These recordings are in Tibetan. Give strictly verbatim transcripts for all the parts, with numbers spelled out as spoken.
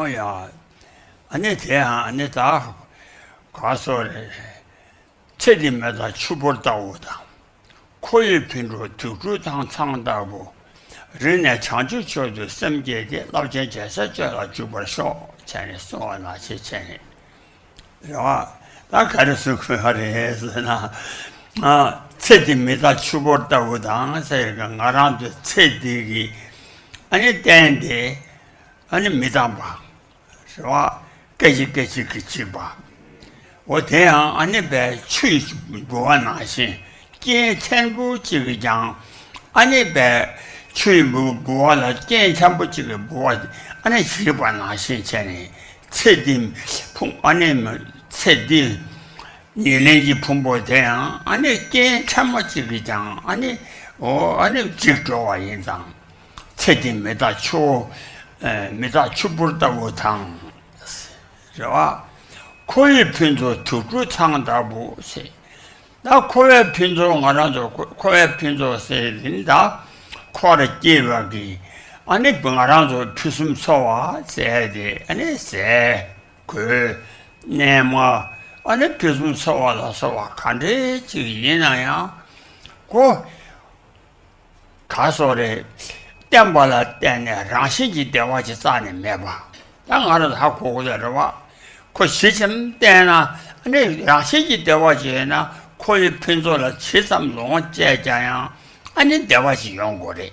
ཡ། ཨ་ནི་དེ་ཡང་ཨ་ནི་ད་ག་སོ་རེད། ཚེ་འདི་མེ་དང་ཆུ་བུར་ལྟ་བུ་དང་། ཁོ་བོའི་ཕུན་གྲུབ་དུག་སྦྲུལ་ཐང་ཚང་ལྟ་བུ། རིང་ནས་བྱང་ཆུབ་མཆོག་ཏུ་སེམས་བསྐྱེད་དེ། རླབས་ཆེན་རྒྱལ་སྲས་སྤྱོད་ལ་འཇུག་པར་ཤོག་ཅེས་ནས་གསུངས་པ་ནང་བཞིན་བྱས་ནས། རེད་བ། ད་ག་རེ་གསུང་དགོས་པ་རེད་ཟེར་ན། ཨ། ཚེ་འདི་མེ་དང་ཆུ་བུར་ལྟ་བུ་དང་ཟེར་གི། ང་རང་ཚོའི་ཚེ་འདི་གི་ཨ་ནི་རྟེན་དེ་ཨ་ནི་མི་རྟག་པ། རེད་བ། སྐད་ཅིག་སྐད་ཅིག་གིས་འཇིག་པ། འོ་དེ་ཡང་ཨ་ནི་བའི་ཆུ་ཡི་ལྦུ་བ་ནང་བཞིན། རྐྱེན་ཕྲན་བུ་གཅིག་གིས་ཀྱང་ཨ་ནི་བའི་ཆུ་ཡི་ལྦུ་ལྦུ་བ་ལ་རྐྱེན་ཕྲན་བུ་གཅིག་གིས་ལྦུ་བ་ཨ་ནི་འཇིག་པ་ནང་བཞིན་བྱས་ནས། ཚེ་འདི་ཕུང་ཨ་ནི་ཚེ་འདི་ཉེར་ལེན་གྱི་ཕུང་པོ་དེ་ཡང་ཨ་ནི་རྐྱེན་ཕྲ་མོ་གཅིག་གིས་ཀྱང་ཨ་ནི་འོ་ཨ་ནི་འཇིག་འགྲོ་བ་ཡིན་ཙང་། ཚེ་འདི་མེ་དང་ཆུ། ཨེ། མེ་དང་ཆུ་བུར་ལྟ་བུ་དང་། རེད་བ། ཁོ་བོའི་ཕུན་ཚོགས་དུག་སྦྲུལ་ཐང་ལྟ་བུ་ཟེར། ད་ཁོ་བོའི་ཕུན་ཚོགས་ང་རང་ཚོ་ཁོ་ཁོ་བོའི་ཕུན་ཚོགས་ཟེར་ཡིན་ད། འཁོར་བར་སྐྱེ་བ་གི་ཨ་ནི་ང་རང་ཚོ་ཕུན་སུམ་ཚོགས་པ་ཟེར་དེ་ཨ་ནི་ཟས་གོས་གནས་མལ། ཨ་ནི་ཕུན་སུམ་ཚོགས་པ་ལ་སོགས་པ་ག་འདྲའི་ཅིག་ཡིན་ན་ཡང་། ཁོ་ག་སོགས་རེད། བརྟེན་པ་ལ་བརྟེན་ནས་རང་བཞིན་གྱིས་བདེ་བ་ཅིག་རྩ་ནས་མེད་པ། ད་ང་རང་ཧ་གོ་གི་རེད་བ། ཁོ་ཇི་ཙམ་བརྟེན་ན་ཨ་ནི་རང་བཞིན་གྱིས་བདེ་བ་ཅིག་ཡོད་ན། ཁོ་ཡི་ཕུན་ཚོགས་ལ་ཇི་ཙམ་ལོངས་སྤྱད་ཀྱང་ཡང་ཨ་ནི་བདེ་བ་ཅིག་ཡོང་དགོས་རེད།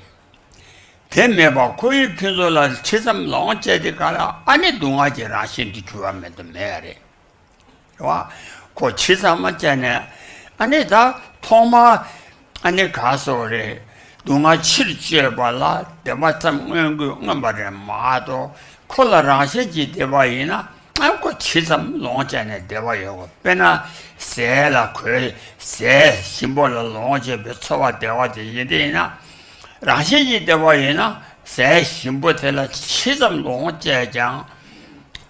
དེ་མེད་པ་ཁོ་ཡི་ཕུན་ཚོགས་ལ་ཇི་ཙམ་ལོངས་སྤྱད་དེ་ག་ལ་ཨ་ནི་སྡུག་བསྔལ་གྱི་རང་བཞིན་དུ་གྱུར་པ་མེད་དུ་མེད་རེད། རེད་བ། ཁོ་ཇི་ཙམ་མ་བྱས་ནས་ཨ་ནི་ད་ཐོག་མར་ཨ་ནི་ག་སོགས་རེད། སྡུག་བསྔལ་ཕྱིར་བཅོས་པ་ལ་བདེ་བ་ཙམ་མངོན་དགོས་མངོན་པ་རེད་མ་གཏོགས། ཁོ་ལ་རང་བཞིན་གྱིས་བདེ་བ་ཡིན་ན་ཨ་ཁོ་ཇི་ཙམ་ལོངས་སྤྱད་ནས་བདེ་བ་ཡོད་དགོས། དཔེར་ན་ཟས་ལ་གོས། ཟས་ཞིམ་པོ་ལ་ལོངས་སྤྱོད་པའི་ཚོར་བ་བདེ་བ་དེ་ཡིན་དེ་ཡིན་ན། རང་བཞིན་གྱིས་བདེ་བ་ཡིན་ན་ཟས་ཞིམ་པོ་དེ་ལ་ཇི་ཙམ་ལོངས་སྤྱད་ཀྱང་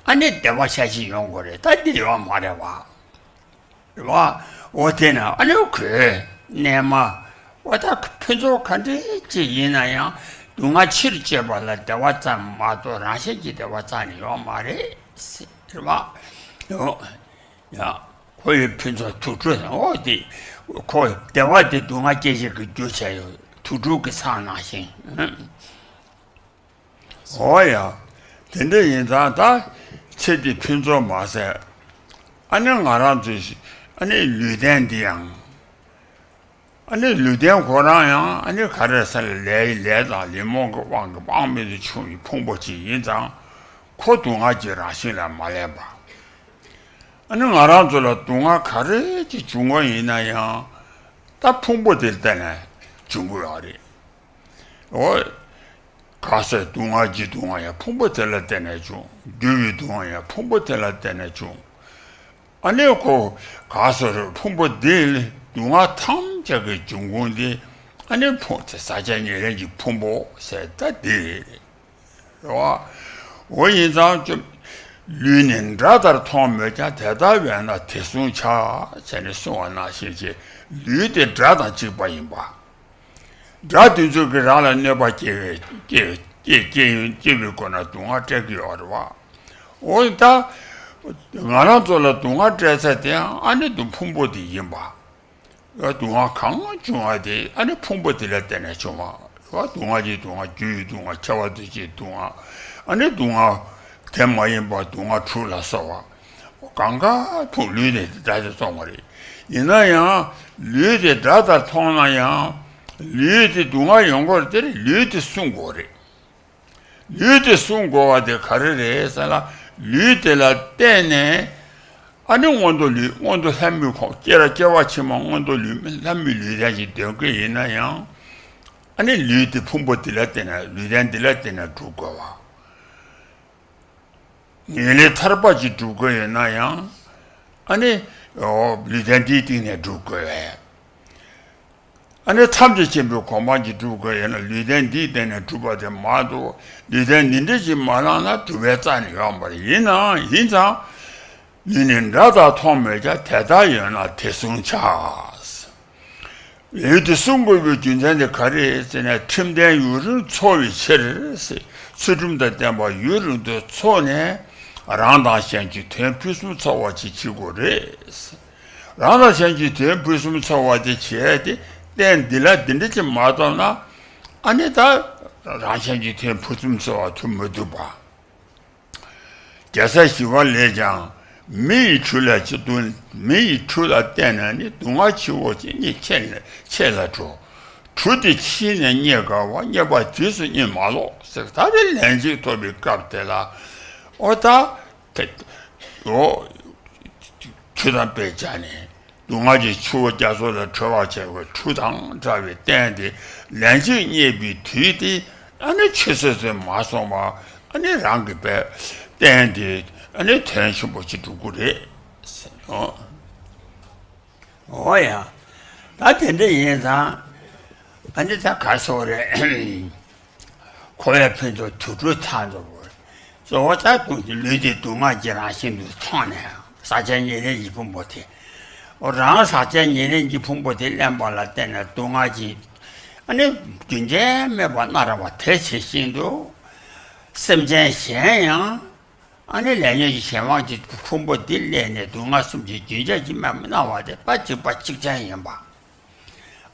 ཨ་ནི་བདེ་བ་ཤ་ཞིག་ཡོང་དགོས་རེད། ད་འདི་ཡོད་མ་རེད་བ། རེད་བ། འོ་དེ་ན་ཨ་ནི་གོས་གནས་མལ། འོ་ད་ཕུན་ཚོགས་ག་འདྲའི་ཅིག་ཡིན་ན་ཡང་སྡུག་བསྔལ་ཕྱིར་བཅོས་པ་ལ་བདེ་བ་ཙམ་མ་གཏོགས་རང་བཞིན་གྱིས་བདེ་བ་རྩ་ནས་ཡོད་མ་རེད། རེད་བ། འོ། ཡ། ཁོ་ཡི་ཕུན་ཚོགས་དུག་སྦྲུལ་ནི། འོ་དེ། ཁོ་བདེ་བ་དེ་སྡུག་བསྔལ་སྐྱེད་བྱེད་ཀྱི་རྒྱུ་བྱས་ཡོད། དུག་སྦྲུལ་གྱི་ཚང་ནང་བཞིན། འོ་ཡ། དེ་འདྲ་ཡིན་ཙང་ད་ཚེ་འདི་ཕུན་ཚོགས་མ་ཟད། ཨ་ནི་ང་རང་ཚོའི་ཨ་ནི་ལུས་རྟེན་འདི་ཡང་། ཨ་ནི་ལུས་རྟེན་ཁོ་རང་ཡང་ཨ་ནི་ག་རེ་ཟེར་ན་ལས་ལས་དང་ལད་མོ་གི་དབང་གིས་དཔག་མེད་དུ་ཆུང་བའི་ཕུང་པོ་ཅིག་ཡིན་ཙང་ཁོ་སྡུག་བསྔལ་གྱི་རང་བཞིན་ལ་མ་ལྷན་པ། ཨ་ནི་ང་རང་ཚོ་ལ་སྡུག་བསྔལ་ག་རེ་ཅིག་བྱུང་བ་ཡིན་ན་ཡང་ད་ཕུང་པོ་དེར་བརྟེན་ནས་བྱུང་གི་ཡོད་རེད། འོ། ག་ཟེར་སྡུག་བསྔལ་གྱི་སྡུག་བསྔལ་ཡང་ཕུང་པོ་དེ་ལ་བརྟེན་ནས་བྱུང་། འགྱུར་བའི་སྡུག་བསྔལ་ཡང་ཕུང་པོ་དེ་ལ་བརྟེན་ནས་བྱུང་། ཨ་ནི་ཁོ་ག་ཟེར་ཕུང་པོ་འདི་ལ་སྡུག་བསྔལ་ཐམས་ཅད་ཀྱི་འབྱུང་ཁུངས་འདི་ཨ་ནི་ཕུང་དེ་ཟག་བཅས་ཉེར་ལེན་གྱི་ཕུང་པོ་ཟེར་ད་འདི་རེད། རེད་བ། འོ་ཡིན་ཙང་ཅུང་། ལུས་ནི་སྒྲ་ལྟར་མཐོང་མོད་ཀྱང་། དེ་ལྟ་བས་ན་དེ་བསྲུང་བྱ། ཟེར་ནས་གསུངས་པ་ནང་བཞིན་བྱས། ལུས་དེ་སྒྲ་དང་གཅིག་པ་ཡིན་པ། སྒྲ་དེ་ཚོ་གིས་རང་ལ་གནོད་པ་སྐྱེལ་བའི་སྐྱེལ་སྐྱེལ་སྐྱེལ་སྐྱེལ་བའི་སྒོ་ནས་སྡུག་བསྔལ་སྤྲད་ཀྱི་ཡོད་རེད་བ། འོ་ད། ང་རང་ཚོ་ལ་སྡུག་བསྔལ་སྤྲད་ས་དེའང་ཨ་ནི་དུ་ཕུང་པོ་དེ་ཡིན་པ། སྡུག་བསྔལ་གང་བྱུང་བ་དེ་ཨ་ནི་ཕུང་པོ་དེ་ལ་བརྟེན་ནས་བྱུང་བ། སྡུག་བསྔལ་གྱི་སྡུག་བསྔལ། རྒྱུ་ཡི་སྡུག་བསྔལ། ཁྱབ་པ་འདུ་བྱེད་སྡུག་བསྔལ། ཨ་ནི་སྡུག་བསྔལ་དེ་མ་ཡིན་པ་སྡུག་བསྔལ་དྲུག་ལ་སོགས་པ། གང་ག་ཕུང་། ལུས་དེ་སྒྲ་དེ་མཐོང་བ་རེད། ཡིན་ན་ཡང་ལུས་དེ་སྒྲ་ལྟར་མཐོང་ན་ཡང་ལུས་དེ་སྡུག་བསྔལ་ཡོང་གི་རེད། དེར་ལུས་དེ་བསྲུང་དགོས་རེད། ལུས་དེ་བསྲུང་དགོས་པ་དེ་ག་རེ་རེད་ཟེར་ན། ལུས་དེ་ལ་བརྟེན་ནས་ཨ་ནི་མངོན་མཐོ་ལུས། མངོན་མཐོ་ལྷ་མིའི་ཁམས། སྐྱེ་ར་སྐྱེ་བ་ཕྱི་མ་མངོན་མཐོ་ལུས་ལྷ་མིའི་ལུས་རྟེན་ཞིག་འདོད་ཀྱི་ཡིན་ན་ཡང་། ཨ་ནི་ལུས་དེ་ཕུང་པོ་དེ་ལ་བརྟེན་ནས། ལུས་རྟེན་འདི་ལ་བརྟེན་ནས་སྒྲུབ་དགོས་པ། ཉེར་ལེན་ཐར་པ་ཅིག་སྒྲུབ་དགོས་ཡོད་ན་ཡང་། ཨ་ནི། འོ། ལུས་རྟེན་འདིའི་སྟེང་ནས་སྒྲུབ་དགོས་པས། ཨ་ནི་ཐམས་ཅད་མཁྱེན་པའི་གོ་འཕང་ཅིག་སྒྲུབ་དགོས་ཡོད་ན་ལུས་རྟེན་འདིའི་སྟེང་ནས་སྒྲུབ་པ་དེ་མ་གཏོགས། ལུས་རྟེན་འདི་འདྲ་ཅིག་མ་བླངས་ན་སྒྲུབ་པའི་རྩ་ནས་ཡོད་མ་རེད། ཡིན་ནའང་། ཡིན་ཙང་། ལུས་ནི་སྒྲ་ལྟར་མཐོང་མོད་ཀྱང་། དེ་ལྟར་ཡོད་ན་དེ་བསྲུང་བྱ། ལུས་འདི་བསྲུང་དགོས་པའི་རྒྱུ་མཚན་དེ་ག་རེ་ཟེར་ན། ཁྲིམས་ལྡན་ཡུན་རིང་འཚོ་བའི་ཕྱིར་ཟེར། ཚུལ་ཁྲིམས་དང་ལྡན་པ་ཡུན་རིང་དུ་འཚོ་ནས། རང་དང་གཞན་གྱི་དོན་ཕུན་སུམ་ཚོགས་པ་ཅིག་བྱེད་དགོས་རེད་ཟེར། རང་དང་གཞན་གྱི་དོན་ཕུན་སུམ་ཚོགས་པ་དེ་བྱས་ཏེ། རྟེན་འདི་ལ་འདི་འདྲ་ཅིག་མ་ཐོབ་ན། ཨ་ནི་ད་རང་གཞན་གྱི་དོན་ཕུན་སུམ་ཚོགས་པ་ཐོབ་མི་ཐུབ་པ། རྒྱལ་སྲས་ཞི་བ་ལྷས་ཀྱང་། མི་ཡི་ཁྲུས་ལ་ཅི་སྡུག་མི་ཡི་ཁྲུས་ལ་བརྟེན་ནས་ནི། སྡུག་བསྔལ་ཆེ་བོ་ཅིག་རྙེད། ཆད་ལ་ཆད་ལ་འགྲོ། གྲུ་འདི་ཕྱིས་ནས་རྙེད་དཀའ་བ། རྙེད་པ་དུས་སུ་རྙེད་མ་ལོག་ཟེར། ད་དེ་ལན་གཅིག་ཐོབ་པའི་སྐབས་དེ་ལ། ཨོ་ད་དེ་ཨོ་ཁྲུས་དང་དཔེ་བྱས་ནས། སྡུག་བསྔལ་གྱི་ཆུ་བོ་རྒྱ་མཚོ་ལས་སྒྲོལ་བར་བྱ་བའི་གྲུ་དང་འདྲ་བའི་རྟེན་དེ་ལན་གཅིག་རྙེད་པའི་དུས་དེ། ཨ་ནི་ཆུད་ཟོས་ཟོས་མ་སོང་བར། ཨ་ནི་རང་གི་པའི་རྟེན་དེ། ཨ་ནི་དོན་ཆེན་པོ་ཅིག་འགྲུབ་ཀྱི་རེད་ཟེར་ནོ། འོ་ཡ། ད་དེ་འདྲ་ཡིན་ཙང་། ཨ་ནི་ད་ག་སོགས་རེད། འཁོར་བའི་ཕན་ཚུན་དུག་སྦྲུལ་ཚང་འཛོམས་པོ། གཙོ་བོ་ད་སྡུག་ལུས་འདི་སྡུག་བསྔལ་གྱིས་རང་བཞིན་དུ་མཚོན་ནས། ཟག་བཅས་ཉེར་ལེན་གྱི་ཕུང་པོ་དེ། འོ་རང་ཟག་བཅས་ཉེར་ལེན་གྱི་ཕུང་པོ་དེ་ལེན་པ་ལ་བརྟེན་ནས་སྡུག་བསྔལ་གྱིས། ཨ་ནི་རྒྱུན་ཆད་མེད་པར་མནར་བ་དེ་ཇི་བཞིན་དུ། སེམས་ཅན་གཞན་ཡང་། ཨ་ནི་ལས་ཉོན་གྱི་གཞན་དབང་གི་ཕུང་པོ་འདི་ལེན་ནས་སྡུག་བསྔལ་གསུམ་གྱི་རྒྱུན་ཆད་ཀྱི་དམག་མི་སྣང་བ་དེ་པ་གཅིག་པ་གཅིག་ཅན་ཡིན་པ།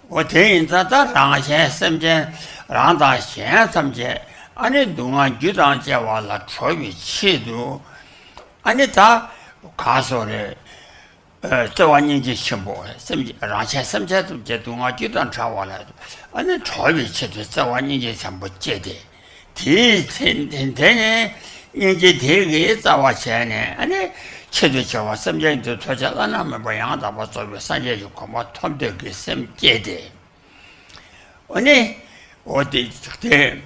འོ་དེ་ཡིན་ཙང་ད་རང་གཞན་སེམས་ཅན་རང་དང་གཞན་ཐམས་ཅད་ཨ་ནི་སྡུག་བསྔལ་རྒྱུ་དང་བཅས་པ་ལ་གྲོལ་བའི་ཆེད་དུ། ཨ་ནི་ད་ག་སོགས་རེད། བརྩེ་བ་སྙིང་རྗེ་ཆེན་པོ། སེམས་རང་གཞན་སེམས་ཅན་ཐམས་ཅད་སྡུག་བསྔལ་རྒྱུ་དང་བྲལ་བ་ལ་ཨ་ནི་གྲོལ་བའི་ཆེད་དུ་བརྩེ་བ་སྙིང་རྗེ་ཆེན་པོ་སྐྱེས་ཏེ། དེའི་ཚེ་དེ་དེ་ནས་སྙིང་རྗེ་དེ་གིས་རྩ་བ་བྱས་ནས། ཨ་ནི་ཆེད་དུ་བྱ་བ་སེམས་ཅན་དོན་ཐོབ་བྱ་བླ་ན་མེད་པ་ཡང་དག་པར་རྫོགས་པའི་སངས་རྒྱས་ཀྱི་གོ་འཕང་ཐོབ་འདོད་ཀྱི་སེམས་སྐྱེས་ཏེ། ཨ་ནི་འོ་དེ་དེ་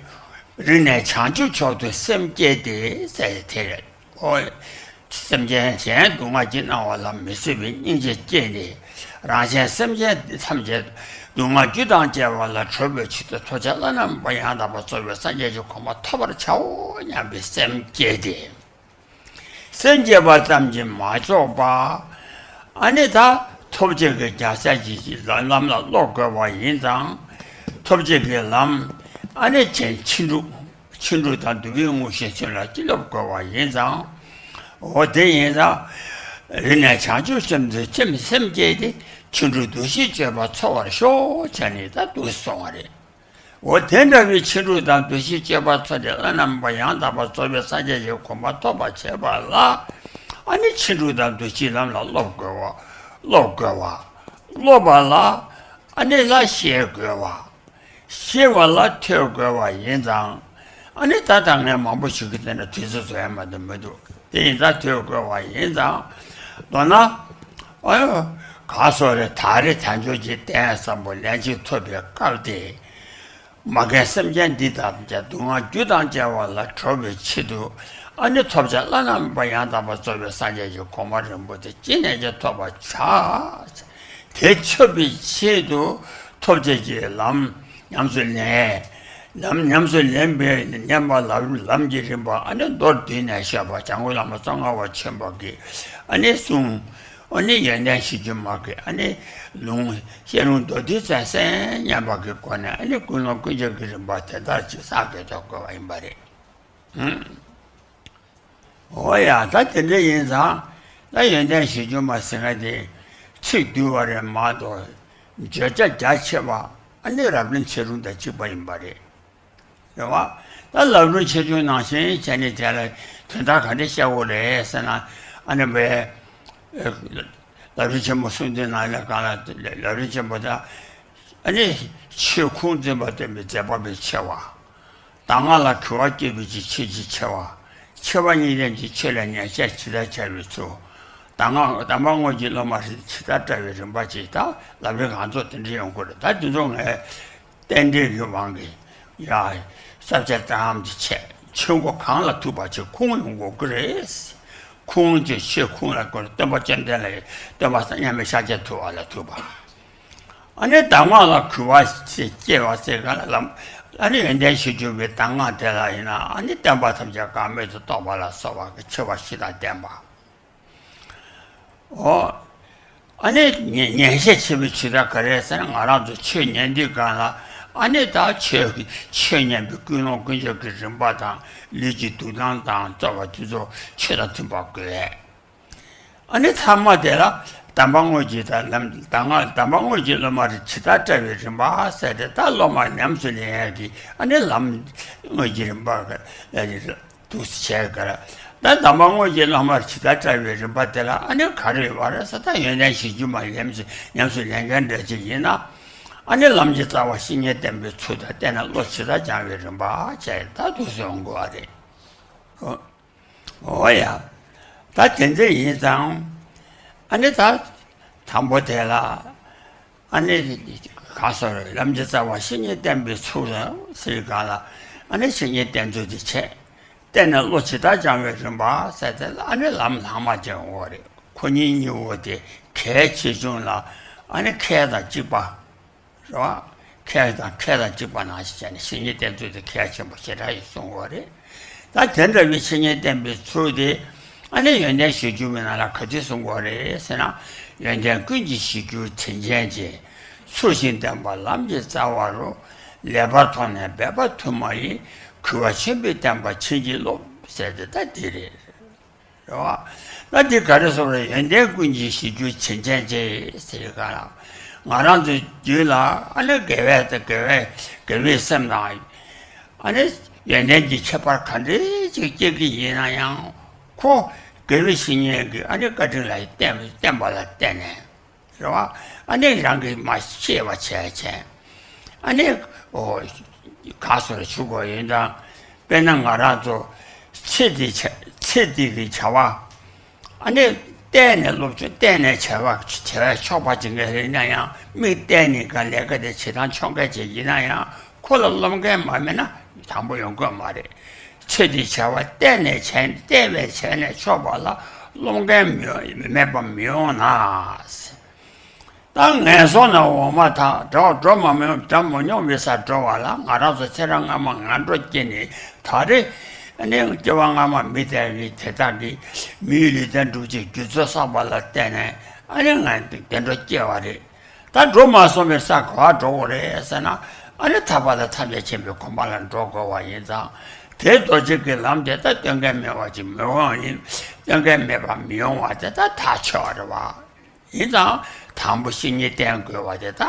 རིང་ནས་བྱང་ཆུབ་མཆོག་ཏུ་སེམས་བསྐྱེད་དེ་ཟེར་དེ་རེད། ཨོ། སེམས་ཅན་གཞན་སྡུག་བསྔལ་གྱིས་མནར་བ་ལ་མི་བཟོད་པའི་སྙིང་རྗེ་སྐྱེས་ནས། རང་གཞན་སེམས་ཅན་ཐམས་ཅད་སྡུག་བསྔལ་རྒྱུ་དང་བཅས་པ་ལ་གྲོལ་བའི་ཕྱིར་དུ་ཐོབ་བྱ་བླ་ན་མེད་པ་ཡང་དག་པར་རྫོགས་པའི་སངས་རྒྱས་ཀྱི་གོ་འཕང་ཐོབ་པར་བྱའོ་སྙམ་པའི་སེམས་བསྐྱེད་དེ། སེམས་བསྐྱེད་པ་ཙམ་གྱིས་མ་ཆོག་པ། ཨ་ནི་ད་ཐོབ་བྱེད་ཀྱི་རྒྱལ་སྲས་ཀྱི་ལམ་ལ་སློབ་དགོས་པ་ཡིན་ཙང་། ཐོབ་བྱེད་ཀྱི་ལམ། ཨ་ནི་ཕྱིན་ཕྱིན་དྲུག་ཕྱིན་དྲུག་དང་བསྡུ་བའི་དངོས་གཞི་ཚུན་ལ་སློབ་དགོས་པ་ཡིན་ཙང་། འོ་དེ་ཡིན་ཙང་། རིང་ནས་བྱང་ཆུབ་སེམས་དུ་སེམས་སེམས་བསྐྱེད་དེ། ཕྱིན་དྲུག་བསྡུ་བཞིའི་སྤྱོད་པ་འཚོ་བར་ཤོག་བྱས་ནས་ད་འདུག་སོང་བ་རེད། འོ་དེ་འདྲ་བའི་ཕྱིན་དྲུག་དང་བསྡུ་བཞིའི་སྤྱོད་པ་འཚོ་སྟེ་བླ་ན་མེད་པ་ཡང་དག་པར་རྫོགས་པའི་སངས་རྒྱས་ཀྱི་གོ་འཕང་ཐོབ་པར་བྱེད་པ་ལ། ཨ་ནི་ཕྱིན་དྲུག་དང་བསྡུ་བཞིའི་ལམ་ལ་སློབ་དགོས་པ། སློབ་དགོས་པ། སློབ་པ་ལ། ཨ་ནི་ལ་ཤེས་དགོས་པ། ཤེས་པ་ལ་ཐོས་དགོས་པ་ཡིན་ཙང་། ཨ་ནི་ད་ལྟ་ངས་མང་པོ་ཞིག་གི་དེ་འདྲ་དུས་ཚོད་བཟོ་ཡ་མ་གཏོགས་མི་འདུག་དེ་ཡིན་ཙང་ཐོས་དགོས་པ་ཡིན་ཙང་། མདོར་ན། ཨ་ཡོ། ག་སོགས་རེ་ད་རེ་དལ་འབྱོར་གྱི་རྟེན་བཟང་པོ་ལན་གཅིག་ཐོབ་པའི་སྐབས་དེ། མ་རྒན་སེམས་ཅན་འདི་དག་ཀྱང་སྡུག་བསྔལ་རྒྱུ་དང་བཅས་པ་ལ་གྲོལ་བའི་ཆེད་དུ། ཨ་ནི་ཐོབ་བྱ་བླ་ན་མེད་པ་ཡང་དག་པར་རྫོགས་པའི་སངས་རྒྱས་ཀྱི་གོ་འཕང་རིན་པོ་ཆེ་ཅི་ནས་ཀྱང་ཐོབ་པར་བྱ། དེ་ཐོབ་པའི་ཆེད་དུ་ཐོབ་བྱེད་ཀྱི་ལམ་ཉམས་སུ་ལེན། ལམ་ཉམས་སུ་ལེན་པའི་ཉམས་པ་ལམ་ལམ་གྱི་རིམ་པ་ཨ་ནི་མདོར་བསྡུས་ནས་བཤད་པ་འཇམ་མགོན་བླ་མ་གཙང་ངར་བ་ཆེན་པོ་གིས་ཨ་ནི་གསུངས། ཨ་ནི་ཡོན་ཏན་གཞིར་གྱུར་མ་གི་ཨ་ནི་ལུང་བཤད་ལུང་མདོར་བསྡུས་ཙམ་གསན་སྙམ་པ་གི་སྒོ་ནས། ཨ་ནི་ཀུན་སློང་ཀུན་སྤྱོད་ཀྱི་རིམ་པ་དེ་ལྟར་ཅིག་བསགས་དགོས་ཐོག་དགོས་པ་ཡིན་པ་རེད། ཨང་། འོ་ཡ། ད་དེ་འདྲ་ཡིན་ཙང་། ད་ཡོན་ཏན་གཞིར་གྱུར་མ་ཟེར་མཁན་དེ་ཚིག་བསྡུས་པ་རེད་མ་གཏོགས། བརྗོད་བྱ་རྒྱ་ཆེ་བ། ཨ་ནི་རབ་བརླིང་ཆེ་ཆུང་དང་གཅིག་པ་ཡིན་པ་རེད། རེད་བ། ད་རབ་བརླིང་ཆེ་ཆུང་ནང་བཞིན་བྱས་ནས་དེ་ལ་དོན་དག་ག་འདྲ་བཤད་དགོས་རེད་ཟེར་ན། ཨ་ནི་བས། རབ་བརླིང་ཆེན་པོ་གསུང་དོན་ནང་ལ་གང་ལ་རབ་བརླིང་ཆེན་པོ་དང་། ཨ་ནི་ཆོས་ཁུངས་འཛིན་པ་སྟོན་པའི་མཛད་པ་མི་ཆེ་བ། གདམས་ངག་ལ་གུས་པ་བསྐྱེད་པའི་ཆོས་ཀྱི་ཆེ་བ། ཆེ་བ་གཉིས་ལྡན་གྱི་ཆོས་ལ་ཉན་བཤད་ཇི་ལྟར་བྱ་བའི་ཚུལ། གདམས་ངག་གདམས་པ་དངོས་ཀྱི་སློབ་མ་ཇི་ལྟར་བཀྲལ་བའི་རིམ་པ་བཅས། ད་ལམ་རིམ་གང་ཚོ་དེ་འདྲ་ཡོང་གི་རེད། ད་དེ་ཚོ་ངས་རྟེན་འབྲེལ་གྱི་དབང་གིས་ཡ་ས་བཅད་ཙམ་གྱི་ཆེད་ཆོས་མགོ་གང་ལ་ཐུག་པ་ཅིག་ཁུངས་ཡོང་དགོས་ཀྱི་རེད། ཁུངས་ཀྱི་ཆོས་ཁུངས་ལ་སྟོན་པ་བཅོམ་ལྡན་འདས་ལ། སྟོན་པ་མཉམ་མེད་ཤཱཀྱ་ཐུབ་པ་ལ་ཐུག་པ། ཨ་ནི་གདམས་ངག་ལ་གུས་པ་སྐྱེ་བ་ཟེར་ག་ལ་ལམ། ཨ་ནི་ཡོན་ཏན་གཞིར་གྱུར་པའི་གདམས་ངག་དེ་ལ་ཡིན་ན། ཨ་ནི་བསྟན་པ་ཐམས་ཅད་འགག་མེད་དུ་རྟོགས་པ་ལ་སོགས་པ་གི་ཆེ་བ་བཞི་དང་ལྡན་པ། འོ། ཨ་ནི་ཉན་ཉན་བཤད་ཆེན་པོའི་ཆོས་ད་ག་རེ་ཟེར་ན། ང་རང་ཚོ་ཆོས་ཉན་དུས་སྒང་ལ་ཨ་ནི་ད་ཆོས་ཀྱི་ཆོས་ཉན་པའི་ཀུན་སློང་ཀུན་སྤྱོད་ཀྱི་རིམ་པ་དང་ལུས་ཀྱི་འདུག་སྟངས་དང་རྩོལ་བ་དེ་ཚོ་ཆོས་དང་མཐུན་པ་དགོས། ཨ་ནི་ཐ་མ་དེ་ལ་གདམས་པ་དངོས་ཀྱི་ད་ལམ་གདམས་ངག་གདམས་པ་དངོས་ཀྱི་སློབ་མར་ཇི་ལྟར་བཀྲལ་བའི་རིམ་པ་ཟེར་ཏེ། ད་སློབ་མར་ཉམས་སུ་ལེན་ཡག་གི་ཨ་ནི་ལམ་དངོས་ཀྱི་རིམ་པ་ག་ལ་འདུག་སེ་བྱས་ག་ར། ད་གདམས་པ་དངོས་ཀྱི་སློབ་མར་ཇི་ལྟར་བཀྲལ་བའི་རིམ་པ་དེ་ལ་ཨ་ནི་ག་རེ་ཡོད་པ་རེད་ཟེར། ད་ཡོན་ཏན་གཞིར་གྱུར་མ་ཉམས་སུ་ཉམས་སུ་ལེན་མཁན་འདྲ་ཅིག་ཡིན་ན། ཨ་ནི་ལམ་གྱི་རྩ་བ་བཤེས་གཉེན་བསྟེན་པའི་ཚུལ་དང་། བསྟེན་ནས་བློ་ཇི་ལྟར་སྦྱང་བའི་རིམ་པ་བཅས་ད་འདུག་སེ་ཡོང་དགོས་པ་རེད། འོ་ཡ། ད་དེ་འདྲ་ཡིན་ཙང་། ཨ་ནི་ད་དང་པོ་དེ་ལ་ཨ་ནི་གང་ཟེར། ལམ་གྱི་རྩ་བ་བཤེས་གཉེན་བསྟེན་པའི་ཚུལ་ཟེར་སྒང་ལ། ཨ་ནི་བཤེས་གཉེན་བསྟེན་ཚུལ་དེ་བྱས། བསྟེན་ནས་བློ་ཇི་ལྟར་སྦྱང་བའི་རིམ་པ་ཟེར་དེ་ལ་ཨ་ནི་ལམ་ལྷག་མ་ཅན་འོ་རེད། ཁོ་གཉིས་གཉིས་པོ་དེ་གལ་ཆེ་ཆུང་ལ་ཨ་ནི་ཁེ་དང་གཅིག་པ། རེད་བ། ཁེ་དང་ཁེ་དང་གཅིག་པ་ནང་བཞིན་བྱས་ནས་བཤེས་གཉེན་བསྟེན་ཚུལ་དེ་གལ་ཆེན་པོ་ཞེ་དྲག་ཡིན་གསུང་གི་ཡོད་རེད། ད་དེ་འདྲ་བའི་བཤེས་གཉེན་བསྟེན་པའི་ཚུལ་དེ་ཨ་ནི་ཡོན་ཏན་གཞིར་གྱུར་མའི་ནང་ལ་ག་ཚོད་གསུང་གི་ཡོད་རེད་ཟེར་ན། ཡོན་ཏན་ཀུན་གྱི་གཞིར་གྱུར་དྲིན་ཅན་གྱི། ཚུལ་བཞིན་བསྟེན་པ་ལམ་གྱི་རྩ་བ་རུ། ལེགས་པར་མཐོང་ནས་འབད་པ་དུ་མ་ཡིས། གུས་པ་ཆེན་པོས་བསྟེན་པ་བྱིན་གྱིས་རློབས་ཟེར་དེ་ད་དེ་རེད། རེད་བ། ད་འདི་ག་རེ་ཟེར་བ་རེད། ཡོན་ཏན་ཀུན་གྱི་གཞིར་གྱུར་དྲིན་ཅན་གྱི་ཟེར་ག་ལ། ང་རང་ཚོའི་རྒྱུད་ལ་ཨ་ནི་དགེ་བའི་དགེ་བའི་དགེ་བའི་སེམས་དང་། ཨ་ནི་ཡོན་ཏན་གྱི་ཁྱད་པར་ག་འདྲའི་ཅིག་སྐྱེ་གི་ཡིན་ན་ཡང་། ཁོ་དགེ་བའི་བཤེས་གཉེན་གྱི་ཨ་ནི་བཀའ་དྲིན་ལ་བརྟེན་བརྟེན་པ་ལ་བརྟེན་ནས། རེད་བ། ཨ་ནི་རང་གིས་མ་ཤེས་པ་བྱས་བྱས། ཨ་ནི། ཨོ། ག་སོ་རེ་ཞུ་དགོས་ཡིན་ཙང་། དཔེར་ན་ང་རང་ཚོ་ཚེ་འདི་བྱ་ཚེ་འདི་གི་བྱ་བ། ཨ་ནི་བལྟས་ནས་སློབ་སྦྱོང་བལྟས་ནས་བྱ་བ་བྱ་བའི་ཆོག་པ་བྱེད་མཁན་རེད་ན་ཡང་། མིག་བལྟས་ནས་ག་ལས་ཀ་དེ་བྱེད་སྟངས་ཆོག་མཁན་ཅིག་ཡིན་ན་ཡང་། ཁོ་ལ་སློབ་མཁན་མ་མེད་ན་དང་པོ་ཡོང་གི་མ་རེད། ཚེ་འདི་བྱ་བ་བལྟས་ནས་བྱས་བལྟས་པས་བྱས་ནས་ཆོག་པ་ལ་སློབ་མཁན་མི་མེད་པ་མི་ཡོང་ན། ད་ངན་སོང་ན་འོང་མ་ཐག་འགྲོ་འགྲོ་མ་མྱོང་། འགྲོ་མ་མྱོང་བའི་སར་འགྲོ་བ་ལ། ང་རང་ཚོ་ཚེ་རབས་སྔ་མ་ངན་འགྲོ་སྐྱེས་ནས་ད་རེས་ཨ་ནི་སྐྱེ་བ་སྔ་མ་མི་དེ་གི་དེ་དག་གི་མིའི་ལུས་རྟེན་སྒྲུབ་ཀྱི་རྒྱུ་ཚོགས་བསགས་པ་ལ་བརྟེན་ནས། ཨ་ནི་ང་བདེ་འགྲོ་སྐྱེ་བ་རེད། ད་འགྲོ་མ་སོང་བའི་སར་ག་པར་འགྲོ་དགོས་རེད་ཟེར་ན། ཨ་ནི་ཐར་པ་དང་ཐམས་ཅད་མཁྱེན་པའི་གོ་འཕང་ལ་འགྲོ་དགོས་པ་ཡིན་ཙང་། དེ་རྡོ་རྗེ་གི་ལམ་དེ་ད་སྟོན་མཁན་མེད་པ་ཅིག་མི་འོང་ཡིན། སྟོན་མཁན་མེད་པ་མི་ཡོང་བ་དེ་ད་ཐག་ཆོད་པ་རེད་བ། ཡིན་ཙང་དང་པོ་བཤེས་གཉེན་བསྟེན་དགོས་པ་དེ་ད་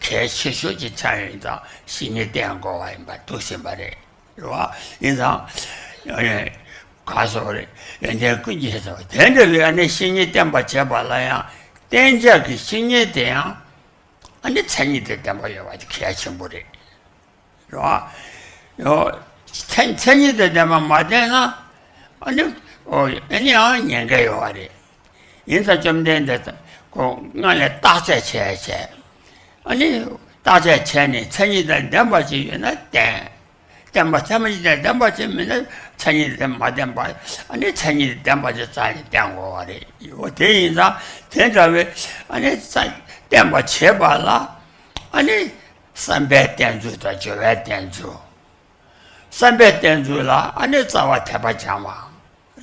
གལ་ཆེ་ཤོས་ཅིག་ཆགས་ཡོད། ཡིན་ཙང་བཤེས་གཉེན་བསྟེན་དགོས་པ་ཡིན་པ་འདུག་ཟིན་པ་རེད། རེད་བ། ཡིན་ཙང་། ཨེ། ག་སོགས་རེད། ཡོན་ཏན་ཀུན་གྱི་ཧེ་ཚ་བ་དེ་འདྲ་བའི་ཨ་ནི་བཤེས་གཉེན་བསྟེན་པ་བྱེད་པ་ལ་ཡང་། བསྟེན་བྱ་གི་བཤེས་གཉེན་དེ་ཡང་ཨ་ནི་མཚན་ཉིད་དང་ལྡན་པ་ཡོད་པ་དེ་གལ་ཆེན་པོ་རེད། རེད་བ། ཡོ། མཚན་མཚན་ཉིད་དང་ལྡན་པ་མ་བསྟེན་ན། ཨ་ནི། ཨོ། ཨ་ནི་ཡང་ཉེན་ཁ་ཡོད་པ་རེད། ཡིན་ཙང་བཅོམ་ལྡན་འདས་ཁོ་སྔ་ལས་བརྟག་དཔྱད་བྱས་བྱས། ཨ་ནི་བརྟག་དཔྱད་བྱས་ནས་མཚན་ཉིད་དང་ལྡན་པ་ཅིག་ཡོད་ན་བསྟེན། བསྟེན་པ་མཚན་ཉིད་དང་ལྡན་པ་ཅིག་མིན་ན་མཚན་ཉིད་དང་མ་ལྡན་པ། ཨ་ནི་མཚན་ཉིད་ལྡན་པ་ཅིག་རྩ་ནས་བསྟེན་དགོས་པ་རེད། འོ་དེ་ཡིན་ཙང་དེ་འདྲ་བའི་ཨ་ནི་ས་བསྟེན་པ་བྱེད་པ་ལ། ཨ་ནི་བསམ་པའི་བསྟེན་ཚུལ་དང་སྦྱོར་བའི་བསྟེན་ཚུལ། བསམ་པའི་བསྟེན་ཚུལ་ལ་ཨ་ནི་རྩ་བ་དད་པ་སྦྱང་བ།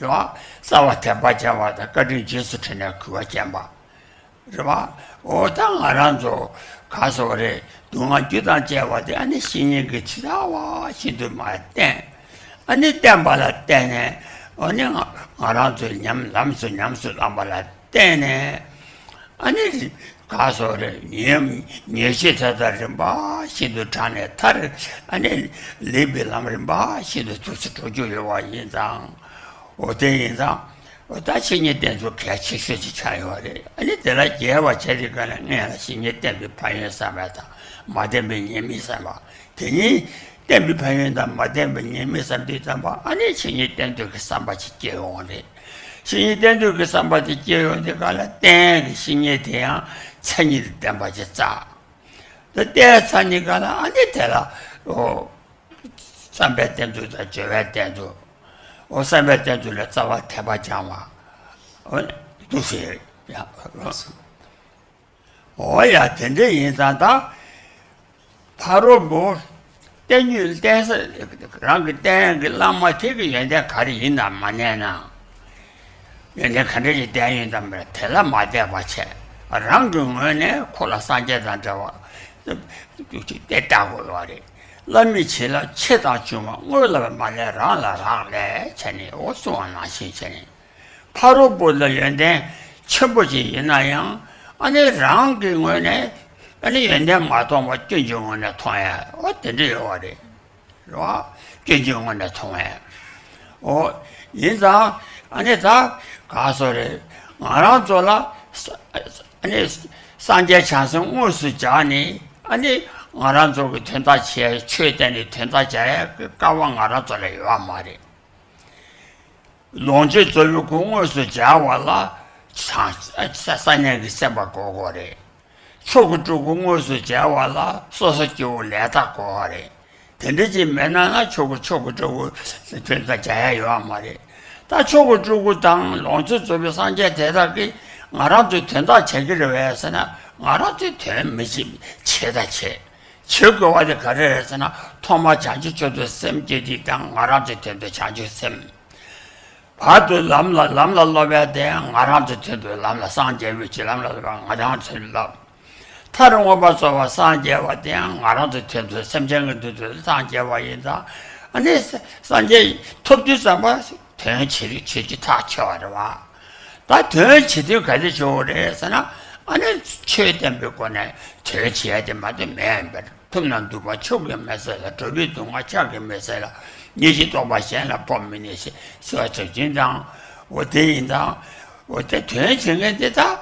རེད་བ། རྩ་བ་དད་པ་སྦྱང་བ་དང་། བཀའ་དྲིན་རྗེས་སུ་དྲན་ནས་གུས་པ་བསྐྱེད་པ། རེད་བ། འོ་ད་ང་རང་ཚོ་ག་སོགས་རེད། སྡུག་བསྔལ་རྒྱུ་དང་བཅས་པ་དེ་ཨ་ནི་བཤེས་གཉེན་གྱིས་ཇི་ལྟ་བ་བཞིན་དུ་མར་བསྟན། ཨ་ནི་བསྟན་པ་ལ་བརྟེན་ནས། ཨ་ནི་ང་ང་རང་ཚོས་ཉམས་ལམ་སུ་ཉམས་སུ་བླངས་པ་ལ་བརྟེན་ནས། ཨ་ནི་ག་སོགས་རེད། ཉོན་ཉོན་ཆས་དེ་དག་རིམ་པ་བཞིན་དུ་དྲངས་ནས་མཐར། ཨ་ནི་ལེགས་པའི་ལམ་རིམ་པ་བཞིན་དུ་ཐུགས་སུ་འགྲོ་རྒྱུ་ཡོད་པ་ཡིན་ཙང་། འོ་དེ་ཡིན་ཙང་། འོ་ད་བཤེས་གཉེན་བསྟེན་ཚུལ་གལ་ཆེ་ཤོས་ཅིག་ཆགས་ཡོད་རེད། ཨ་ནི་དེ་ལ་རྒྱས་པ་བྱས་དུས་ག་ལ་སྔོན་ལ་བཤེས་གཉེན་བསྟེན་པའི་ཕན་ཡོན་བསམ་པ་དང་། མ་བསྟེན་པའི་ཉེས་དམིགས་བསམ་པ། དེ་གཉིས། བསྟེན་པའི་ཕན་ཡོན་དང་མ་བསྟེན་པའི་ཉེས་དམིགས་བསམ་དུས་ཙམ་པ། ཨ་ནི་བཤེས་གཉེན་བསྟེན་འདོད་ཀྱི་བསམ་པ་ཅིག་སྐྱེ་ཡོང་བ་རེད། བཤེས་གཉེན་བསྟེན་འདོད་ཀྱི་བསམ་པ་དེ་སྐྱེ་ཡོང་དུས་ག་ལ་བསྟེན་གྱི་བཤེས་གཉེན་དེ་ཡང་མཚན་ཉིད་དང་ལྡན་པ་ཅིག་བཙལ། དེ་བལྟས་ཚར་ནས་ག་ལ་ཨ་ནི་དེ་ལ། ཨོ། བསམ་པའི་བསྟེན་ཚུལ་དང་སྦྱོར་བའི་བསྟེན་ཚུལ། ཨོ། བསམ་པའི་བསྟེན་ཚུལ་ལ་རྩ་བ་དད་པ་སྦྱང་བ། ཨོ། འདུག་ཟེར་ཡ། འོ་ཡ། དེ་འདྲ་ཡིན་ཙང་ད། ཕ་རོལ་པོ། བསྟེན་རྒྱུ་བསྟེན་ས། རང་གི་བསྟེན་གྱི་བླ་མ་དེ་གི་ཡོན་ཏན་ག་རེ་ཡིན་དང་མ་ནས་ན། ཡོན་ཏན་ག་འདྲ་ཞིག་ལྡན་ཡོད་དམ་མེད་དེ་ལ་མ་བལྟས་པ་བྱས། རང་གི་ངོས་ནས་ཁོ་ལ་སངས་རྒྱས་དང་འདྲ་བ་དེ་ལྟ་དགོས་པ་རེད། བླ་མའི་ཆེད་ལ་ཆེ་དང་ཆུང་བ་དངོས་ལ་མ་ལས་རང་ལ་རག་ལས་བྱས་ནས་འོ་གསུངས་པ་ནང་བཞིན་བྱས་ནས། ཕ་རོལ་པོ་ལ་ཡོན་ཏན་ཆེན་པོ་ཅིག་ཡིན་ན་ཡང་ཨ་ནི་རང་གི་ངོས་ནས་ཨ་ནི་ཡོན་ཏན་མ་མཐོང་བ་སྐྱོན་གྱི་ངོས་ནས་མཐོང་ཡ་འོ་དེ་འདྲ་ཡོད་པ་རེད། རེད་བ། སྐྱོན་གྱི་ངོས་ནས་མཐོང་བས། འོ། ཡིན་ཙང་ཨ་ནི་ད་ག་སོ་རེད། ང་རང་ཚོ་ལ་ཨ་ནི་སངས་རྒྱས་བྱང་སེམས་དངོས་སུ་སྦྱངས་ནས་ཨ་ནི་ང་རང་ཚོ་གི་དོན་དག་བྱས་ཆོས་བསྟན་ནས་དོན་དག་བྱ་ཡ་གི་སྐལ་བ་ང་རང་ཚོ་ལ་ཡོད་པ་མ་རེད། ལོངས་སྤྱོད་རྫོགས་པའི་སྐུ་དངོས་སུ་སྦྱང་བ་ལ་བྱང་ས་སངས་རྒྱས་ཀྱི་སེམས་དཔའ་དགོས་དགོས་རེད། མཆོག་གི་སྤྲུལ་སྐུ་དངོས་སུ་མཇལ་བ་ལ་སོ་སོ་སྐྱེ་བོ་ལས་དག་གོ་བ་རེད། དེ་འདྲ་ཅིག་མེད་ན་ན་མཆོག་གི་མཆོག་གི་སྤྲུལ་སྐུ་དོན་དག་མཇལ་ཡ་ཡོད་མ་རེད། ད་མཆོག་གི་སྤྲུལ་སྐུ་དང་ལོངས་སྤྱོད་རྫོགས་པའི་སངས་རྒྱས་དེ་དག་གིས་ང་རང་ཚོའི་དོན་དག་བྱེད་ཀྱི་རེད་བས་ཟེར་ན་ང་རང་ཚོའི་དོན་མི་བྱེད་བྱེད་ད་བྱེད། བྱེད་དགོས་པ་དེ་ག་རེ་རེད་ཟེར་ན་ཐོག་མར་བྱང་ཆུབ་མཆོག་ཏུ་སེམས་བསྐྱེད་དེ་དང་ང་རང་ཚོའི་དོན་དུ་བྱང་ཆུབ་སེམས། བར་དུ་ལམ་ལ་ལམ་ལ་སློབ་པའི་དེ་ཡང་ང་རང་ཚོའི་དོན་དུ་ལམ་ལ་སངས་རྒྱས་པའི་ཕྱིར་ལམ་ལ་སློབ་པ་ང་རང་ཚོའི་ལམ། མཐར་མངོན་པར་རྫོགས་པར་སངས་རྒྱས་པ་དེ་ཡང་ང་རང་ཚོའི་དོན་དུ་སེམས་ཅན་གྱི་དོན་དུ་སངས་རྒྱས་པ་ཡིན་ཙང་ཨ་ནི་སངས་རྒྱས་ཐོབ་དུས་ཙམ་པ་དོན་བྱེད་རིགས་བྱེད་ཀྱི་ཐག་ཆོད་པ་རེད་བ། ད་དོན་བྱེད་དུས་ག་དེ་བྱེད་དགོས་རེད་ཟེར་ན་ཨ་ནི་ཆོས་བསྟན་པའི་སྒོ་ནས་དོན་བྱེད་ཡ་དེ་མ་གཏོགས་མེད་པར། ཐུབ་རྣམས་སྡུག་པ་ཆོས་ཀྱིས་མི་སེལ་ལ། གྲོལ་བའི་སྡུག་བསྔལ་ཆོས་ཀྱིས་མི་སེལ་ལ། ཉེར་ཞི་རྟོགས་པ་གཞན་ལ་ཕོག་མི་ནུས་ཤིང་ཟེར་བ་ཆོས་ཅན་དང་། འོ་དེ་ཡིན་དང་། འོ་དེ་དོན་བྱེད་མཁན་དེ་དག་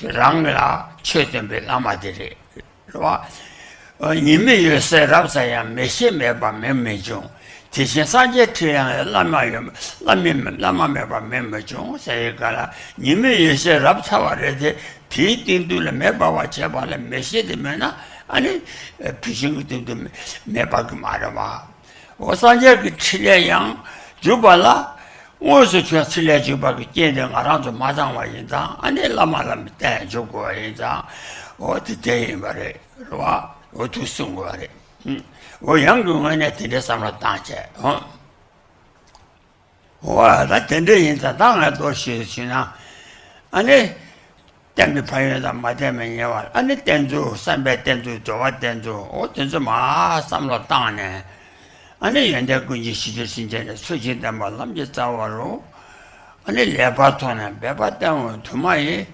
རང་ལ་ཆོས་སྟོན་པའི་བླ་མ་དེ་རེད། རེད་བ། ཉི་མའི་འོད་ཟེར་རབ་ཚ་ཡང་། མེ་ཤེས་མེད་པར་མེ་མི་འབྱུང་། དེ་བཞིན་སངས་རྒྱས་ཁྲི་ཡང་། བླ་མ་ཡོད་བླ་མ་མེད་པར་མེ་མི་འབྱུང་ཟེར་བའི་སྐབས་ལ་ཉི་མའི་འོད་ཟེར་རབ་ཚ་བ་རེད་དེ། དེའི་སྟེང་དུ་ལ་མེ་འབར་བར་བྱེད་པ་ལ་མེ་ཤེས་དེ་མེད་ན་ཨ་ནི་བུད་ཤིང་གི་སྟེང་དུ་མེ་འབར་གི་མ་རེད་བ། འོ་སངས་རྒྱས་ཀྱི་ཁྲི་ལས་ཡང་འཇུག་པ་ལ་དངོས་སུ་ཁྱོད་ཁྲི་ལས་འཇུག་པ་གི་རྐྱེན་དེ་ང་རང་ཚོ་མ་ཚང་བ་ཡིན་ཙང་ཨ་ནི་བླ་མ་ལ་བསྟེན་འཇུག་དགོས་པ་ཡིན་ཙང་འོ་དེ་དེ་ཡིན་པ་རེད་རེད་བ། འོ་ཐུགས་སྲུང་དགོས་པ་རེད། འོ་ཡང་གི་ངོས་ནས་དེ་འདྲའི་བསམ་བློ་བཏང་བྱས་འོ། འོ་ད་དེ་འདྲ་ཡིན་ཙང་ད་ང་ལྟོས་ཤིག་ཞུས་ན། ཨ་ནི། བསྟན་པའི་ཕན་ཡོན་དང་མ་བསྟན་པའི་ཉེས་པ་ཨ་ནི་བསྟན་ཚུལ་བསམ་པའི་བསྟན་ཚུལ་སྦྱོར་བ་བསྟན་ཚུལ་འོ་དེ་ཚོ་མར་བསམ་བློ་བཏང་ནས། ཨ་ནི་ཡོན་ཏན་ཀུན་གྱི་གཞི་ཆེན་ཤེས་བྱ་ནི་ཚུལ་བཞིན་བསྟན་པ་ལམ་གྱི་རྩ་བ་རུ། ཨ་ནི་ལེགས་པར་མཐོང་ནས་འབད་པ་བརྟན་པོ་དུ་མ་ཡིས།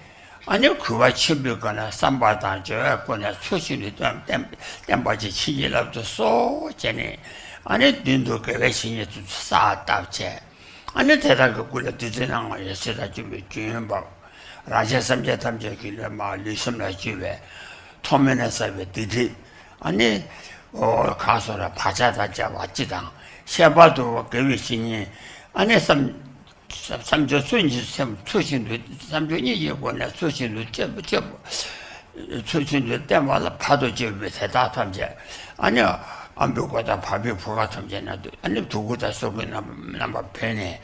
ཨ་ནི་གུས་པ་ཆེན་པོའི་སྒོ་ནས་བསམ་པ་དང་སྦྱོར་བའི་སྒོ་ནས་ཚུལ་བཞིན་དུ་བསྟན་བསྟན་བསྟན་པ་ཅིག་བྱིན་གྱིས་བརླབ་ཏུ་གསོལ་བྱས་ནས་ཨ་ནི་མདུན་དུ་དགེ་བའི་བཤེས་གཉེན་དེ་ཚོ་གསལ་བཏབ་བྱས། ཨ་ནི་དེ་དག་གི་སྐུ་ལ་བདུད་རྩི་སྣང་བ་ཡི་ཚེ་དང་བཅས་པའི་རྒྱུན་བབས། རང་གཞན་སེམས་ཅན་ཐམས་ཅད་ཀྱི་ལུས་མ་ལུས་སེམས་ལ་བཅུད་པའི་ཐོག་མེད་ནས་བསགས་པའི་སྡིག་སྒྲིབ། ཨ་ནི། འོ་གང་སོགས་ལ་བག་ཆགས་དང་བཅས་པ་སྤྱི་དང་ཤེས་པ་དུ་བ་དགེ་བའི་བཤེས་གཉེན། ཨ་ནི་བསམ། བསམ་སྦྱོར་ཚུལ་གཉིས་སེམས་ཚུལ་བཞིན་དུ་བསམ་སྦྱོར་གཉིས་ཀྱི་སྒོ་ནས་ཚུལ་བཞིན་དུ་སྤྱད་པ་སྤྱད་པ། ཚུལ་བཞིན་དུ་བསྟན་པ་ལ་བར་དུ་གཅོད་པའི་དེ་དག་ཐམས་ཅད་ཨ་ནི་ཨམ་བུའི་སྒོ་དང་བར་པའི་བུ་ག་ཐམས་ཅད་ན་དུ་ཨ་ནི་དུག་ཁུ་དང་སོ་ཁུའི་རྣམ་པ་རྣམ་པར་བོས་ནས་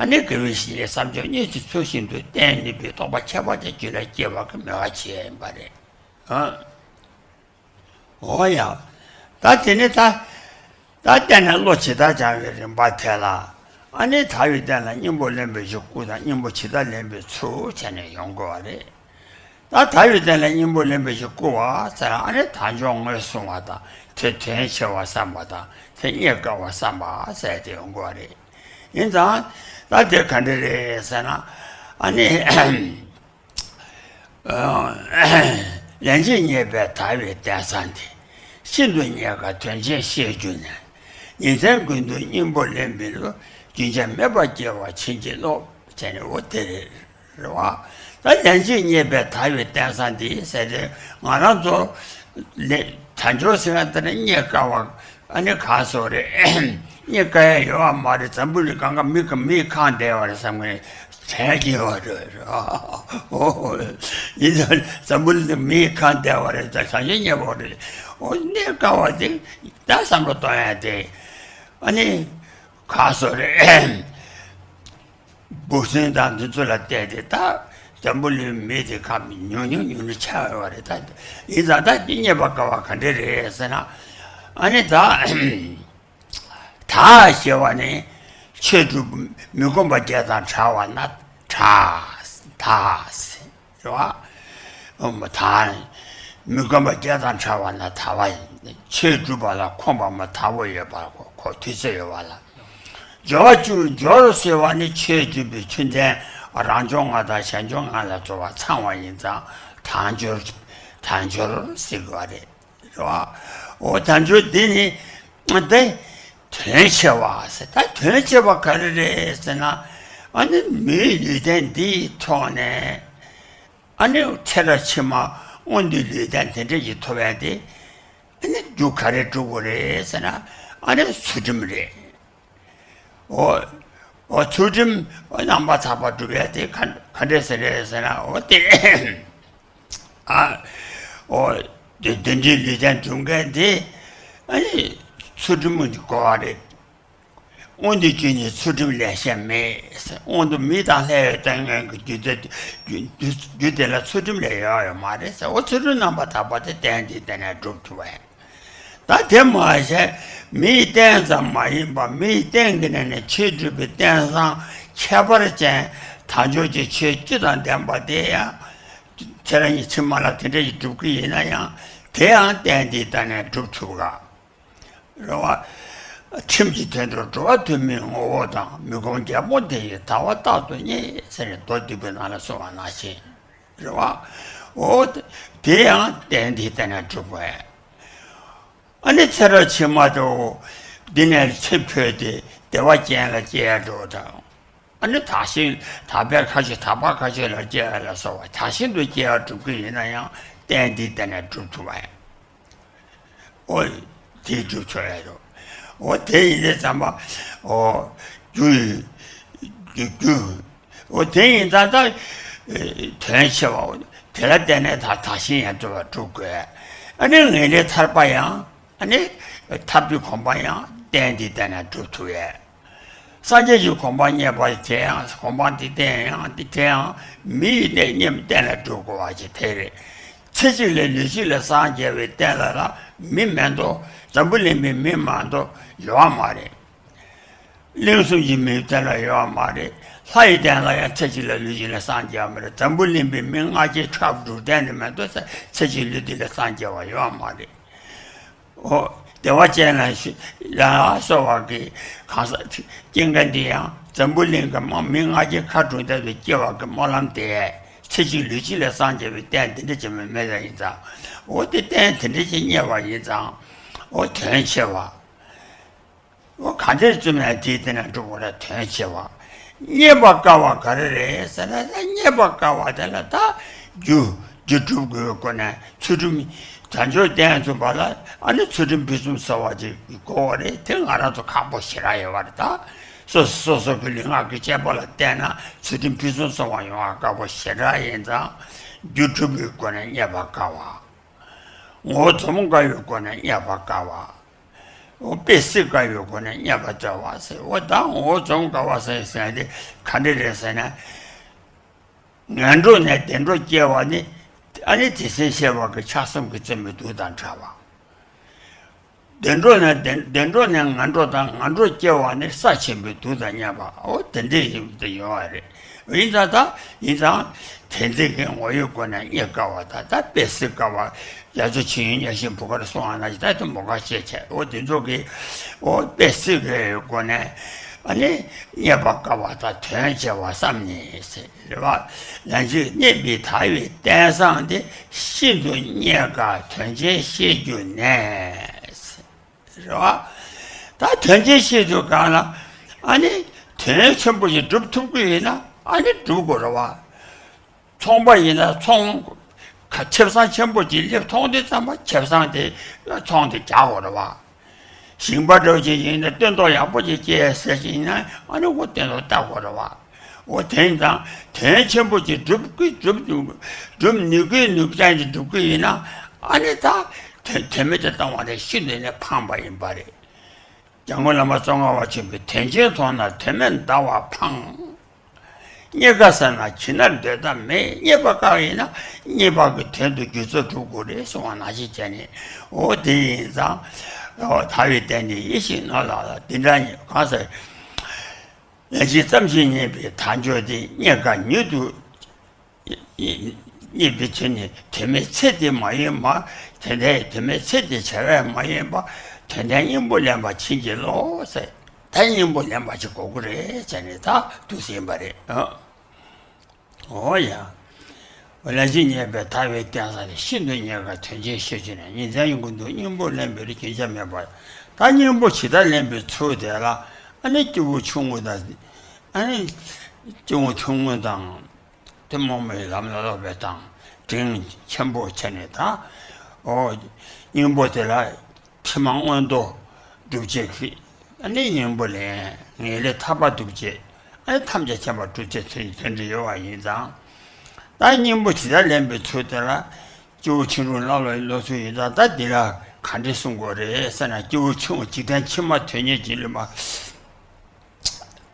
ཨ་ནི་དགེ་བའི་བཤེས་གཉེན་བསམ་སྦྱོར་གཉིས་ཀྱི་ཚུལ་བཞིན་དུ་བསྟེན་ནུས་པའི་རྟོགས་པ་ཁྱད་པར་ཅན་རྒྱུད་ལ་སྐྱེ་བ་གི་མོས་པ་བྱེད་ཡིན་པ་རེད། ཨ། འོ་ཡ། ད་དེ་ནི་ད། ད་བསྟན་ནས་བློ་ཇི་ལྟར་སྦྱང་བའི་རིམ་པ་དེ་ལ། ཨ་ནི་དག་པའི་སྟེང་ལ་སྙིང་པོ་ལེན་པའི་གཞི་བསྐུལ་དང་སྙིང་པོ་ཇི་ལྟར་ལེན་པའི་ཚུལ་བྱས་ནས་ཡོང་དགོས་པ་རེད། ད་དག་པའི་སྟེང་ལ་སྙིང་པོ་ལེན་པའི་གཞི་བསྐུལ་བ་ཟེར་ཨ་ནི་དལ་འབྱོར་ངོས་བཟུང་བ་དང་དེ་དོན་ཆེ་བ་བསམ་པ་དང་དེ་རྙེད་དཀའ་བ་བསམ་པ་ཟེར་དེ་ཡོང་དགོས་པ་རེད། ཡིན་ཙང་ད་དེ་ག་འདྲ་རེད་ཟེར་ན་ཨ་ནི། ལན་གཅིག་རྙེད་པའི་དག་པའི་གཏེར་གསང་འདི། ཤིན་ཏུ་རྙེད་དཀའ་དོན་ཆེན་ཤེས་གྱུར་ནས། ཉིན་མཚན་ཀུན་ཏུ་སྙིང་པོ་ལེན་པའི་བློ། རྒྱུན་ཆད་མེད་པར་སྐྱེ་བར་བྱིན་གྱིས་རློབས། བྱས་ནས་འོ་དེ་རེད་རེད་བ། ད་ལན་གཅིག་རྙེད་པའི་དག་པའི་གཏེར་གསང་འདི་ཟེར་ཏེ་ང་རང་ཚོ་ལས་དལ་འབྱོར་ཟེར་བ་འདི་ནི་རྙེད་དཀའ་བ། ཨ་ནི་གང་སོགས་རེད། རྙེད་དཀའ་ཡ་ཡོད་པ་མ་རེད། འཛམ་བུ་གླིང་སྒང་ག་མི་ག་མིས་གང་བསྡད་པ་རེད་བསམ་གི་དྲན་གྱི་ཡོད་རེད། ཨོ། ཡིན་ཙང་འཛམ་བུ་གླིང་མིས་གང་བསྡད་པ་རེད། ད་བྱང་ཆུབ་རྙེད་པ་རེད། ཨོ་གནས་དཀའ་བ་དེ་ད་བསམ་བློ་གཏོང་ཡ་དེ། ཨ་ནི་གང་སོགས་རེད། འབུ་སྲིན་དང་འདི་ཚོ་ལ་བལྟས་ཏེ་ད་འཛམ་བུ་གླིང་མི་དེ་ཁམས་ཉུང་ཉུང་ཉུང་ཉུང་ཆགས་ཡོད་པ་རེད། ད་ཡིན་ཙང་ད་འདི་རྙེད་པ་དཀའ་བ་ག་འདྲ་རེད་ཟེར་ན། ཨ་ནི་ད་དག་ཞེས་པ་ནི་ཆོས་དྲུག་མི་ཁོམ་པ་བརྒྱད་དང་བྲལ་བ་ན་དག་དག་ཟེར་བ། ཨོ་མ་དང་། མི་དགོན་པ་བརྒྱ་དང་ཕྲ་བ་ན་དར་བ་ཡིན། ཆོས་སྒྲུབ་པ་ལ་ཁོམ་པ་མ་དར་བོ་ཡོད་པ་ཁོ་ཁོ་དུས་ཚོད་ཡོད་པ་ལ། སྦྱོར་བ་བཅུ་སྦྱོར་ཟེར་བ་ནི་ཆོས་སྒྲུབ་པའི་ཆོས་ལྡན་རང་བྱུང་ལྔ་དང་གཞན་བྱུང་ལྔ་ལ་སྦྱོར་བ་ཚང་བ་ཡིན་ཙང་དལ་འབྱོར་དལ་འབྱོར་ཟེར་དགོས་པ་རེད། རེད་བ། འོ་དལ་འབྱོར་འདི་ནི་འདི་དོན་ཆེ་བ་ཟེར། ད་དོན་ཆེ་བ་ག་རེ་རེད་ཟེར་ན། ཨ་ནི་མིའི་ལུས་རྟེན་འདིའི་ཐོག་ནས། ཨ་ནི་ཚེ་རབས་ཕྱི་མ་དངོས་འདུས་ལུས་རྟེན་དེ་འདྲ་ཞིག་ཐོབ་ཡ་དེ། ཨ་ནི་རྒྱུ་ག་རེ་སྒྲུབ་དགོས་རེད་ཟེར་ན། ཨ་ནི་ཚུལ་ཁྲིམས་རེད། འོ། འོ་ཚུལ་ཁྲིམས་འོ་རྣམ་པར་དག་པ་སྒྲུབ་ཡ་དེ་ག་ག་འདྲ་ཟེར་རེད་ཟེར་ན། འོ་དེ། ཨ། འོ། དེ་དེ་འདྲའི་ལུས་རྟེན་སྒྲུབ་མཁན་དེ། ཨ་ནི་ཚུལ་ཁྲིམས་དགོས་པ་རེད། དངོས་འདུས་རྒྱུ་ནི་ཚུལ་ཁྲིམས་ལས་གཞན་མེད། དངོས་འདུས་མི་དང་ལྷའི་ལྟ་ངན་གྱི་རྒྱུ་དེ་རྒྱུ་རྒྱུ་རྒྱུ་དེ་ལ་ཚུལ་ཁྲིམས་ལས་ཡོད་ཡོད་མ་རེད་ཟེར། འོ་ཚུལ་ཁྲིམས་རྣམ་པར་དག་པ་དེ་རྟེན་འདིའི་སྟེང་ནས་སྒྲུབ་ཐུབ་པ་ཡིན། ད་དེ་མ་ཟད་མིའི་རྟེན་ཙམ་མ་ཡིན་པར་མིའི་རྟེན་གྱི་ནང་ནས་ཆོས་སྒྲུབ་པའི་རྟེན་བཟང་ཁྱད་པར་ཅན་དལ་འབྱོར་གྱི་ཆོས་བཅུ་དང་ལྡན་པ་དེ་ཡང་། ཚེ་རབས་ཕྱི་མ་ལ་དེ་འདྲ་ཞིག་སྒྲུབ་ཀྱི་ཡིན་ན་ཡང་དེ་ཡང་རྟེན་འདིའི་སྟེང་ནས་སྒྲུབ་ཐུབ་ག། རེད་བ། ཁྲིམས་ཀྱི་དོན་དུ་འགྲོ་བ་ཐུན་མིན་ངོ་བོ་དང་མི་ཁོམ་རྒྱལ་པོ་དེ་ཡི་དལ་བ་རྟག་ཏུ་རྙེད་ཟེར་ནས་མདོ་སྡུད་པའི་ནང་ལ་གསུངས་པ་ནང་བཞིན། རེད་བ། འོ། དེ་ཡང་རྟེན་འདིའི་སྟེང་ནས་གྲུབ་པས། ཨ་ནི་ཚེ་རབས་ཕྱི་མ་དུ་འདི་ནས་ཚེ་འཕོས་ཏེ་བདེ་བ་ཅན་ལ་སྐྱེ་ཡ་འགྲོ་དང་། ཨ་ནི་དག་ཞིང་དག་པའི་ཁ་ཆེ་དག་པ་ཁ་ཆེ་ལ་སྐྱེ་ཡ་ལ་སོགས་པ་དག་ཞིང་དུ་སྐྱེ་བ་སྒྲུབ་ཀྱི་ཡིན་ན་ཡང་རྟེན་འདིའི་སྟེང་ནས་སྒྲུབ་ཐུབ་པ་ཡིན། འོ། དེ་སྒྲུབ་ཆོག་ཡ་རོ། འོ་དེ་ཡིན་དུས་ཙམ་པ། འོ། རྒྱུ་ཡི། རྒྱུ། འོ་དེ་ཡིན་ཙང་ད། དོན་ཆེ་བ། དེ་ལ་བརྟེན་ནས་ད་དག་ཞིང་ཡང་སྒྲུབ་པ་སྒྲུབ་དགོས། ཨ་ནི་ངེས་ལེགས་ཐར་པ་ཡང་། ཨ་ནི། ཐར་པའི་གོ་འཕང་ཡང་རྟེན་འདིའི་སྟེང་ནས་སྒྲུབ་ཐུབ་ཡས། སངས་རྒྱས་ཀྱི་གོ་འཕང་བརྙེས་པ་དེ་ཡང་གོ་འཕང་དེ་རྟེན་ཡང་དེ་དེ་ཡང་མི་ཡི་གནས་རྟེན་ལ་སྒྲུབ་དགོས་པ་ཅིག་དེ་རེད། ཚེ་གཅིག་ལས་ལུས་གཅིག་ལ་སངས་རྒྱས་པའི་རྟེན་ལ་ལ་མི་མེད་དོ། འཛམ་བུ་གླིང་པའི་མི་མ་གཏོགས་ཡོད་མ་རེད། གླིང་གསུམ་གྱི་མིའི་རྟེན་ལ་ཡོད་མ་རེད། ལྷ་ཡི་རྟེན་ལ་ཡང་ཚེ་གཅིག་ལ་ལུས་གཅིག་ལ་སངས་རྒྱས་མ་རེད། འཛམ་བུ་གླིང་པའི་མི་ལྔ་བརྒྱའི་ཁྲག་འབྲུག་རྟེན་དེ་མ་གཏོགས་ཚེ་གཅིག་ལུས་གཅིག་ལ་སངས་རྒྱས་པ་ཡོད་མ་རེད། འོ། བདེ་བ་ཅན་ལ་ཞི་ལ་སོགས་པ་གི་གང་ཟག་སྐྱེ་མཁན་དེ་ཡང་འཛམ་བུ་གླིང་གི་དམག་མི་ལྔ་བརྒྱའི་ཁ་གྲུང་དེ་ཚོ་སྐྱེ་བ་གི་སྨོན་ལམ་དེ་ཚེ་གཅིག་ལུས་གཅིག་ལ་སངས་རྒྱས་པའི་རྟེན་དེ་འདྲ་ཅིག་མེད་པ་ཡིན་ཙང་། འོ་དེ་རྟེན་དེ་འདྲ་ཅིག་རྙེད་པ་ཡིན་ཙང་། འོ་དོན་ཆེ་བ། འོ་ག་འདྲས་བཙུན་མའི་དེའི་སྟེང་ན་འགྲོ་དགོས་ན་དོན་ཆེ་བ། རྙེད་པར་དཀའ་བ་ག་རེ་རེད་ཟེར་ན། ད་རྙེད་པར་དཀའ་བ་དེ་ལ་ད་རྒྱུ་རྒྱུ་སྒྲུབ་དགོས་པའི་སྒོ་ནས་ཚུལ་ཁྲིམས་དལ་འབྱོར་རྟེན་ཚུགས་པ་ལ་ཨ་ནི་ཚུལ་ཁྲིམས་ཕུན་སུམ་ཚོགས་པ་ཅིག་དགོས་པ་རེད། དེ་ང་རང་ཚོ་ཁག་པོ་ཞེ་དྲག་ཡོད་པ་རེད། ད་སོ་སོ་སོ་སོ་གི་ལུས་ངག་གི་སྤྱད་པ་ལ་བརྟེན་ན་ཚུལ་ཁྲིམས་ཕུན་སུམ་ཚོགས་པ་ཡོང་བ་དཀའ་པོ་ཞེ་དྲག་ཡིན་ཙང་། རྒྱུ་སྒྲུབ་པའི་སྒོ་ནས་རྙེད་པར་དཀའ་བ། ངོ་བོ་འཛོམས་དཀའ་བའི་སྒོ་ནས་རྙེད་པར་དཀའ་བ། འོ་དཔེ་སྲིད་དཀའ་བའི་སྒོ་ནས་རྙེད་པར་བྱ་བ་ཟེར། འོ་ད་ངོ་བོ་འཛོམས་དཀའ་བ་ཟེར་ཟེར་དེ་ག་འདྲ་རེད་ཟེར་ན། ངན་འགྲོ་ནས་བདེ་འགྲོ་སྐྱེ་བ་ནི། ཨ་ནི་དེ་བཞིན་གཤེགས་པ་གི་ཕྱག་གསུམ་གྱིས་བརྩམས་པའི་གདུགས་དང་འདྲ་བ། བདེ་འགྲོ་ནས་བདེ་བདེ་འགྲོ་ནས་ངན་འགྲོ་དང་ངན་འགྲོ་སྐྱེ་བ་ནི་ས་ཆེན་པོའི་གདུགས་དང་མཉམ་པ། འོ་དེ་འདྲའི་ཡིན་དུ་ཡོང་བ་རེད། ཡིན་ཙང་ད་ཡིན་ཙང་། དེ་འདྲའི་གི་ངོ་བོའི་སྒོ་ནས་རྙེད་དཀའ་བ་དང་ད་དཔེ་སྲིད་དཀའ་བ། རྒྱ་མཚོ་ཆུ་ཡིན་གཉའ་ཤིང་བུ་གར་སོང་བ་ན་ད་དེ་མོ་ག་ཤེས་བྱས། འོ་དེ་ཚོ་གི་འོ་དཔེ་སྲིད་ཀྱི་སྒོ་ནས་ཨ་ནི་རྙེད་པར་དཀའ་བ་དང་དོན་ཆེ་བ་བསམ་ནས་ཟེར་རེད་བ། ལན་ཅིག་རྙེད་པའི་དལ་བའི་རྟེན་བཟང་དེ་ཤིན་ཏུ་རྙེད་དཀའ་དོན་ཆེན་ཤེས་རྒྱུ་ནས། རེད་བ། ད་དོན་ཆེན་ཤེས་དུས་གང་ལ་ཨ་ནི་དོན་ཆེན་པོ་ཞིག་སྒྲུབ་ཐུབ་ཀྱི་ཡིན་ན་ཨ་ནི་སྒྲུབ་དགོས་རེད་བ། ཚོང་པ་ཡིན་ན་ཚོང་ཁ་ཆབ་གསང་ཆེན་པོ་ཅིག་སླེབས་མཐོང་དུས་ཙམ་པ་ཆབ་གསང་དེ་ཚོང་དེ་རྒྱག་དགོས་རེད་བ། ཞིང་པ་འདྲ་བོ་ཅིག་ཡིན་ན་སྟོན་ཐོག་ཡག་པོ་ཅིག་སྐྱེས་ཟེར་ཞིག་ཡིན་ན་ཨ་ནི་འོ་སྟོན་ཐོག་བཏབ་དགོས་རེད་བ། འོ་དེ་ཡིན་ཙང་དོན་ཆེན་པོ་ཅིག་སྒྲུབ་ཀྱི་སྒྲུབ་སྒྲུབ་ནུས་ཀྱི་ནུས་ཅན་ཅིག་སྒྲུབ་ཀྱི་ཡིན་ན་ཨ་ནི་ད་དོན་དོན་མེད་དུ་བཏང་བ་དེ་ཤིན་ཏུ་ནས་ཕངས་པ་ཡིན་པ་རེད། སྐྱབས་མགོན་བླ་མ་ཙོང་ཁ་པ་ཆེན་པོས་དོན་ཆེན་མཐོང་ན་དོན་མེད་འདའ་བ་ཕངས། རྙེད་དཀའ་ཟེར་ན་ཇི་ནར་འདོད་ཐབས་མེད། རྙེད་པ་དཀའ་བ་ཡིན་ན་རྙེད་པ་གི་དོན་དུ་རྒྱུ་ཚོགས་སྒྲུབ་དགོས་རེད་གསུང་བ་ནང་བཞིན་བྱས་ནས། འོ་དེ་ཡིན་ཙང་། འོ་དལ་བའི་རྟེན་འདི་ཡིད་བཞིན་ནོར་ལགས་ལ་འདི་འདྲ་ཉིད་གང་ཟེར། ལན་གཅིག་ཙམ་ཞིག་རྙེད་པའི་དལ་འབྱོར་འདི། རྙེད་དཀའ་མྱུར་དུ། རྙེད་པའི་ཚེ་ནི་དོན་མེད་ཚེ་དེ་མ་ཡིན་པ། དོན་ལྡན་དོན་མེད་ཚེ་དེ་བྱ་བས་མ་ཡིན་པ། དོན་ལྡན་སྙིང་པོ་ལེན་པར་བྱིན་གྱིས་རློབས་ཟེར། ད་སྙིང་པོ་ལེན་པ་ཅིག་དགོས་ཀྱི་རེད་ཟེར་ནས་ད་འདུག་ཟིན་པ་རེད། ཨ། འོ་ཡ། ལན་ཅིག་རྙེད་པའི་ཐར་པའི་རྟེན་ས་ནི། ཤིན་ཏུ་རྙེད་དཀའ་དོན་ཆེན་ཤེས་བྱུང་ནས། ཉིན་མཚན་ཀུན་ཏུ་སྙིང་པོ་ལེན་པའི་རྒྱུན་ཆད་མེད་པ། ད་སྙིང་པོ་ཇི་ལྟར་ལེན་པའི་ཚུལ་དེ་ལ། ཨ་ནི་སྐྱེས་བུ་ཆུང་ངུ་དང་། ཨ་ནི་སྐྱེས་བུ་ཆུང་ངུ་དང་། ཐུན་མོང་མའི་ལམ་ལ་སློབ་པའི་དང་། འབྲིང་ཆེན་པོ་བྱས་ནས་ད། ཨོ། སྙིང་པོ་དེ་ལ་ཕྱི་མ་མངོན་མཐོ་སྒྲུབ་བྱེད་ཀྱི། ཨ་ནི་སྙིང་པོ་ལེན། ངེས་ལེགས་ཐར་པ་སྒྲུབ་བྱེད། ཨ་ནི་ཐམས་ཅད་མཁྱེན་པ་སྒྲུབ་བྱེད་ཚུལ་གྱི་དོན་འདི་ཡོད་པ་ཡིན་ཙང་། ད་སྙིང་པོ་ཇི་ལྟར་ལེན་པའི་ཚུལ་དེ་ལ། སྐྱེས་བུ་ཆུང་ངུར་བསླབ་པའི་སློབ་ཚུལ་ཡིན་ཙང་། ད་འདི་ལ་ག་འདྲ་གསུང་དགོས་རེད་ཟེར་ན། སྐྱེས་བུ་ཆུང་ངུ་འཇིག་རྟེན་ཕྱི་མ་དོན་གཉེར་གྱི་ལུས་མ།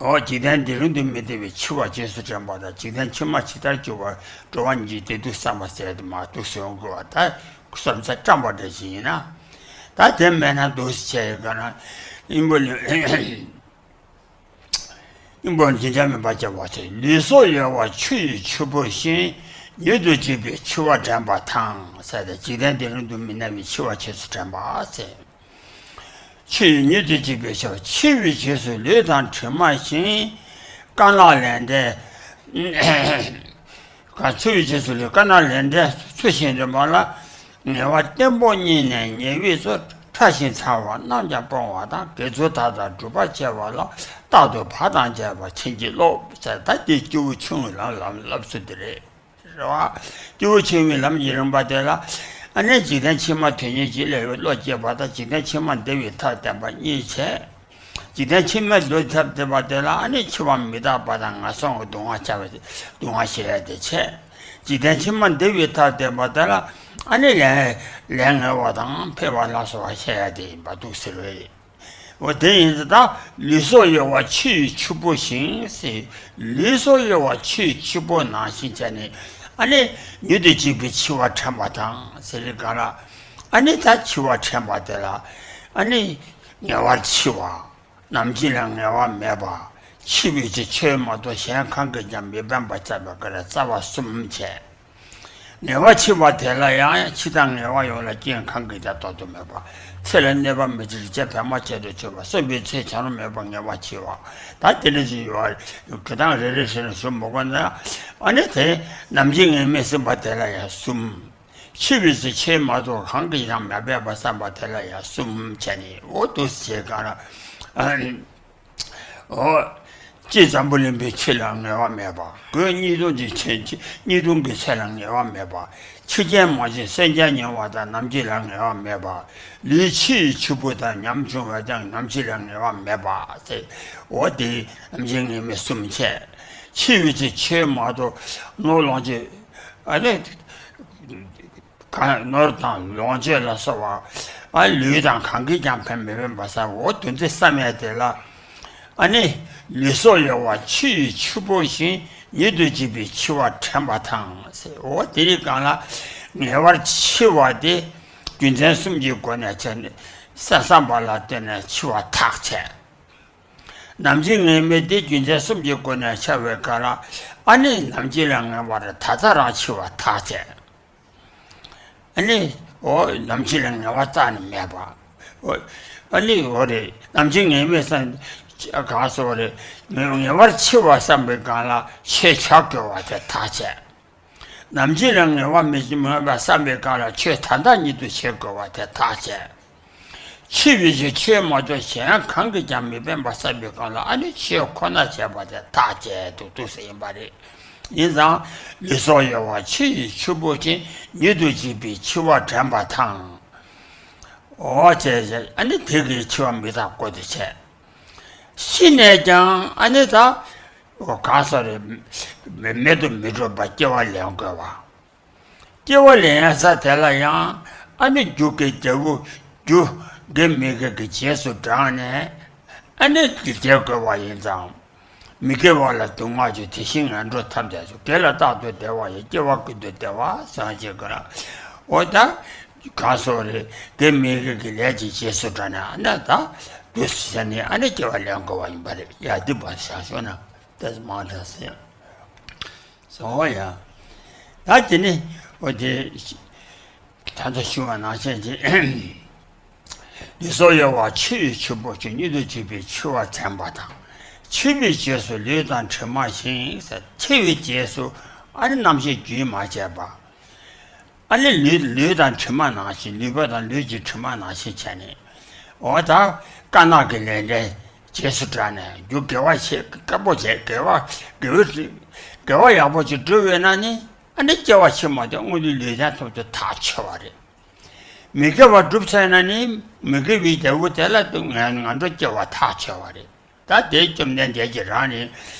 འོ། འཇིག་རྟེན་འདི་རིང་དུ་མི་སྟེར་བའི་འཆི་བ་རྗེས་སུ་དྲན་པ་དང་། འཇིག་རྟེན་ཕྱི་མ་ཇི་ལྟར་འགྱུར་བར་འགྲོ་བ་ཉིད་ཀྱི་བདེ་སྡུག་བསམ་པ་ཟེར་དུ་མ་འདུག་གསུང་དགོས་པ། ད་བསམ་ཚད་བཀྲམ་པ་འདྲ་ཞིག་ཡིན་ན། ད་དེ་མེད་ན་འདུག་ཟེར་བྱས་ཡོད་ག་ན། སྙིང་པོ་ལེན། སྙིང་པོ་འཇིག་རྟེན་མེད་པར་བྱ་བ་ཚེ། ལུས་སྲོག་གཡོ་བ་ཆུ་ཡི་ཆུ་བུར་བཞིན། ཉིད་དུ་བཅུག་པའི་འཆི་བ་དྲན་པ་དང་ཟེར་ཏེ། འཇིག་རྟེན་འདི་རིང་དུ་མི་གནས་པའི་འཆི་བ་རྗེས་སུ་དྲན་པ་ཟེར། ཆུ་ཡིས་ཉིད་དུ་བཅུག་པའི་ཆ། འཆི་བའི་རྗེས་སུ་ལུས་དང་གྲིབ་མ་བཞིན། དཀའ་ལས་ལན་འདས། གང་འཆི་བའི་རྗེས་སུ་ལུས། དཀའ་ལས་ལན་འདས་ཚུལ་བཞིན་རིམ་པ་ལ། ངལ་བ་བརྟན་པོ་རྙེད་ནས་ཉེ་བའི་ཚོགས། ཕྲ་ཞིང་ཚ་བ་རྣམས་ཀྱང་སྤོང་བ་དང་། དགེ་ཚུལ་དག་དང་སྒྲུབ་པར་བྱེད་པ་ལ། རྟག་ཏུ་བག་དང་བཅས་པ་བྱིན་གྱིས་རློབས་ཟེར། ད་འདི་སྐྱེས་བུ་ཆུང་ངུའི་ལམ་ལམ་སློབ་ཚུལ་འདི་རེད། རེད་བ། སྐྱེས་བུ་ཆུང་ངུའི་ལམ་གྱི་རིམ་པ་དེ་ལ། ཨ་ནི་འཇིག་རྟེན་ཕྱི་མ་དོན་གཉེར་གྱི་ལས་བློ་སྐྱེས་པ་དང་། འཇིག་རྟེན་ཕྱི་མ་བདེ་བའི་ཐབས་བསྟན་པ་གཉིས་བྱས། འཇིག་རྟེན་ཕྱི་མ་བདེ་བའི་ཐབས་བསྟན་པ་དེ་ལ། ཨ་ནི་འཆི་བ་མི་རྟག་པ་དང་ངན་སོང་གི་སྡུག་བསྔལ་བྱ་བའི་སྡུག་བསྔལ་ཞི་ཡ་དེ་བྱས། འཇིག་རྟེན་ཕྱི་མ་བདེ་བའི་ཐབས་བསྟན་པ་དེ་ལ། ཨ་ནི་ལས་ལས་ངན་པ་དང་ཕལ་པ་ལ་སོགས་པ་ཞི་ཡ་དེ་ཡིན་པ་འདུག་ཟེར་བས། འོ། དེ་ཡིན་ཙང་ད། ལུས་སྲོག་གཡོ་བ་ཆུ་ཡི་ཆུ་བུར་བཞིན་ཟེར། ལུས་སྲོག་གཡོ་བ་ཆུ་ཡི་ཆུ་བུར་ནང་བཞིན་བྱས་ནས། ཨ་ནི་ཉིད་དུ་བཅུག་པའི་འཆི་བ་དྲན་པ་དང་ཟེར་ག་ལ། ཨ་ནི་ད་འཆི་བ་དྲན་པ་དེ་ལ། ཨ་ནི་ངེས་པར་འཆི་བ། ནམ་འཆི་ལ་ངེས་པ་མེད་པ། འཆི་བའི་ཚེ་ཆོས་མ་གཏོགས་གཞན་གང་གིས་ཀྱང་མི་ཕན་པ་བསམ་པའི་སྐོར་ལ་རྩ་བ་གསུམ་བྱས། ངེས་པ་འཆི་བ་དེ་ལ་ཡང་། འཆི་དང་ངེས་པ་ཡོངས་ལ་རྐྱེན་གང་གིས་ཀྱང་བཟློག་ཏུ་མེད་པ། ཚེ་ལ་གནོད་པ་མི་བྱེད་རིག་བྱེད་པདྨ་བྱེད་དུ་གྱུར་པ། གསོན་པའི་ཚེ་བྱ་རུང་མེད་པར་ངེས་པར་འཆི་བ། ད་དེ་འདྲ་ཞིག་ཡོད་པ། འགྲོ་སྟངས་རེ་རེ་བྱས་ནས་ཞུ་མི་དགོས་ན། ཨ་ནི་དེ་ནམ་འཆི་ངེས་མེད་གསུངས་པ་དེ་ལ་ཡང་གསུམ། འཆི་བའི་ཚེ་ཆོས་མ་གཏོགས་གང་གིས་ཀྱང་མ་ཕན་པ་བསམ་པ་དེ་ལ་ཡང་གསུམ་བྱས་ནས། འོ། འདུག་སེ་བྱས་ག་ལ། ཨ། འོ། སྤྱིར་འཛམ་བུ་གླིང་པའི་ཆོས་ལ་ངེས་པ་མེད་པ། སྒོས་གཉིས་སྟོང་གི་ཆོས། གཉིས་སྟོང་གི་ཆོས་ལ་ངེས་པ་མེད་པ། འཆི་རྐྱེན་མ་བྱུང་སེམས་ཅན་མྱོང་བ་དང་། ནམ་འཆི་ལ་ངེས་པ་མེད་པ། ལུས་ཆུ་ཡི་ཆུ་བུར་དང་། ཉམ་ཆུང་བས་ཀྱང་ནམ་འཆི་ལ་ངེས་པ་མེད་པ་ཟེར། འོ། དེ་ནམ་འཆི་ངེས་མེད་གསུམ་བྱས། འཆི་བའི་ཚེ་ཆོས་མ་གཏོགས་ནོར་ལོངས་སྤྱོད། ཨ་ནི། གང་། ནོར་དང་ལོངས་སྤྱོད་ལ་སོགས་པ། ཨ། ལུས་དང་གང་གིས་ཀྱང་ཕན་མི་ཕན་པ་བསམ། འོ། དོན་དེ་བསམ་ཡས་དེ་ལ། ཨ་ནི། ལུས་སྲོག་གཡོ་བ་ཆུ་ཡི་ཆུ་བུར་བཞིན། ཉིད་དུ་བཅུག་པའི་འཆི་བ་དྲན་པ་དང་ཟེར། འོ། དེ་རིང་གང་ལ། ངེས་པར་འཆི་བ་དེ་རྒྱུ་མཚན་གསུམ་གྱི་སྒོ་ནས་བྱས་ནས། བསམ་བསམ་པ་ལ་བརྟེན་ནས་འཆི་བ་ཐག་བཅད། ནམ་འཆི་ངེས་མེད་དེ་རྒྱུ་མཚན་གསུམ་གྱི་སྒོ་ནས་ཆགས་པའི་སྐབས་ལ། ཨ་ནི་ནམ་འཆི་ལ་ངེས་པ་རེད། ད་ལྟ་རང་འཆི་བ་ཐག་བཅད། ཨ་ནི། འོ། ནམ་འཆི་ལ་ངེས་པ་རྩ་ནས་མེད་པ། འོ། ཨ་ནི། འོ་རེད། ནམ་འཆི་ངེས་མེད་བསམ། གང་སོགས་རེད། ངེས་ངེས་པར་འཆི་བ་བསམ་པའི་སྒང་ལ་ཆོས་བྱ་དགོས་པ་དེ་ཐག་བཅད། ནམ་འཆི་ལ་ངེས་པ་མི་འཆི་མེད་པ་བསམ་པའི་སྒང་ལ་ཆོས་ད་ལྟ་ཉིད་དུ་བྱེད་དགོས་པ་དེ་ཐག་བཅད། འཆི་བའི་ཚེ་ཆོས་མ་གཏོགས་གཞན་གང་གིས་ཀྱང་མི་ཕན་པ་བསམ་པའི་སྒང་ལ། ཨ་ནི་ཆོས་ཁོ་ན་བྱས་པ་དེ་ཐག་བཅད་འདུག་འདུག་ཟེར་ཡིན་པ་རེད། ཡིན་ཙང་། ལུས་སྲོག་གཡོ་བ་ཆུ་ཡི་ཆུ་བུར་བཞིན། ཉིད་དུ་བཅུག་པའི་འཆི་བ་དྲན་པ་དང་། འོ་བྱས་བྱས། ཨ་ནི་དེ་གིས་འཆི་བ་མི་རྟག་པ་དེ་བྱས། ཤི་ནས་ཀྱང་ཨ་ནི་ད། འོ། གང་སོགས་རེད། མེ་མེ་དུ་མི་འགྲོ་བར་སྐྱེ་བ་ལེན་དགོས་པ། སྐྱེ་བ་ལེན་ས་དེ་ལ་ཡང་། ཨ་ནི་རྒྱུ་དགེ་རྒྱུ་བོ། རྒྱུ་དགེ་མི་དགེ་གི་རྗེས་སུ་འབྲངས་ནས། ཨ་ནི་དེ་སྐྱེ་དགོས་པ་ཡིན་ཙང་། མི་དགེ་བ་ལ་སྡུག་བསྔལ་བྱུང་། དེ་བཞིན་ངན་འགྲོ་ཐམས་ཅད་སོགས། དགེ་ལ་རྟག་ཏུ་བདེ་བ་ཡི། སྐྱེ་བ་ཀུན་ཏུ་བདེ་བ་སངས་རྒྱས་ཀུན་ལ། འོ་ད། གང་སོགས་རེད། དགེ་མི་དགེ་གི་ལས་ཀྱི་རྗེས་སུ་འབྲངས་ནས། ཨ་ནི་ད། དུས་སུ་བྱས་ནས་ཨ་ནི་སྐྱེ་བ་ལེན་དགོས་པ་ཡིན་པ་རེད། ཡ། འདི་བར་བཞག་ཤོག་ན་ཏེ་མང་དྲགས་སོང་། སོང་ཡ། ད་དེ་ནི་འོ་དེ་ད་ལྟ་ཞུ་བ་ནང་བཞིན་གྱི། ལུས་སྲོག་གཡོ་བ་འཆི་བའི་འཆི་འཕོ་ཆོས། སྙིགས་དུས་འཆི་བའི་འཆི་བ་མཚན་པ་དང་། འཆི་བའི་རྗེས་སུ་ལུས་དང་གྲིབ་མ་བཞིན་ཟེར། འཆི་བའི་རྗེས་སུ་ཨ་ནི་རྣམ་ཤེས་རྒྱུན་མ་ཆད་པ། ཨ་ནི་ལུས་ལུས་དང་གྲིབ་མ་ནང་བཞིན། ལུས་པ་དང་ལུས་ཀྱི་གྲིབ་མ་ནང་བཞིན་བྱས་ནས། འོ་ད་དཀར་ནག་གི་ལས་འབྲས་རྗེས་སུ་འབྲངས་ནས་རྒྱུ་དགེ་བ་བྱེད་དཀའ་པོ་བྱས། དགེ་བ་དགེ་བའི་དགེ་བ་ཡག་པོ་ཅིག་བསྒྲུབས་ཡོད་ན་ནི། ཨ་ནི་སྐྱེ་བ་ཕྱི་མ་དེ་དངོས་དུ་ལུས་རྟེན་ཐོབ་རྒྱུ་ཐག་ཆོད་པ་རེད། མི་དགེ་བ་བསྒྲུབས་ཚར་ན་ནི་མི་དགེ་བའི་འབྲས་བུ་དེ་ལ་ངན་ངན་འགྲོ་སྐྱེ་བ་ཐག་ཆོད་པ་རེད། ད་དེ་བཅོམ་ལྡན་འདས་ཀྱིས་རང་ནི་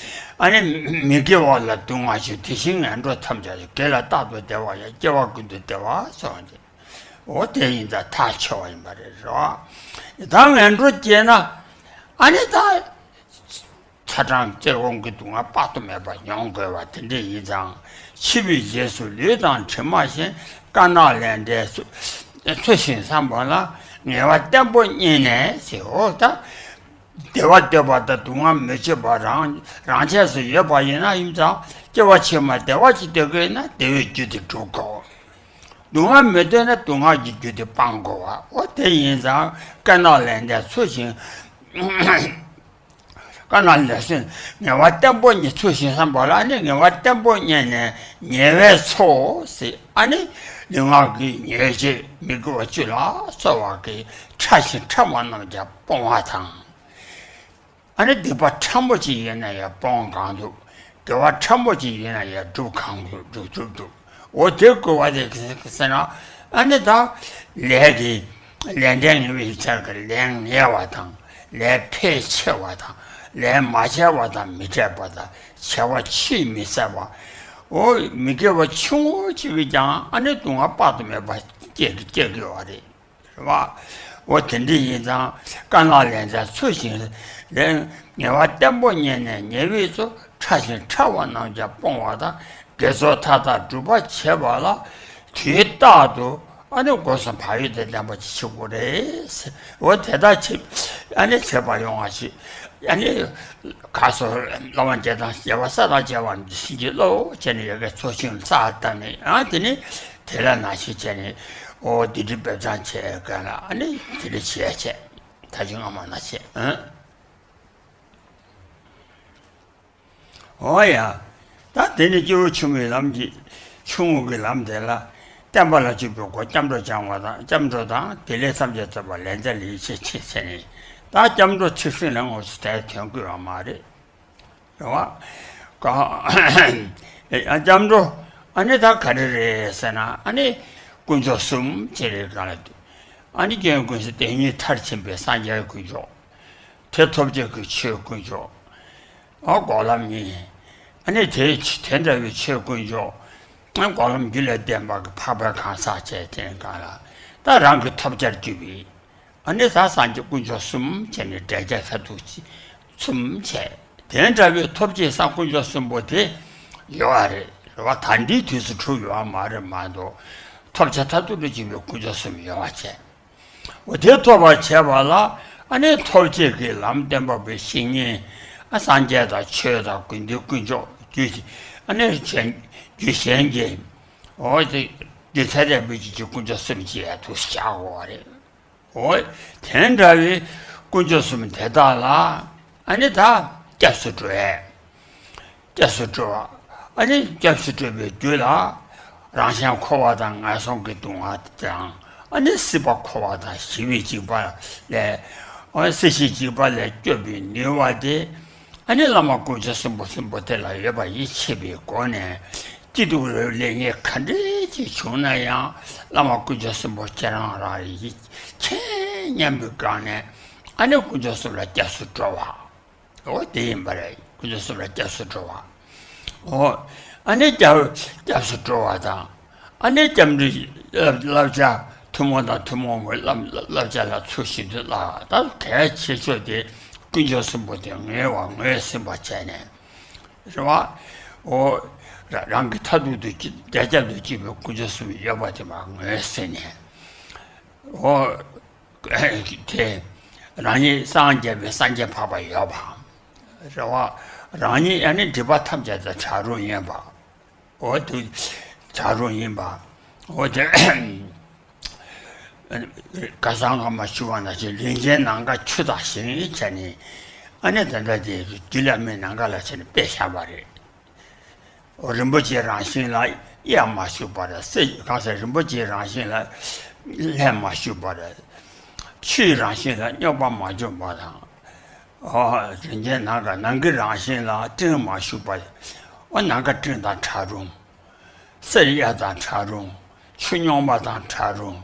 ཨ་ནི་མི་དགེ་བ་ལ་སྡུག་བསྔལ་ཞིང་། དེ་བཞིན་ངན་འགྲོ་ཐམས་ཅད་དགེ་ལ་རྟག་ཏུ་བདེ་བ་ཡང་། སྐྱེ་བ་ཀུན་ཏུ་བདེ་བ་སོགས་ཏེ། འོ་དེ་ཡིན་ཙང་ཐག་ཆོད་པ་ཡིན་པ་རེད་རོ། ད་ངན་འགྲོ་སྐྱེས་ན་ཨ་ནི་ད་ཚ་གྲང་གཅིན་སྐོམ་གྱི་སྡུག་བསྔལ་དཔག་ཏུ་མེད་པ་མྱོང་དགོས་པ་དེ་འདྲ་ཡིན་ཙང་། འཆི་བའི་རྗེས་སུ་ལུས་དང་གྲིབ་མ་བཞིན། དཀར་ནག་ལས་འབྲས་ཚུལ་བཞིན་བསམ་པ་ལ། ངལ་བ་བརྟན་པོ་རྙེད་ནས་ཟེར། འོ་ད་བདེ་བ་འདོད་པ་དང་སྡུག་བསྔལ་མི་བྱེད་པ་རང་རང་ཆས་སུ་ཡོད་པ་ཡིན་ན། ཡིན་ཙང་སྐྱེ་བ་ཕྱི་མ་བདེ་བ་ཅིག་འདོད་ཀྱི་ཡིན་ན་བདེ་བའི་རྒྱུ་དེ་སྒྲུབ་དགོས། སྡུག་བསྔལ་མི་འདོད་ན་སྡུག་བསྔལ་གྱི་རྒྱུ་དེ་སྤང་དགོས་པ། འོ་དེ་ཡིན་ཙང་དཀར་ནག་ལས་འབྲས་ཚུལ་བཞིན། དཀར་ནག་ལས་བཞིན་ངལ་བ་བརྟན་པོ་རྙེད། ཚུལ་བཞིན་བསམ་པ་ལ་ནི་ངལ་བ་བརྟན་པོ་རྙེད་ནས་ཉེ་བའི་ཚོགས་ཟེར། ཨ་ནི་ལུས་ངག་གི་ཉེས་བྱས་མི་དགེ་བ་བཅུ་ལ་སོགས་པ་གི་ཕྲ་ཞིང་ཕྲ་བ་རྣམས་ཀྱང་སྤོང་བ་དང་། ཨ་ནི་སྡིག་པ་ཕྲ་མོ་ཅིག་ཡིན་ན་ཡང་སྤོང་གང་ཐུབ། དགེ་བ་ཕྲ་མོ་ཅིག་ཡིན་ན་ཡང་སྒྲུབ་གང་ཐུབ། སྒྲུབ་ཐུབ་ཐུབ། འོ་དེ་དགོས་པ་དེ་ཟེར་ན། ཨ་ནི་ད་ལས་ཀྱི་ལས་འབྲས་ངེས་པའི་ཕྱིར་གྱི་ལས་ངན་པ་དང་། ལས་ཕལ་ཆེ་བ་དང་། ལས་མ་བྱས་པ་དང་། མི་འཕྲད་པ་དང་། བྱ་བ་ཆེས་མི་བསད་པ། འོ་མི་དགེ་བ་ཆུང་ངུ་ཅིག་གིས་ཀྱང་ཨ་ནི་སྡུག་བསྔལ་དཔག་ཏུ་མེད་པ་སྐྱེ་སྐྱེ་དགོས་པ་རེད། རེད་བ། འོ་དེ་འདྲ་ཡིན་ཙང་དཀར་ནག་ལས་འབྲས་ཚུལ་བཞིན་ལས། ངལ་བ་བརྟན་པོ་རྙེད་ནས་ཉེ་བའི་ཚོགས། ཕྲ་ཞིང་ཕྲ་བ་རྣམས་ཀྱང་སྤོང་བ་དང་། དགེ་ཚོགས་མཐའ་དག་སྒྲུབ་པར་བྱེད་པ་ལ། དུས་རྟག་ཏུ་ཨ་ནི་སྒོ་གསུམ་བག་ཡོད་དང་ལྡན་པ་ཅིག་བྱེད་དགོས་རེད། འོ་དེ་ལྟར་བྱེད། ཨ་ནི་བྱེད་པ་ཡོང་བ་ཞིག་ཨ་ནི་ག་སོ་སློབ་མ་བརྒྱད་དང་བྱེ་བ་ས་དང་བྱེ་བ་འདི་བཞིན་གྱི་བློ་བྱས་ནས་ཡ་གི་ཚོགས་ཞིང་ས་བཏབ་ནས། ཨ་དེ་ནི། དེ་ལ་ནང་བཞིན་བྱས་ནས། འོ་འདི་འདྲའི་དཔེ་བཟང་བྱས་ག་ལ། ཨ་ནི་དེ་འདྲ་བྱས་བྱས། ད་ཅི་སྔ་མ་ན་བྱས། ཨ། འོ་ཡ། ད་དེ་ནི་སྐྱེས་བུ་ཆུང་ངུའི་ལམ་གྱི། ཆུང་ངུ་གི་ལམ་དེ་ལ། བསྟན་པ་ལ་འཇུག་པའི་སྒོ་སྐྱབས་འགྲོ་སྦྱང་བ་དང་། སྐྱབས་འགྲོ་དང་། དེ་ལས་ཐམས་ཅད་རྫོགས་པ་ལས་འདས་ལ་ཡིད་ཆེས་བྱེད་ཟེར་ནས། ད་སྐྱབས་འགྲོ་ཚིག་ཟིན་ལ་དངོས་སུ་དེ་དོན་བསྐུལ་བ་མ་རེད། རེད་བ། ཀ། སྐྱབས་འགྲོ། ཨ་ནི་ད་ག་རེ་རེད་ཟེར་ན། ཨ་ནི་དཀོན་མཆོག་གསུམ་ཅེས་རེད་ག་ལ། ཨ་ནི་སྐྱོན་ཀུན་ཟད་དེ་ཉིད་མཐར་ཕྱིན་པའི་སངས་རྒྱས་དཀོན་མཆོག་དེ་ཐོབ་བྱེད་ཀྱི་ཆོས་དཀོན་མཆོག་ཨ་འགོག་ལམ་གཉིས། ཨ་ནི་དེ་དེ་འདྲ་བའི་ཆོས་དཀོན་མཆོག་ཨ་འགོག་ལམ་རྒྱུད་ལ་ལྡན་པ་གི་འཕགས་པའི་གང་ཟག་བཅས་དེ་ག་ལ། ད་རང་གི་ཐོབ་བྱར་གྱུར་པའི། ཨ་ནི་ད་སངས་རྒྱས་དཀོན་མཆོག་གསུམ་བྱས་ནས་འགྲེལ་བྱ་ཁ་ཐུག་ཅིག་གསུམ་བྱས། དེ་འདྲ་བའི་ཐོབ་བྱའི་སངས་དཀོན་མཆོག་གསུམ་པོ་དེ་ཡོད་པ་རེད། རེད་བ། ད་ལྟའི་དུས་སུ་གྲུབ་ཡོད་པ་མ་རེད་མ་གཏོགས། ཐོབ་བྱ་མཐར་ཐུག་ཏུ་ཕྱིན་པའི་དཀོན་མཆོག་གསུམ་ཡོད་པ་བྱས། འོ་དེ་ཐོབ་པར་བྱེད་པ་ལ། ཨ་ནི་ཐོབ་བྱེད་ཀྱི་ལམ་སྟོན་པ་པོའི་བཤེས་གཉེན། ཨ་སངས་རྒྱས་དང་ཆོས་དང་དགེ་འདུན་དཀོན་མཆོག་རྒྱུ། ཨ་ནི་གཞན་རྒྱུ་གཞན་གྱི། འོ་དེ་རྒྱུ་ཚད་ལྡན་པའི་རྒྱུ་དཀོན་མཆོག་གསུམ་ཅེས་ཐུགས་སུ་བཞག་དགོས་པ་རེད། འོ། དེ་འདྲ་བའི་དཀོན་མཆོག་གསུམ་དེ་དག་ལ། ཨ་ནི་ད་སྐྱབས་སུ་འགྲོ་ཡས། སྐྱབས་སུ་འགྲོ་བ། ཨ་ནི་སྐྱབས་སུ་འགྲོ་བའི་རྒྱུ་ལ། རང་གཞན་འཁོར་བ་དང་ངན་སོང་གི་སྡུག་བསྔལ་དང་། ཨ་ནི་སྲིད་པ་འཁོར་བ་དང་ཞི་བའི་འཇིགས་པ་ལས། ཨ་སྲིད་ཞིའི་འཇིགས་པ་ལས་སྐྱོབ་པའི་ནུས་པ་དེ། ཨ་ནི་བླ་མ་དཀོན་མཆོག་གསུམ་པོ་གསུམ་པོ་དེ་ལ་ཡོད་པ་ཡིད་ཆེས་པའི་སྒོ་ནས། སྐྱིད་སྡུག་རེ་བའི་ལེགས་ཉེས་ག་འདྲ་ཅིག་བྱུང་ན་ཡང་། བླ་མ་དཀོན་མཆོག་གསུམ་པོ་ཁྱེད་རང་རང་ཡིད་ཆེས་མཉམ་པའི་སྒང་ནས། ཨ་ནི་དཀོན་མཆོག་གསུམ་ལ་སྐྱབས་སུ་འགྲོ་བ། འོ་དེ་ཡིན་པ་རེད། དཀོན་མཆོག་གསུམ་ལ་སྐྱབས་སུ་འགྲོ་བ། འོ། ཨ་ནི་སྐྱབས་སྐྱབས་སུ་འགྲོ་བ་དང་། ཨ་ནི་སྐྱབས་འགྲོའི་བསླབ་བསླབ་བྱ་ཐུན་མོང་དང་ཐུན་མོང་མའི་བསླབ་བསླབ་བྱ་ལ་ཚུལ་བཞིན་དུ་བསླབ་པ་དང་། གལ་ཆེ་ཤོས་དེ་དཀོན་མཆོག་གསུམ་པོ་དེ་ངེས་པ་ངོས་ཟིན་པ་བྱས་ནས། རེད་བ། འོ། ར་རང་གི་མཐར་ཐུག་ཏུ་གཅིག་བདེ་ཁྱབ་ཏུ་གཅིག་པའི་དཀོན་མཆོག་གསུམ་ཡོད་པ་དེ་མར་ངོས་ཟིན་ནས། འོ། དེ། རང་ཉིད་སངས་རྒྱས་པའི་སངས་རྒྱས་འཕགས་པ་ཡོད་པ། རེད་བ། རང་ཉིད་ཡང་ནི་སྒྲིབ་པ་ཐམས་ཅད་དང་བྲལ་རུ་ཡིན་པ། འོ་དུ། གྲལ་རོང་ཡིན་པ། འོ་དེ། ཁ་སང་སྔ་མ་ཞུ་བ་ནང་བཞིན་རིན་ཆེན་ནམ་མཁའ་ཆུ་དང་ཞིང་བྱས་ནས། ཨ་ནི་ད་ལྟ་དེ་རྒྱུད་བླ་མའི་ནམ་མཁའ་ལ་བྱས་ནས་དཔེ་བཞག་པ་རེད། རིན་པོ་ཆེའི་རང་བཞིན་ལ་གཡའ་མ་ཞུགས་པར་གསེར། གང་ཟེར། རིན་པོ་ཆེའི་རང་བཞིན་ལ་ལྷས་མ་ཞུགས་པར། ཆུའི་རང་བཞིན་ལ་རྙོག་པ་མ་བྱུང་བ་དང་། ཨོ། རིན་ཆེན་ནམ་མཁའ། ནམ་མཁའི་རང་བཞིན་ལ་སྤྲིན་མ་ཞུགས་པར། ཨོ། ནམ་མཁའ་སྤྲིན་དང་གྲལ་རོང་། གསེར་གཡའ་དང་གྲལ་རོང་། ཆུ་རྙོག་མ་དང་གྲལ་རོང་།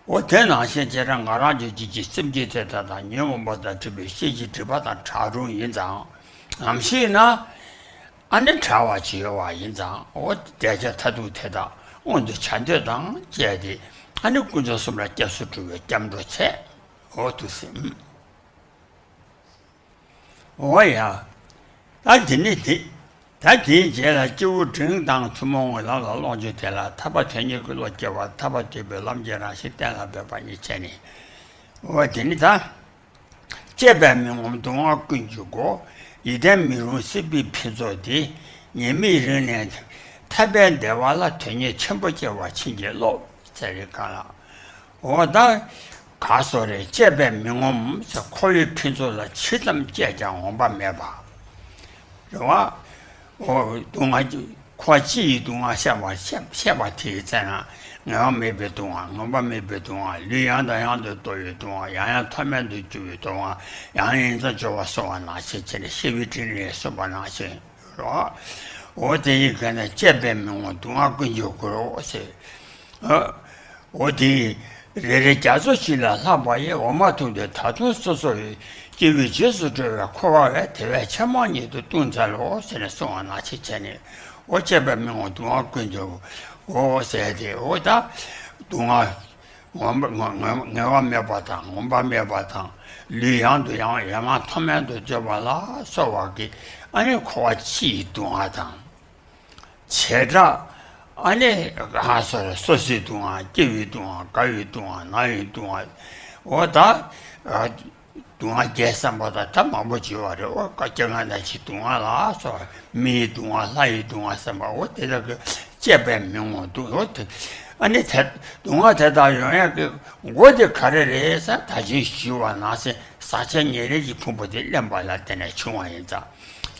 འོ་དེ་ནང་བཞིན་བྱས་ན་ང་རང་ཚོའི་སེམས་ཅན་དེ་དག་དང་ཉོན་མོངས་པ་དང་བྲལ་བའི་ཤེས་བྱའི་སྒྲིབ་པ་དང་གྲལ་རོང་ཡིན་ཙང་། ནམ་ཞིག་ན་ཨ་ནི་བྲལ་བ་ཅིག་ཡོད་པ་ཡིན་ཙང་། འོ་དེ་ཆ་མཐར་ཐུག་དེ་དག་མངོན་དུ་བྱ་འདོད་དང་བཅས་ཏེ། ཨ་ནི་དཀོན་མཆོག་གསུམ་ལ་སྐྱབས་སུ་འགྲོ་བའི་སྐྱབས་འགྲོ་བྱས། འོ་འདུག་སེ། འོ་ཡ། ད་དེ་ནི་དེ། ད་དེའི་རྗེས་ལ་སྐྱེས་བུ་འབྲིང་དང་ཐུན་མོང་གི་ལམ་ལ་སློབ་བྱེད་དེ་ལ་ཐར་པ་དོན་གཉེར་གྱི་བློ་སྐྱེ་བ། ཐར་པ་ཐོབ་པའི་ལམ་གྱི་རང་བཞིན་གཏན་ལ་འབེབས་པ་གཉིས་བྱས་ནས། འོ་དེ་ནི་ད། སྤྱད་པས་མི་ངོམས་སྡུག་བསྔལ་ཀུན་གྱི་སྒོ། ཡིད་བརྟན་མི་རུང་སྲིད་པའི་ཕུན་ཚོགས་འདི། ཉེས་དམིགས་རིག་ནས་ཐར་པའི་བདེ་བ་ལ། དོན་གཉེར་ཆེན་པོ་སྐྱེ་བར་བྱིན་གྱིས་རློབས། ཟེར་བའི་སྒང་ལ། འོ་ད། ག་སོ་རེད། སྤྱད་པས་མི་ངོམས་ཟེར། འཁོར་བའི་ཕུན་ཚོགས་ལ་ཇི་ཙམ་སྤྱད་ཀྱང་ངོམས་པ་མེད་པ། རེད་བ། འོ་སྡུག་བསྔལ་གྱི། འཁོར་བ་སྤྱི་ཡི་སྡུག་བསྔལ་སེལ་བར་བཤད་བཤད་པ་དེའི་ཚེ་ན། ངལ་བ་མེད་པའི་སྡུག་བསྔལ། ངོམས་པ་མེད་པའི་སྡུག་བསྔལ། ལུས་ཡང་དང་ཡང་དུ་འདོར་བའི་སྡུག་བསྔལ། ཡང་ཡང་མཐོ་དམན་དུ་གྱུར་བའི་སྡུག་བསྔལ། ཡང་ཡང་ཡིད་མཚམས་སྦྱོར་བ་སོགས་པ་ནང་བཞིན་བྱས་ནས་ཤི་བའི་དྲིན་ལན་གསུངས་པ་ནང་བཞིན་རོ། འོ་དེ་ཡི་གེ་ན་སྤྱད་པས་མི་ངོམས་སྡུག་བསྔལ་ཀུན་གྱི་སྒོ་ཟེར། འོ་དེ་རེ་རེ་རྒྱ་མཚོ་ཞིག་ལས་ལྷག་པ་ཡི། འོ་མ་འཐུངས་ཏེ་ད་དུང་སོ་སོ་ཡི། སྐྱེ་བོའི་རྗེས་སུ་འགྲོ་བའི་འཁོར་བ་བས། དེ་བས་ཆེས་མང་ཉིད་དུ་ལྟུང་འཚལ་ལོ། ཟེར་ནས་གསུངས་པ་ནང་བཞིན་བྱས་ནས། འོ་སྤྱད་པས་མི་ངོམས་སྡུག་བསྔལ་ཀུན་གྱི་སྒོ་ཟེར་ཏེ། འོ་ད་སྡུག་བསྔལ་ངོམས་པ་ངོ་ངོ་ངལ་བ་མེད་པ་དང་ངོམས་པ་མེད་པ་དང་། ལུས་ཡང་དུ་ཡང་ཡང་མཐོ་དམན་དུ་སྤྱོད་པ་ལ་སོགས་པ་གི། ཨ་ནི་འཁོར་བ་སྤྱི་ཡི་སྡུག་བསྔལ་དང་། བྱེ་བྲག་ཨ་ནི་ག་སོ་རེད། སོ་སོའི་སྡུག་བསྔལ། སྐྱེ་བའི་སྡུག་བསྔལ། རྒ་བའི་སྡུག་བསྔལ། ན་བའི་སྡུག་བསྔལ། འོ་ད། སྡུག་བསྔལ་བརྒྱད་བསམ་པ་དང་ད་མང་པོ་བྱེད་པ་རེད། འོ་སྐབས་ཅིག་ང་ད་ཅི་སྡུག་བསྔལ་ལ་སོགས། མི་ཡི་སྡུག་བསྔལ། ལྷ་ཡི་སྡུག་བསྔལ་བསམ་པ། འོ་དེ་དག་གི་སྤྱད་པས་མི་ངོམས་སྡུག་འོ་དེ། ཨ་ནི་དེ་སྡུག་བསྔལ་དེ་དག་ཡོང་ཡག་གི་སྒོ་དེ་ག་རེ་རེད་ཟེར། ད་ཅི་ཞུས་པ་ནང་བཞིན་ཟག་བཅས་ཉེར་ལེན་གྱི་ཕུང་པོ་དེ་ལེན་པ་ལ་བརྟེན་ནས་བྱུང་བ་ཡིན་ཙང་།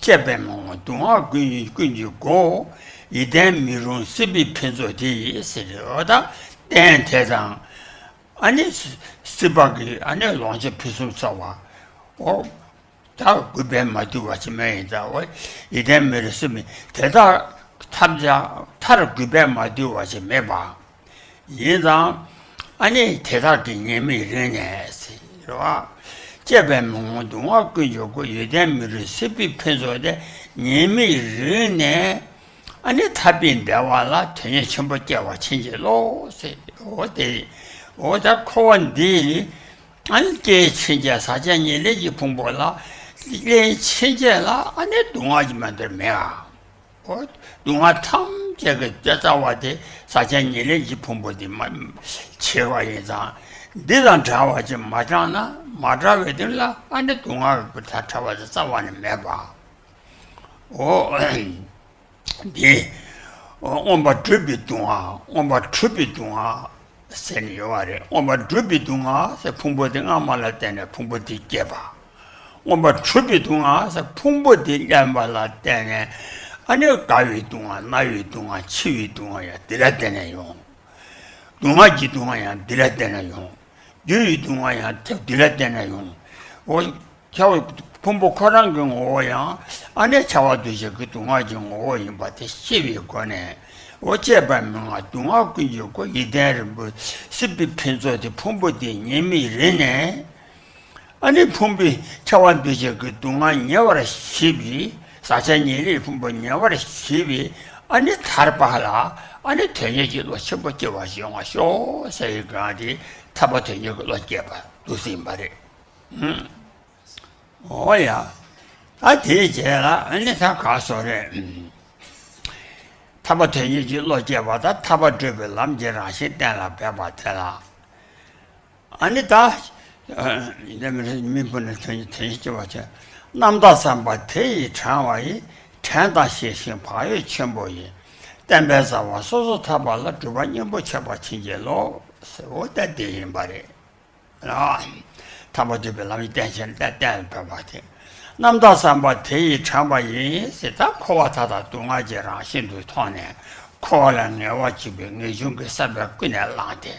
སྤྱད་པས་མི་ངོམས་སྡུག་བསྔལ་ཀུན་ཀུན་གྱི་སྒོ། ཡིད་བརྟན་མི་རུང་སྲིད་པའི་ཕུན་ཚོགས་དེ་ཡིས་ཟེར། འོ་ད་རྟེན་དེ་དང་། ཨ་ནི་སྲི་སྲིད་པ་གི་ཨ་ནི་ལོངས་སྤྱོད་ཕུན་སུམ་ཚོགས་པ། འོ་ད་རྒུད་པས་མ་དུལ་བ་ཞིག་མེད་ཡིན་ཙང་། འོ་ཡིད་བརྟན་མི་རུང་སྲིད་པའི་དེ་དག་ཐམས་ཅད་མཐར་རྒུད་པས་མ་དུལ་བ་ཞིག་མེད་པ། ཡིན་ཙང་། ཨ་ནི་དེ་དག་གི་ཉེས་དམིགས་རིག་ནས་ཟེར་བ། སྤྱད་པས་མི་ངོམས་སྡུག་བསྔལ་ཀུན་གྱི་སྒོ། ཡིད་བརྟན་མི་རུང་སྲིད་པའི་ཕུན་ཚོགས་དེ། ཉེས་དམིགས་རིག་ནས། ཨ་ནི་ཐར་པའི་བདེ་བ་ལ་དོན་གཉེར་ཆེན་པོ་སྐྱེ་བར་བྱིན་གྱིས་རློབས་ཟེར། འོ་དེ། འོ་ད་འཁོར་བ་འདི་ཨ་ནི་སྐྱེ་ཕྱིན་ཆད་ཟག་བཅས་ཉེར་ལེན་གྱི་ཕུང་པོ་ལ་སླེབས་ཕྱིན་ཆད་ལ་ཨ་ནི་སྡུག་བསྔལ་གྱི་མེ་འདོར་མེད་ཨ། འོ། སྡུག་བསྔལ་ཐམས་ཅད་ཀྱི་རྩ་རྩ་བ་དེ་ཟག་བཅས་ཉེར་ལེན་གྱི་ཕུང་པོ་དེ་མ་བྱས་པ་ཡིན་ཙང་། འདི་དང་བྲལ་བ་ཅིག་མ་བགྲངས་ན། མ་བྲལ་བའི་དོན་ལ་ཨ་ནི་སྡུག་བསྔལ་གྱི་ཐ་བྲལ་བ་དེ་རྩ་བ་ནས་མེད་པ། འོ། འདི། མངོན་པར་སྒྲུབ་པའི་སྡུག་བསྔལ། མངོན་པར་སྒྲུབ་པའི་སྡུག་བསྔལ། ཟེར་ནས་ཡོད་པ་རེད། མངོན་པར་སྒྲུབ་པའི་སྡུག་བསྔལ་ཟེར་ཕུང་པོ་དེ་སྔ་མ་ལ་བརྟེན་ནས་ཕུང་པོ་དེ་སྐྱེས་པ། མངོན་པར་སྒྲུབ་པའི་སྡུག་བསྔལ་ཟེར་ཕུང་པོ་དེ་ལེན་པ་ལ་བརྟེན་ནས་ཨ་ནི་རྒ་བའི་སྡུག་བསྔལ། ན་བའི་སྡུག་བསྔལ། འཆི་བའི་སྡུག་བསྔལ་ཡང་དེ་ལ་བརྟེན་ནས་ཡོང་། སྡུག་བསྔལ་གྱི་སྡུག་བསྔལ་ཡང་དེ་ལ་བརྟེན་ནས་ཡོང་། རྒ་བའི་སྡུག་བསྔལ་ཡང་དེ་ལ་བརྟེན་ནས་ཡོང་། འོ། ཁྱབ། ཕུང་པོ་ཁོ་རང་གི་ངོ་བོ་ཡང་ཨ་ནི་འཆི་བ་འདུ་བྱེད་ཀྱི་སྡུག་བསྔལ་གྱི་ངོ་བོ་ཡིན་པ་དེ་ཤེས་པའི་སྒོ་ནས། འོ་སྤྱད་པས་མི་ངོམས་སྡུག་བསྔལ་ཀུན་གྱི་སྒོ། ཡིད་བརྟན་རིང་པོ་སྲིད་པའི་ཕུན་ཚོགས་དེ། ཕུང་པོ་དེ་ཉེས་དམིགས་རིག་ནས། ཨ་ནི་ཕུང་པོའི་འཆི་བ་འདུ་བྱེད་ཀྱི་སྡུག་བསྔལ་ཉེ་བར་ཞི་བའི། ཟག་བཅས་ཉེར་ལེན་ཕུང་པོ་ཉེ་བར་ཞི་བའི་ཨ་ནི་ཐར་པ་ལ་ཨ་ནི་དོན་གཉེར་གྱི་བློ་ཆེན་པོ་སྐྱེ་བར་ཡོང་བར་ཤོག་ཟེར་བའི་སྒང་དེ་ཐར་པ་དོན་གཉེར་གྱི་བློ་སྐྱེས་པ་འདུག་སེ་ཡིན་པ་རེད། འོ་ཡ། ད་དེའི་རྗེས་ལ་ཨ་ནི་ད་ག་སོ་རེད། ཐར་པ་དོན་གཉེར་གྱི་བློ་སྐྱེས་པ་དང་ཐར་པ་བགྲོད་པའི་ལམ་གྱི་རང་བཞིན་གཏན་ལ་འབེབས་པ་དེ་ལ། ཨ་ནི་ད། མི་བུ་ནི་དོན་དོན་གྱི་སྐྱེ་བ་ཆེ། རྣམ་དག་བསམ་པ་དེ་ཡིས་དྲངས་པ་ཡི། དྲན་དང་ཤེས་ཤིང་བག་ཡོད་ཆེན་པོ་ཡིས། བསྟན་པའི་རྩ་བ་སོ་སོར་ཐར་པ་ལ། སྒྲུབ་པ་སྙིང་པོར་བྱེད་པར་བྱིན་གྱིས་རློབས་ཟེར། འོ་ད་འདི་ཡིན་པ་རེད། ཐར་པ་ཐོབ་པའི་ལམ་གྱི་རྟེན་བྱས་ནས་གཏན་ལ་ཕབ་པ་དེ། རྣམ་དག་བསམ་པ་དེ་ཡིས་དྲན་པ་ཡིན་ཟེར། ད་འཁོར་བ་མཐའ་དག་སྡུག་བསྔལ་གྱི་རང་བཞིན་དུ་མཐོང་ནས། འཁོར་བ་ལ་ངལ་བ་བྱེད་པའི་ངེས་འབྱུང་གི་བསམ་པས་ཀུན་ནས་བསླངས་ཏེ།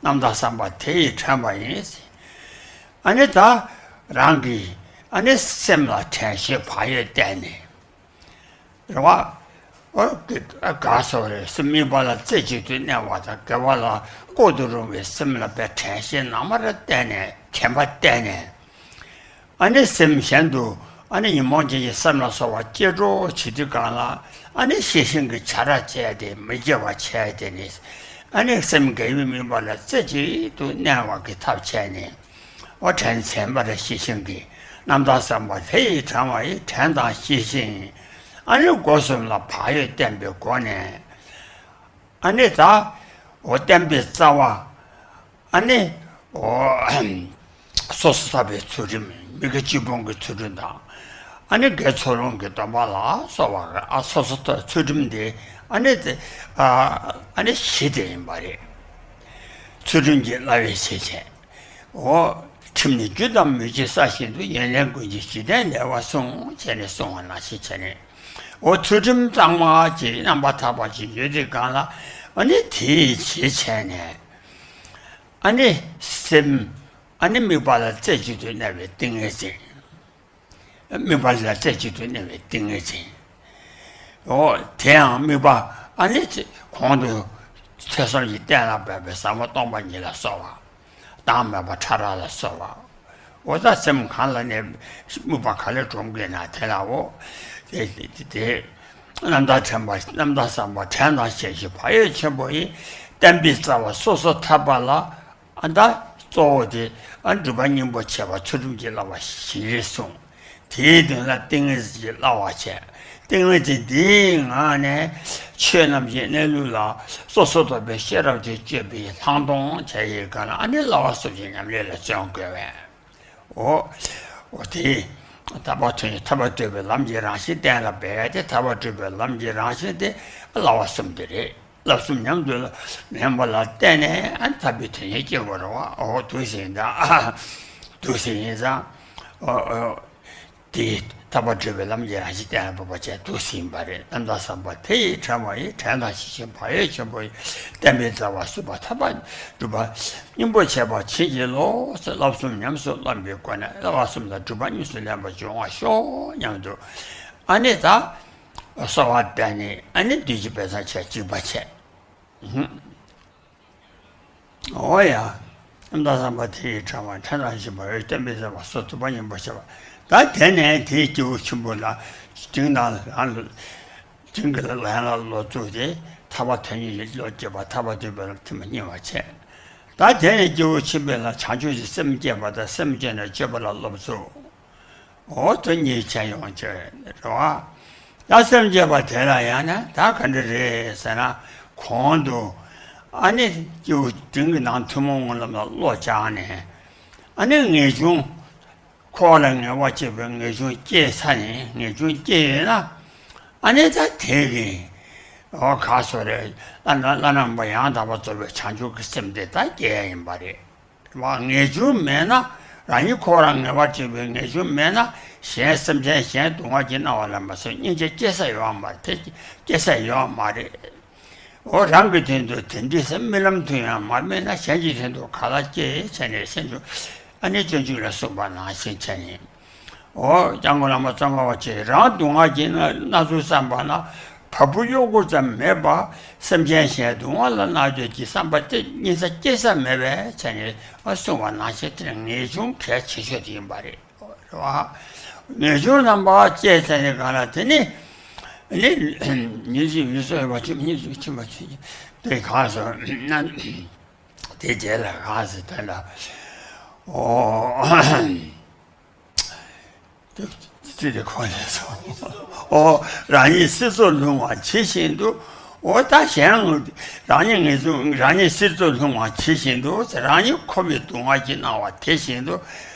རྣམ་དག་བསམ་པ་དེ་ཡིས་དྲན་པ་ཡིན་ཟེར། ཨ་ནི་ད་རང་གི་ཨ་ནི་སེམས་ལ་དྲན་ཤེས་བག་ཡོད་བསྟེན་ནས། རེད་བ། ཨོ་ཀི་ཨ་དགའ་སོ་རེད། སེམས་དམིགས་པ་ལ་རྩེ་གཅིག་ཏུ་གནས་པ་དང་། དགེ་བ་ལ་ལྐོག་ཏུ་རུང་བའི་སེམས་ལ་དཔེ་དྲན་ཤེས་ནང་མར་བསྟེན་ནས། དྲན་པ་བསྟེན་ནས། ཨ་ནི་སེམས་གཞན་དུ་ཨ་ནི་ཉོན་མོངས་ཅན་གྱི་སེམས་ལ་སོགས་པ་སྐྱེ་འགྲོ་བྱེད་དུས་གང་ལ། ཨ་ནི་ཤེས་བཞིན་གྱི་བྱ་ར་བྱས་ཏེ་མི་སྐྱེ་བ་བྱས་ཏེ་ནི། ཨ་ནི་སེམས་དགེ་བའི་དམིགས་པ་ལ་རྩེ་གཅིག་ཏུ་གནས་པ་གི་ཐབས་བྱས་ནས། འོ་དྲན་བྱས་པར་ཤེས་བཞིན་གྱི། རྣམ་དག་བསམ་པ་དེ་ཡིས་དྲན་པ་ཡིས། དྲན་དང་ཤེས་བཞིན། ཨ་ནི་སྒོ་གསུམ་ལ་བག་ཡོད་བསྟེན་པའི་སྒོ་ནས། ཨ་ནི་ད་འོ་བསྟན་པའི་རྩ་བ། ཨ་ནི་འོ་སོ་སོར་ཐར་པའི་ཚུལ་ཁྲིམས། མི་དགེ་བཅུ་སྤོང་གི་ཚུལ་ཁྲིམས་དང་། ཨ་ནི་དགེ་ཚུལ་སློང་གི་སྡོམ་པ་ལ་སོགས་པ། ཨ་སོ་སོར་ཐར་ཚུལ་ཁྲིམས་དེ་ཨ་ནི་དེ་ཨ་ཨ་ནི་བཞི་དེ་ཡིན་པ་རེད། ཚུལ་ཁྲིམས་ཀྱི་བསླབ་པའི་ཆེད་བྱས། འོ། ཁྲིམས་ནི་རྒྱུ་དང་མུ་གེའི་ས་བཞིན་དུ། ཡོན་ཏན་ཀུན་གྱི་གཞི་རྟེན་ལེགས་པར་བསྲུང་། བྱས་ནས་བསྲུང་བ་ནང་བཞིན་བྱས་ནས། འོ་ཚུལ་ཁྲིམས་གཙང་མ་ཅིག་རྣམ་པར་དག་པ་ཅིག་ཡོད་དུས་གང་ལ། ཨ་ནི་དེའི་རྗེས་བྱས་ནས། ཨ་ནི་སེམས་ཨ་ནི་དམིགས་པ་ལ་རྩེ་གཅིག་ཏུ་གནས་པའི་ཏིང་ངེ་འཛིན། དམིགས་པ་ལ་རྩེ་གཅིག་ཏུ་གནས་པའི་ཏིང་ངེ་འཛིན། འོ་དེ་ཡང་དམིགས་པ་ཨ་ནི་གོང་དུ་ཐོས་བསམ་གྱི་གཏན་ལ་འབེབས་པའི་ཟབ་མོ་སྟོང་པ་ཉིད་ལ་སོགས་པ། བདག་མེད་པ་ཕྲ་རགས་ལ་སོགས་པ། འོ་ད་སེམས་གང་ལ་ནི་དམིགས་པ་ག་ལས་འདྲོངས་དགོས་ན་དེ་ལའོ། དེ་དེ་དེ་རྣམ་དག་དྲན་པ། རྣམ་དག་བསམ་པ། དྲན་དང་ཤེས་བཞིན་བག་ཡོད་ཆེན་པོ་ཡིས། བསྟན་པའི་རྩ་བ་སོ་སོར་ཐར་པ་ལ། ཨ་ད་གཙོ་བོ་དེ་ཨ་སྒྲུབ་པ་སྙིང་པོར་བྱེད་པ་ཚུལ་ཁྲིམས་ཀྱི་བསླབ་པ་བཞི་རེ་གསུངས། དེའི་མདུན་ལ་ཏིང་ངེ་འཛིན་གྱི་བསླབ་པ་བྱས། ཏིང་ངེ་འཛིན་འདིའི་ངང་ནས་ཆོས་རྣམས་ཀྱི་གནས་ལུགས་ལ་སོ་སོར་རྟོག་པའི་ཤེས་རབ་ཀྱིས་དཔྱོད་པའི་ལྷག་མཐོང་བྱས་ཡི་ག་ལ། ཨ་ནི་བསླབ་པ་གསུམ་གྱི་ཉམས་ལེན་ལ་བརྩོན་དགོས་པས། འོ། འོ་དེ། ཐར་པ་ཐོབ་ཡིན། ཐར་པ་ཐོབ་པའི་ལམ་གྱི་རང་བཞིན་གཏན་ལ་འབེབས་ཏེ། ཐར་པ་སྒྲུབ་པའི་ལམ་གྱི་རང་བཞིན་དེ་བསླབ་པ་གསུམ་དེ་རེད། བསླབ་གསུམ་ཉམས་སུ་ལེན་པ་ལ་བརྟེན་ནས་ཨ་ཐར་པའི་དོན་ཡིན་སྐྱེ་དགོས་རེད་བ། འོ་དུ་ཞིག་ཡིན་ཙང་། དུ་ཞིག་ཡིན་ཙང་། འོ་འོ། དེ་ཐར་པ་སྒྲུབ་པའི་ལམ་གྱི་རང་བཞིན་གཏན་ལ་འབེབས་པ་བྱས་འདུག་ཟིན་པ་རེད། རྣམ་དག་བསམ་པ་དེ་ཡིས་དྲན་པ་ཡིས། དྲན་དང་ཤེས་བཞིན་བག་ཡོད་ཆེན་པོ་ཡིས། བསྟན་པའི་རྩ་བ་སོ་སོར་ཐར་པ་སྒྲུབ་པ་སྙིང་པོར་བྱེད་པར་བྱིན་གྱིས་རློབས། བསླབ་གསུམ་ཉམས་སུ་བླངས་པའི་སྒོ་ནས་བསླབ་པ་གསུམ་དང་སྒྲུབ་པ་གཉིས་སུ་ལེན་པར་འགྱུར་བར་ཤོག་སྙམ་དུ། ཨ་ནི་ད་གསོལ་བ་འདེབས་ནས་ཨ་ནི་བདུད་ཀྱི་དཔེ་བཟང་བྱས་འཇིགས་པ་བྱས། འོ་ཡ། རྣམ་དག་བསམ་པ་དེ་ཡིས་དྲན་པ། དྲན་དང་ཤེས་བཞིན་བག་ཡོད་བསྟན་པའི་རྩ་བ་སོ་སོར་ཐར་པ་སྙིང་པོར་བྱེད་པ། ད་དེ་ནས་དེའི་སྐྱེས་བུ་ཆེན་པོ་ལ་དྲིན་དང་ལན་དྲིན་གྱི་ལན་ལ་བློ་བཙུགས་ཏེ་ཐར་པ་དོན་གཉེར་བློ་སྐྱེས་པ། ཐར་པ་ཐོབ་པའི་ཐུན་མོང་སྙིང་པོར་བྱེད། ད་དེ་ནས་སྐྱེས་བུ་ཆེན་པོ་ལ་བྱང་ཆུབ་ཀྱི་སེམས་བསྐྱེད་པ་དང་སེམས་བསྐྱེད་ནས་སྤྱོད་པ་ལ་བློ་བཙུགས། འོ་དོན་གཉིས་ཆེན་ཡོང་ཆེ་རེད་བ། ད་སེམས་བསྐྱེད་པ་དེ་ལ་ཡང་ན་ད་ག་འདྲ་རེད་ཟེར་ན། གོང་དུ་ཨ་ནི་སྐྱེས་བུ་དྲིན་གྱི་ནང་ཐུན་མོང་སྨོན་ལམ་ལ་བློ་སྦྱངས་ནས། ཨ་ནི་ངེས་འབྱུང་། འཁོར་བ་ལ་ངལ་བ་སྐྱེད་པའི་ངེས་འབྱུང་སྐྱེས་ཚར་ནས། ངེས་འབྱུང་སྐྱེས་ཡོད་ན། ཨ་ནི་ད་དེ་གི་འོ་ག་སོ་རེད། བླ་ན་བླ་ན་མེད་པ་ཡང་དག་པར་རྫོགས་པའི་བྱང་ཆུབ་ཀྱི་སེམས་དེ་ད་སྐྱེ་ཡ་ཡིན་པ་རེད། བ། ངེས་འབྱུང་མེད་ན། རང་ཉིད་ཁོ་རང་ངལ་བ་སྐྱེད་པའི་ངེས་འབྱུང་མེད་ན། གཞན་སེམས་ཅན་གཞན་སྡུག་བསྔལ་གྱི་སྣང་བ་ལ་མ་སོགས་སྙིང་རྗེ་སྐྱེ་ས་ཡོད་མ་རེད། དེ་སྐྱེ་ས་ཡོད་མ་རེད། འོ་རང་གི་དོན་དུ་དེ་འདྲའི་སེམས་རྨི་ལམ་དུ་ཡང་མ་རྨིས་ན། གཞན་གྱི་དོན་དུ་ག་ལ་སྐྱེ་བྱས་ནས་སེམས་བྱུང་། ཨ་ནི་སྤྱོད་འཇུག་ལ་གསུངས་པ་ནང་བཞིན་བྱས་ནས། འོ་སྐྱབས་མགོན་བླ་མ་ཙོང་ཁ་པ་ཆེན་རང་སྡུག་བསྔལ་གྱི་སྣ་ཚོགས་བསམ་པ་ན། བ་སྤུ་གཡོ་འགུལ་ཙམ་མེད་པར་སེམས་ཅན་གཞན་སྡུག་བསྔལ་ལ་སྣང་འགྱུར་གྱི་བསམ་པ་དེ་གཉིས་ས་སྐྱེ་ས་མེད་པས་བྱས་ནས་གསུངས་པ་ནང་བཞིན་དེ་ངེས་འབྱུང་གལ་ཆེ་ཤོས་དེ་ཡིན་པ་རེད། རེད་བ། ངེས་འབྱུང་རྣམ་པ་སྐྱེས་ཚར་ནས་གང་ལ་དེ་ནི་ནི་ཉིན་ཞིག་ཡུལ་སོགས་ཡོད་པ་ཆུ་ཉིན་ཞིག་ཕྱིན་པ་ཆུ་དེ་གང་སོང་ན། དེ་རྗེས་ལ་གང་ཟེར་དོན་ལ། འོ། ཙི་ཙི་དེ་ཁོ་ནས་སོང་། འོ། རང་ཉིད་སྲིད་མཚོར་ལྷུང་བ་ཇི་བཞིན་དུ། འོ་ད་གཞན་རང་ཉིད་ངེས་འབྱུང་རང་ཉིད་སྲིད་མཚོར་ལྷུང་བ་ཇི་བཞིན་དུ། རང་ཉིད་འཁོར་བའི་སྡུག་བསྔལ་གྱི་སྣང་བ་དེ་བཞིན་དུ།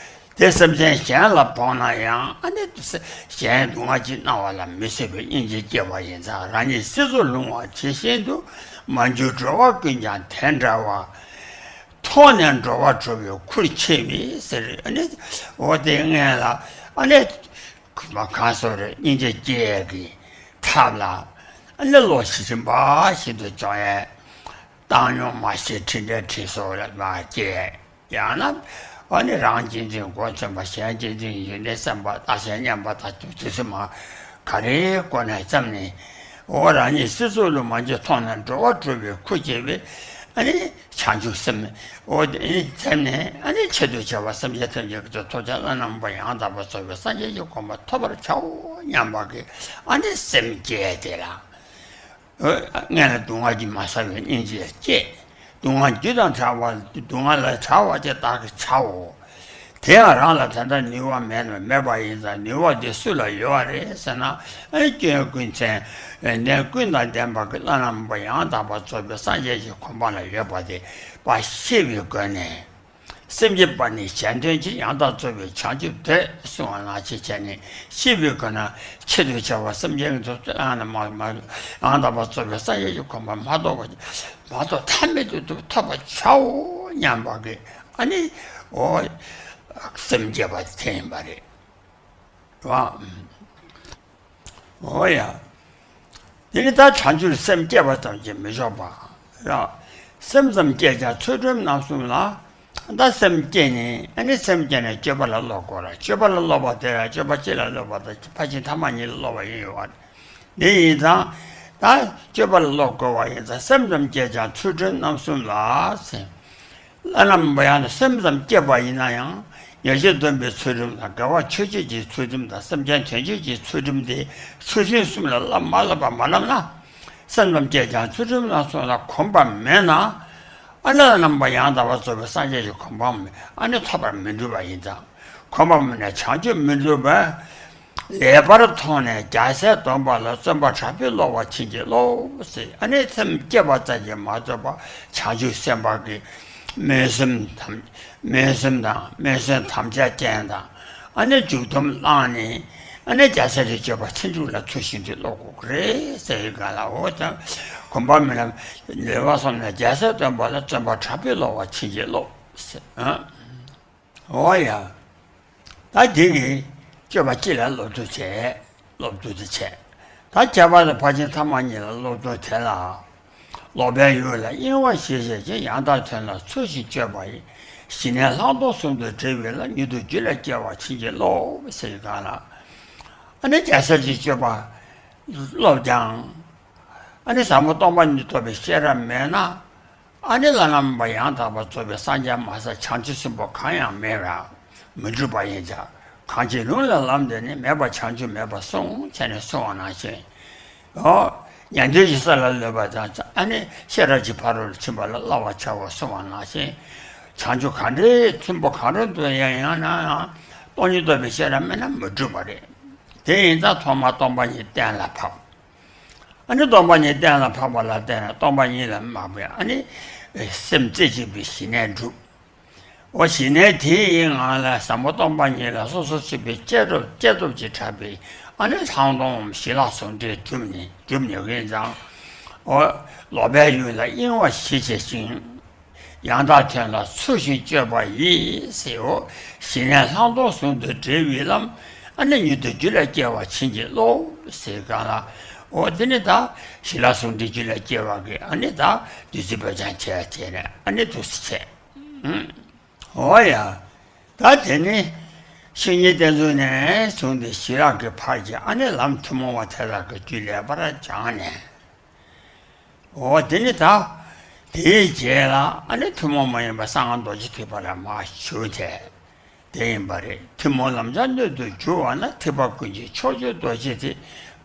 དེ་སེམས་ཅན་གཞན་ལ་ཕོག་ན་ཡང་ཨ་ནི་གཞན་སྡུག་བསྔལ་ཅིག་གནང་བ་ལ་མི་སྲིད་པའི་སྙིང་རྗེ་སྐྱེས་པ་ཡིན་ཙང་། རང་ཉིད་སྲིད་མཚོར་ལྷུང་བ་ཇི་བཞིན་དུ། མ་གྱུར་འགྲོ་བ་ཀུན་ཀྱང་དེ་འདྲ་བ། མཐོང་ནས་འགྲོ་བ་སྒྲོལ་བའི་ཁུར་ཆེ་བས་ཟེར། ཨ་ནི་འོ་དེ་ངས་ལ་ཨ་ནི་གང་སོ་རེ་སྙིང་རྗེ་སྐྱེ་གི་ཐབས་ལ་ཨ་ནི་བློ་ཞིབ་ཞིབ་པ་ཞིག་ཏུ་སྦྱོང་ཡས། བཏང་སྙོམས་མ་བྱས་ཁྲིད་འདྲེན་ཁྲིད་སོགས་ལ་མ་སྐྱེས། ཡང་ན་ཨ་ནི་རང་གཅེས་འཛིན་མགོ་མཚོན་པ། གཞན་གཅེས་འཛིན་ཡོན་ཏན་སེམས་པ། བརྟག་ཞེན་སྙོམས་པར་བརྟག་དུས་ཚོད་མ་ག་རེའི་སྒོ་ནས་བརྩམས་ནས། འོ་རང་ཉིད་སྲིད་མཚོ་ལུ་མ་འཇུག་མཐོང་ནས་འགྲོ་བ་སྒྲོལ་བའི་ཁུར་ཆེ་བས། ཨ་ནི་བྱང་ཆུབ་སེམས་འོ་དེ་ནི་བཙལ་ནས། ཨ་ནི་ཆེད་དུ་བྱ་བ་སེམས་ཅན་ཐམས་ཅད་ཀྱི་ཐོབ་བྱ་བླ་ན་མེད་པ་ཡང་དག་པར་རྫོགས་པའི་སངས་རྒྱས་ཀྱི་གོ་འཕང་ཐོབ་པར་བྱའོ་སྙམ་པ་གི་ཨ་ནི་སེམས་བསྐྱེད་དེ་ལ། སྔོན་ལ་སྡུག་བསྔལ་གྱིས་མ་ཟ་བའི་སྙིང་རྗེ་སྐྱེས། སྡུག་བསྔལ་རྒྱུ་དང་བྲལ་བ། སྡུག་བསྔལ་ལས་བྲལ་བ་ཅིག་བདག་གིས་བྱའོ། དེ་ཡང་རང་ལ་དེ་འདྲ་ནུས་པ་མེད་ན་མེད་པ་ཡིན་ཙང་། ནུས་པ་དེ་སུ་ལ་ཡོད་པ་རེད་ཟེར་ན། ཨ་ནི་སྐྱོན་ཀུན་མཚན་ལྡན་ཀུན་དང་ལྡན་པ་གི་བླ་ན་མེད་པ་ཡང་དག་པར་རྫོགས་པའི་སངས་རྒྱས་ཀྱི་གོ་འཕང་ལ་ཡོད་པ་དེ་ཕར་ཤེས་པའི་སྒོ་ནས། སེམས་བསྐྱེད་པ་ནི་གཞན་དོན་ཕྱིར། ཡང་དག་རྫོགས་པའི་བྱང་ཆུབ་འདོད། གསུངས་པ་ནང་བཞིན་བྱས་ནས་ཤེས་པའི་སྒོ་ནས་ཆེད་དུ་བྱ་བ་སེམས་ཅན་གྱི་ཐོབ་བྱ་ཡང་ན་མ་མ་ཡང་དག་པར་རྫོགས་པའི་སངས་རྒྱས་ཀྱི་གོ་འཕང་མ་ཐོབ་པ་མ་ཐོབ་ཐབས་མེད་དུ་ཐོབ་པར་བྱའོ་སྙམ་པ་གི་ཨ་ནི་འོ་སེམས་བསྐྱེད་པ་དེ་ཡིན་པ་རེད། རེད་བ། འོ་ཡ། དེ་ནི་ད་བྱང་ཆུབ་སེམས་བསྐྱེད་པ་ཙམ་གྱིས་མི་ཆོག་པ། ར། སེམས་ཙམ་བསྐྱེད་ཀྱང་ཚུལ་ཁྲིམས་རྣམ་གསུམ་ལ། ད་སེམས་བསྐྱེད་ནས་ཨ་ནི་སེམས་བསྐྱེད་ནས་སྤྱོད་པ་ལ་སློབ་དགོས་ར། སྤྱོད་པ་ལ་སློབ་པ་དེ་ཡང་སྤྱོད་པ་སྤྱི་ལ་སློབ་པ་དང་ཕར་ཕྱིན་ཐ་མ་གཉིས་ལ་སློབ་པ་ཡིན་ཡོད་པ། འདི་ཡིན་ཙང་། ད་སྤྱོད་པ་ལ་སློབ་དགོས་པ་ཡིན་ཙང་། སེམས་ཙམ་བསྐྱེད་ཀྱང་ཚུལ་ཁྲིམས་རྣམ་གསུམ་ལ་ཟེར། བླ་ན་མེད་པ་ཡང་ན་སེམས་ཙམ་བསྐྱེད་པ་ཡིན་ན་ཡང་། ཡང་ཞིང་སྟོན་པའི་ཚུལ་ཁྲིམས་དང་། དགེ་བ་ཆོས་སྤྱོད་ཀྱི་ཚུལ་ཁྲིམས་དང་། སེམས་ཅན་དོན་བྱེད་ཀྱི་ཚུལ་ཁྲིམས་དེ་ཚུལ་ཁྲིམས་གསུམ་ལ་བསླབ་མ་བསླབ་པ་མ་བསླབ་ན། སེམས་ཙམ་བསྐྱེད་ཀྱང་ཚུལ་ཁྲིམས་རྣམ་གསུམ་ལ་གོམས་པ་མེད་ན། ཨ་ནི་བླ་ན་མེད་པ་ཡང་དག་པར་རྫོགས་པའི་སངས་རྒྱས་ཀྱི་གོ་འཕང་མི་ཨ་ནི་ཐོབ་པར་མི་འགྲུབ་པ་ཡིན་ཙང་། གོམས་པ་མེད་ན་བྱང་ཆུབ་མི་འགྲུབ་པས། ལེགས་པར་མཐོང་ནས་རྒྱལ་སྲས་སྡོམ་པ་ལ། བརྩོན་པ་དྲག་པོས་སློབ་པར་བྱིན་གྱིས་རློབས་ཟེར། ཨ་ནི་སེམས་བསྐྱེད་པ་ཙམ་གྱིས་མ་ཚོམས་པར་བྱང་ཆུབ་སེམས་དཔའ་གི་སྨོན་སེམས་དམ་སྨོན་སེམས་དང་སྨོན་སེམས་དམ་བཅའ་ཅན་དང་། ཨ་ནི་འཇུག་སྡོམ་བླངས་ནས། ཨ་ནི་རྒྱལ་སྲས་ཀྱི་སྤྱོད་པ་ཚེ་མཇུག་ལ་ཚུལ་བཞིན་དུ་སློབ་དགོས་ཀྱི་རེད་ཟེར་བའི་སྒང་ལ། འོ་ད་གོམས་པ་མེད་ན་ལེགས་པར་མཐོང་ནས་རྒྱལ་སྲས་སྡོམ་པ་ལ། བརྩོན་པ་དྲག་པོས་སློབ་པར་བྱིན་གྱིས་རློབས་ཟེར། ཨ། འོ་ཡ། ད་འདི་གི་སྤྱོད་པ་སྤྱི་ལ་སློབ་ཏུ་བྱས། སློབ་ཏུ་དུ་བྱས། ད་ཁྱད་པར་དུ་ཕར་ཕྱིན་ཐ་མ་གཉིས་ལ་སློབ་ཏུ་དེ་ལ། ལོག་པའི་ཡུལ་ལ་གཡེང་བ་ཞི་བྱེད་ཅིང་། ཡང་དག་དོན་ལ་ཚུལ་བཞིན་སྤྱོད་པ་ཡིས། ཞི་གནས་ལྷག་མཐོང་ཟུང་དུ་འབྲེལ་བའི་ལམ། མྱུར་དུ་རྒྱུད་ལ་སྐྱེ་བར་བྱིན་གྱིས་རློབས་ཟེར་བའི་སྒང་ལ། ཨ་ནི་རྒྱལ་སྲས་ཀྱི་སྤྱོད་པ་སློབ་ཀྱང་། ཨ་ནི་ཟབ་མོ་སྟོང་པ་ཉིད་རྟོགས་པའི་ཤེས་རབ་མེད་ན། ཨ་ནི་བླ་ན་མེད་པ་ཡང་དག་པར་རྫོགས་པའི་སངས་རྒྱས་མ་གསལ་བྱང་ཆུབ་སེམས་དཔའ་གང་ཡང་མེད་པར་མི་འགྲུབ་པ་ཡིན་ཙང་། གང་ཕྱིར་ལུང་ལས་ལམ་འདས་ནས། མེད་པར་བྱང་ཆུབ་མེད་པར་གསུངས། བྱས་ནས་གསུངས་པ་ནང་བཞིན། འོ། ཉན་ཐོས་ཀྱི་ས་ལ་ལུས་པ་དང་། ཨ་ནི་ཤེས་རབ་ཀྱི་ཕ་རོལ་ཕྱིན་པ་ལ་སླ་བར་བྱའོ་གསུངས་པ་ནང་བཞིན། བྱང་ཆུབ་གང་འདྲའི་ཆེན་པོ་གང་རུང་དུ་ཡང་ཡང་ན་ཡང་སྟོང་ཉིད་རྟོགས་པའི་ཤེས་རབ་མེད་ན་མི་འགྲུབ་པ་རེད། དེ་ཡིན་ཙང་ཐོག་མར་སྟོང་པ་ཉིད་གཏན་ལ་ཕབ། ཨ་ནི་སྟོང་པ་ཉིད་གཏན་ལ་ཕབ་པ་ལ་བརྟེན་ནས་སྟོང་པ་ཉིད་ལ་མ་བབས་པའི་ཨ་ནི་སེམས་རྩེ་གཅིག་པའི་ཞི་གནས་འགྲུབ། འོ་ཞི་གནས་དེའི་ངང་ལ་ཟབ་མོ་སྟོང་པ་ཉིད་ལ་སོ་སོ་སྲིད་པའི་བསྐྱེད་རབ་བསྐྱེད་རྫོགས་ཀྱིས་འཕྲད་པའི་ཨ་ནི་ལྷག་མཐོང་ཞི་ལྷག་ཟུང་འབྲེལ་གྲུབ་ནས་གྲུབ་ནས་ཡིན་ཙང་། འོ་ལོག་པའི་ཡུལ་ལ་གཡེང་བ་ཞི་བྱེད་ཅིང་། ཡང་དག་དོན་ལ་ཚུལ་བཞིན་སྤྱོད་པ་ཡིས་ཟེར། འོ་ཞི་གནས་ལྷག་མཐོང་ཟུང་དུ་འབྲེལ་བའི་ལམ། ཨ་ནི་མྱུར་དུ་རྒྱུད་ལ་སྐྱེ་བར་བྱིན་གྱིས་རློབས་ཟེར་གང་ལ། འོ་དེ་ནི་ད་ཞི་ལྷག་ཟུང་འབྲེལ་རྒྱུད་ལ་སྐྱེ་བ་གི་ཨ་ནི་ད་བདུད་རྩི་འབེབས་སྦྱང་བྱས་བྱས་ནས་ཨ་ནི་འདུག་སེ་བྱས། འོ་ཡ། ད་དེ་ནི་བཤེས་གཉེན་བསྟེན་ཚུལ་ནས་བཟུང་སྟེ་ཞི་ལྷག་གི་བར་གྱི་ཨ་ནི་ལམ་ཐུན་མོང་བ་དེ་དག་གི་རྒྱུད་ལེགས་པར་སྦྱངས་ནས། འོ་དེ་ནི་ད། དེའི་རྗེས་ལ་ཨ་ནི་ཐུན་མོང་མ་ཡིན་པ་གསང་སྔགས་རྡོ་རྗེ་ཐེག་པ་ལ་མར་ཞུགས་ཏེ། དེ་ཡིན་པ་རེད། ཐུན་མོང་ལམ་སྦྱངས་སྣོད་དུ་གྱུར་པ་ན། ཐེག་པ་ཀུན་གྱི་མཆོག་གྱུར་རྡོ་རྗེ་ཐེག།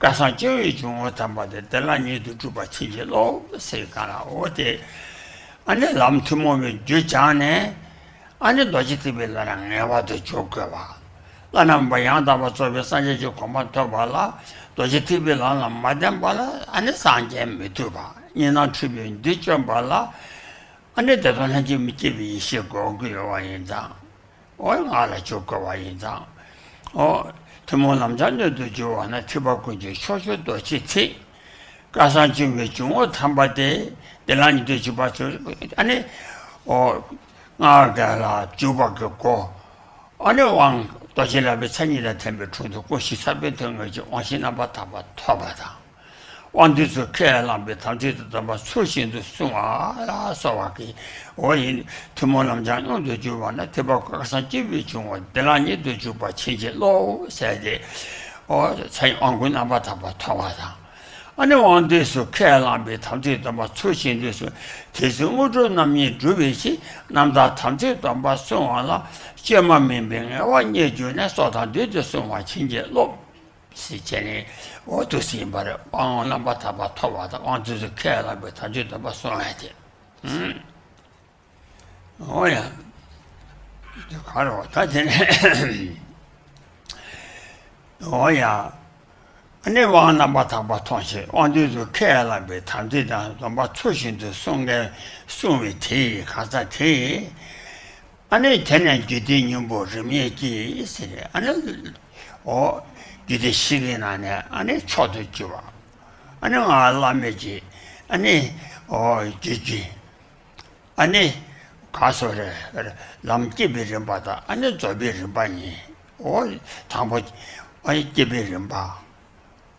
སྐལ་བཟང་སྤྱི་བོའི་འཇུག་ངོགས་དམ་པ་དེ། བདེ་བླག་ཉིད་དུ་གྲུབ་པར་བྱིན་གྱིས་རློབས་ཟེར་གང་ལ། འོ་དེ། ཨ་ནི་ལམ་ཐུན་མོང་བའི་རྒྱུ་སྦྱངས་ནས། ཨ་ནི་རྡོ་རྗེ་ཐེག་པའི་ལམ་ལ་ངེས་པར་དུ་འཇུག་དགོས་པ། བླ་ན་མེད་པ་ཡང་དག་པར་རྫོགས་པའི་སངས་རྒྱས་ཀྱི་གོ་འཕང་ཐོབ་པ་ལ་རྡོ་རྗེ་ཐེག་པའི་ལམ་ལ་མ་བརྟེན་པ་ལ་ཨ་ནི་སངས་རྒྱས་མི་ཐུབ་པ། གཉིས་སྣང་འཁྲུལ་པའི་མདུད་བཅོམ་པ་ལ་ཨ་ནི་བདེ་སྟོང་ལྷན་སྐྱེས་མི་སྐྱེ་བའི་ཡེ་ཤེས་དགོས་ཀྱི་ཡོད་པ་ཡིན་ཙང་། ཨོ་ཡ། ང་ལ་འཇུག་དགོས་པ་ཡིན་ཙང་། ཨོ། ཐུན་མོང་ལམ་སྦྱངས་སྣོད་དུ་གྱུར་པ་ན། ཐེག་པ་ཀུན་གྱི་ཕྱོགས་བཅུ་རྡོ་རྗེའི་ཚིག། སྐལ་བཟང་སྤྱོད་པའི་འཇུག་ངོགས་དམ་པ་སྟེ། འདི་ལ་ཉིད་དུ་འཇུག་པ་ཚུལ། ཨ་ནི། ཨོ། སྔགས་ལ་འཇུག་པ་གི་སྒོ། ཨ་ནི་དབང་རྡོ་རྗེ་ལག་པའི་མཚན་ཉིད་དང་ལྡན་པའི་དྲུང་དུ་བསྐོར་ཞིང་ས་བོན་ཐོགས་ངེས་ཀྱི་དབང་བཞི་རྣམ་པར་དག་པ་ཐོབ་པ་དང་། དབང་དུས་སུ་ཁས་བླངས་པའི་དམ་ཚིག་དང་སྡོམ་པ་ཚུལ་བཞིན་དུ་བསྲུང་བ་ལ་སོགས་པ་གི། འོ་ཡིན། ཐུན་མོང་ལམ་སྦྱངས་སྣོད་དུ་གྱུར་པ་ན། ཐེག་པ་སྐལ་བཟང་སྤྱོད་པའི་འཇུག་ངོགས། འདི་ལ་ཉིད་དུ་འཇུག་པར་བྱིན་གྱིས་རློབས་ཟེར་ཏེ། འོ་ཚེ་དབང་བསྐུར་རྣམ་པར་དག་པ་ཐོབ་པ་དང་། ཨ་ནི་དབང་དུས་སུ་ཁས་བླངས་པའི་དམ་ཚིག་སྡོམ་པ་ཚུལ་བཞིན་དུ་བསྲུང་། དེ་ཚེ་དངོས་གྲུབ་རྣམ་གཉིས་འགྲུབ་པའི་ཕྱིར། རྣམ་དག་དམ་ཚིག་སྡོམ་པ་བསྲུང་བ་ལ། བཅོས་མ་མིན་པའི་ངལ་བ་རྙེད་གྱུར་ནས། སྲོག་དང་བསྡོས་ཏེ་བསྲུང་བར་བྱིན་གྱིས་རློབས། ཟེར་བྱས་ནས། འོ་འདུག་སེ་ཡིན་པ་རེད། དབང་རྣམ་པར་དག་པ་ཐོབ་པ་དང་། དབང་དུས་སུ་ཁས་བླངས་པའི་དམ་ཚིག་སྡོམ་པ་བསྲུང་བ་དེ། ཨུམ། འོ་ཡ། འདི་ག་རེ་བ་ད་དེ་ནས། འོ་ཡ། ཨ་ནི་དབང་རྣམ་པར་དག་པ་ཐོབ་ཞིང་། དབང་དུས་སུ་ཁས་བླངས་པའི་དམ་ཚིག་དང་སྡོམ་པ་ཚུལ་བཞིན་དུ་བསྲུང་མཁན། བསྲུང་བའི་དེ་ཡི་གང་ཟག་དེ། ཨ་ནི་དེ་ནས་རྒྱུད་སྡེའི་སྙིང་པོ་རིམ་གཉིས་ཀྱིས་ཟེར། ཨ་ནི། འོ། རྒྱུད་སྡེ་བཞི་གི་ནང་ནས་ཨ་ནི་མཆོག་ཏུ་གྱུར་པ། ཨ་ནི་ང་བླ་མེད་ཀྱི། ཨ་ནི། འོ། རྒྱུད་ཀྱི། ཨ་ནི། ག་སོགས་རེད། ལམ་སྐྱེས་པའི་རིམ་པ་དང་། ཨ་ནི་རྫོགས་པའི་རིམ་པ་གཉིས། འོ། དང་པོ། ཨ་ནི་སྐྱེས་པའི་རིམ་པ།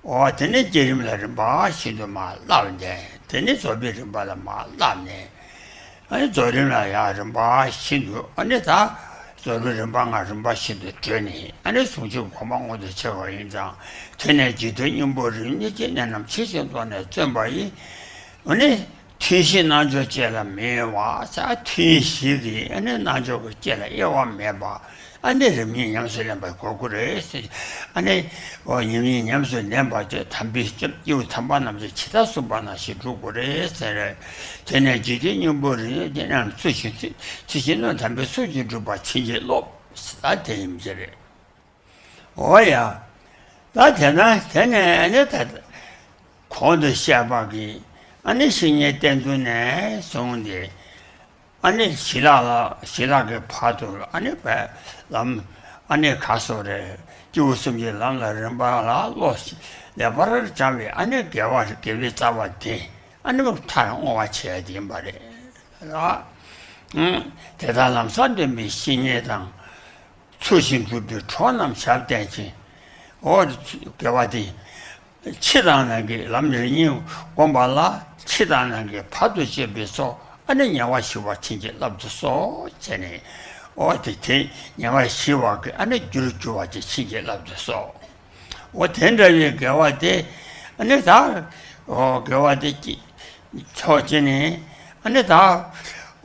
འོ། དེ་ནས་བསྐྱེད་རིམ་ལ་རིམ་པ་བཞིན་དུ་མར་བསླབས་ནས། དེ་ནས་རྫོགས་པའི་རིམ་པ་ལ་མར་བསླབས་ནས། ཨ་ནི་རྫོགས་རིམ་ལ་ཡང་རིམ་པ་བཞིན་དུ། ཨ་ནི་ད་རྫོགས་པའི་རིམ་པ་ལྔ་རིམ་པ་བཞིན་དུ་བགྲོད་ནས། ཨ་ནི་ཟུང་འཇུག་གོ་འཕང་མངོན་དུ་བྱེད་པ་ཡིན་ཙང་། དེ་ནས་རྒྱུད་སྡེའི་སྙིང་པོ་རིམ་གཉིས་ཀྱི་གནད་རྣམས་ཇི་བཞིན་ཐོག་ནས་བརྩོན་པ་ཡིས། ཨ་ནི། ཐུན་བཞིའི་རྣལ་འབྱོར་བཅས་ལ་མི་གཡེལ་བ། ཐུན་བཞི་གི་ཨ་ནི་རྣལ་འབྱོར་གྱི་བཅས་ལ་གཡེལ་བ་མེད་པ། ཨ་ནི་རིམ་གཉིས་ཉམས་སུ་ལེན་པར་གོ་དགོས་རེད་ཟེར། ཨ་ནི། འོ། རིམ་གཉིས་ཉམས་སུ་ལེན་པ་བཅས་དམ་པའི་སྐྱེས་བུ་དམ་པ་རྣམས་ཀྱིས་ཇི་ལྟར་གསུངས་པ་ནང་བཞིན་སྒྲུབ་དགོས་རེད་ཟེར། དེ་ནས་རྒྱུད་སྡེའི་སྙིང་པོ་རིམ་གཉིས་ཀྱི་གནད་རྣམས་ཚུལ་བཞིན། ཚུལ་བཞིན་དུ་དམ་པའི་ཚུལ་གྱིས་སྒྲུབ་པར་བྱིན་གྱིས་རློབས། ད་དེ་ཡིན་གྱི་རེད། འོ་ཡ། ད་དེ་ན་དེ་ནས་ནི་ད་གོང་དུ་བཤད་པ་གི། ཨ་ནི་བཤེས་གཉེན་བསྟེན་ཚུལ་ནས་བཟུང་སྟེ། ཨ་ནི་ཞི་ལྷག་ལ། ཞི་ལྷག་གི་བར་དུ། ཨ་ནི་བས་ལམ། ཨ་ནི་ག་སོགས་རེད། སྐྱེས་བུ་གསུམ་གྱི་ལམ་ལ་རིམ་པ་ལ་བློ་ལེགས་པར་སྦྱངས་པའི། ཨ་ནི་དགེ་བ། དགེ་བའི་རྩ་བ་དེ། ཨ་ནི་མཐར་བསྔོ་བ་བྱས་ཡིན་པ་རེད། ཨ། ཨང་། དེ་ལྟར་ལམ་བཟང་སྟོན་པའི་བཤེས་གཉེན་དང་། ཚུལ་བཞིན་སྒྲུབ་པའི་གྲོགས་རྣམས་ཞབས་བརྟན་ཅིང་། འོ། དགེ་བ་དེ། ཕྱི་དང་ནང་གི་ལམ་རིམ་གཉིས་བསྒོམ་པ་ལ། ཕྱི་དང་ནང་གི་བར་དུ་གཅོད་པའི་ཚོགས། ཨ་ནི་ཉེ་བར་ཞི་བར་བྱིན་གྱིས་བརླབ་ཏུ་གསོལ་བྱས་ནས། འོ་དེ། དེ་ཉེ་བར་ཞི་བ་གི། ཨ་ནི་རྒྱུར་གྱུར་པ་ཅིག་བྱིན་གྱིས་བརླབ་ཏུ་གསོལ། འོ་དེ་འདྲ་བའི་དགེ་བ་དེ། ཨ་ནི་ད། འོ་དགེ་བ་དེ་ཅི། ཕྱོགས་གཅིག་ནས། ཨ་ནི་ད།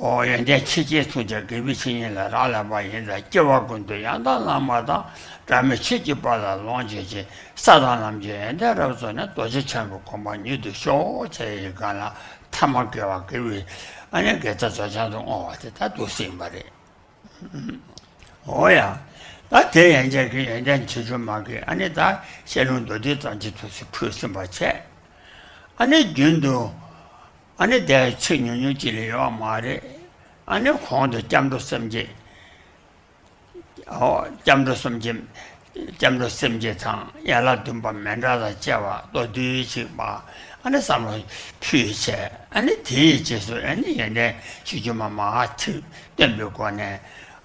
འོ་ཡོན་ཏན་ཆེ་ཆེར་མཐོང་བྱ། དགེ་བའི་བཤེས་གཉེན་ལ་རག་ལས་པ་ཡིན་ཙང་། སྐྱེ་བ་ཀུན་ཏུ་ཡང་དག་བླ་མ་དང་། སྒྲ་མི་ཆོས་ཀྱི་དཔལ་ལ་ལོངས་སྤྱོད་ཅིང་། ས་དང་ལམ་གྱི་ཡོན་ཏན་རབ་རྫོགས་ནས། རྡོ་རྗེ་འཆང་གི་གོ་འཕང་མྱུར་དུ་ཤོག་ཅེས་ཡི་སྒང་ལ། ཐ་མ་དགེ་བ་དགེ་བའི། ཨ་ནི་དགེ་རྩ་རྫོགས་བྱང་དུ་བསྔོ་བ་དེ་ད་འདུག་སེ་ཡིན་པ་རེད། འོ་ཡ། ད་དེ་ཡན་ཆད་ཀྱི་ཡོན་ཏན་ཆེ་ཆུང་མ་གི། ཨ་ནི་ད་བཤད་ལུང་མདོ་སྡེ་ཙམ་ཅིག་ཐུགས་སུ་ཕུལ་ཟིན་པ་བྱས། ཨ་ནི་རྒྱུན་དུ། ཨ་ནི་དེ་ཚིག་ཉུང་ཉུང་ཅིག་ལས་ཡོད་མ་རེད། ཨ་ནི་གོང་དུ་སྐྱབས་འགྲོ་སེམས་བསྐྱེད། འོ། སྐྱབས་འགྲོ་སེམས་བསྐྱེད། སྐྱབས་འགྲོ་སེམས་བསྐྱེད་དང་ཡན་ལག་བདུན་པ་མཎྜལ་དང་བཅས་པ་མདོར་བསྡུས་ཅིག་མར། ཨ་ནི་བསམ་བློ་ཕུལ་བྱས། ཨ་ནི་དེའི་རྗེས་སུ། ཨ་ནི་ཡོན་ཏན་ཆེ་ཆུང་མ་མར་ཚིག་སྟོན་པའི་སྒོ་ནས།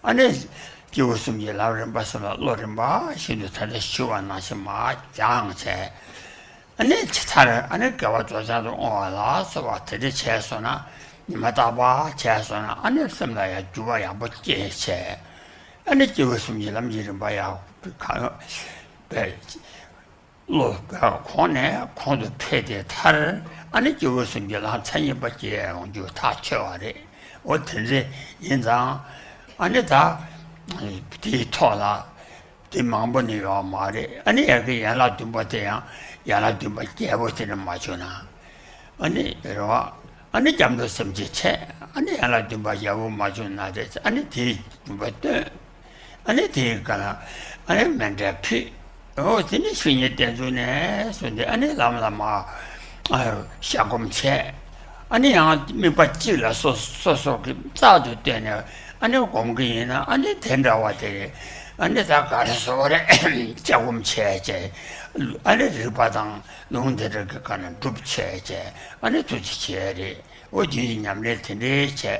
ཨ་ནི་སྐྱེས་བུ་གསུམ་གྱི་ལམ་རིམ་པ་གསུམ་ལ་བློ་རིམ་པ་བཞིན་དུ་ད་ལྟ་ཞུས་པ་ནང་བཞིན་མར་སྦྱངས་བྱས། ཨ་ནི་ཇི་ལྟར། ཨ་ནི་དགེ་བ་རྫོགས་བྱང་དུ་བསྔོ་བ་ལ་སོགས་པ་དེ་འདྲ་བྱས་སོང་ན། ཉི་མ་རྟག་པར་བྱས་སོང་ན། ཨ་ནི་སེམས་ལ་ཡང་འགྱུར་བ་ཡག་པོ་སྐྱེས་བྱས། ཨ་ནི་སྐྱེས་བུ་གསུམ་གྱི་ལམ་གྱི་རིམ་པ་ཡང་གང་བས། བློ་གོང་ནས་གོང་དུ་འཕེལ་ཏེ། མཐར་ཨ་ནི་སྐྱེས་བུ་གསུམ་གྱི་ལམ་མཚན་ཉིད་པ་སྐྱེ་ཡོང་རྒྱུ་ཐག་ཆོད་པ་རེད། འོ་དེ་འདྲ་ཡིན་ཙང་། ཨ་ནི་ད་དེའི་ཐོག་ལ། དེ་མང་པོ་ནི་ཡོད་མ་རེད། ཨ་ནི་ཡ་གི་ཡན་ལག་བདུན་པ་དེ་ཡང་ཡན་ལག་བདུན་པ་རྒྱས་པོ་དེ་ནི་མ་བྱུང་ན། ཨ་ནི་རེད་བ། ཨ་ནི་སྐྱབས་འགྲོ་སེམས་བསྐྱེད་བྱས། ཨ་ནི་ཡན་ལག་བདུན་པ་རྒྱས་པོ་མ་བྱུང་ན་རེད། ཨ་ནི་དེའི་བདུན་པ་བཏོན། ཨ་ནི་དེའི་སྒང་ལ་ཨ་ནི་མཎྜལ་ཕུལ། འོ་དེ་ནི་བཤེས་གཉེན་བསྟེན་ཚུལ་ནས་བཟུང་སྟེ། ཨ་ནི་ལམ་ལ་མར་ཨ་ཤ་སྒོམ་བྱས། ཨ་ནི་ཡང་དམིགས་པ་གཅིག་ལ་སོ་སོ་སོ་གི་རྩལ་དུ་བཏོན་ནས། ཨ་ནི་སྒོམ་གྱི་ཡིན་ན་ཨ་ནི་དེ་འདྲ་བ་དེ་རེད། ཨ་ནི་ད་ག་རེ་ཟེར་བ་རེད། དཔྱད་སྒོམ་བྱས་བྱས། ཨ་ནི་རིག་པ་དང་ལུང་དེ་འདྲ་གི་སྒང་ནས་སྒྲུབ་བྱས་བྱས། ཨ་ནི་ཐུགས་རྗེ་ཆེ་རེད། འོ་རྒྱུན་གྱི་ཉམས་ལེན་དེ་འདྲའི་བྱས།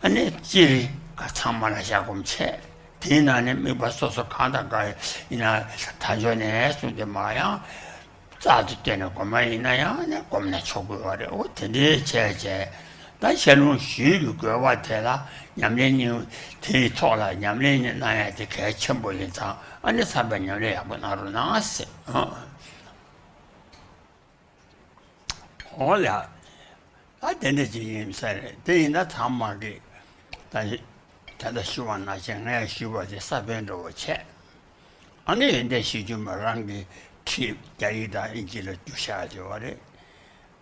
ཨ་ནི་སྤྱིར་ག་ཚང་མ་ལ་དཔྱད་སྒོམ་བྱས། དེའི་ནང་ནས་དམིགས་པ་སོ་སོ་གང་དང་གང་ཡིན་ན་དལ་འབྱོར་ནས་བཟུང་སྟེ་མར་ཡང་རྩལ་དུ་བཏོན་ནས་སྒོམ་པ་ཡིན་ན་ཡང་ནས་སྒོམ་ན་ཆོག་གི་ཡོད་རེད། འོ་དེ་འདྲའི་བྱས་བྱས། ད་ཞལ་ལུང་ཞུས་པའི་དགོས་པ་དེ་ལ་ཉམས་ལེན་གཉིས། དེའི་ཐོག་ལ་ཉམས་ལེན་གཉིས་གནང་ཡ་དེ་གལ་ཆེན་པོ་ཡིན་ཙང་། ཨ་ནི་བསམ་པའི་ཉམས་ལེན་ཡག་པོ་གནང་རོགས་གནང་ཟེར། འོ་ལ། ད་དེ་འདྲ་ཅིག་ཡིན་ས་རེད། དེ་ཡིན་ན་ཚང་མ་གིས་ད་ད་ལྟ་ཞུ་བ་ནང་བཞིན་ངས་ཞུས་པ་དེ་ས་བོན་འདྲ་བོ་བྱས། ཨ་ནི་ཡོན་ཏན་བཞི་བཅུ་མ་རང་གི་ཁྲིད་རྒྱ་ཡིག་དང་དབྱིན་ཇི་ལ་བསྒྱུར་བཞག་ཡོད་པ་རེད།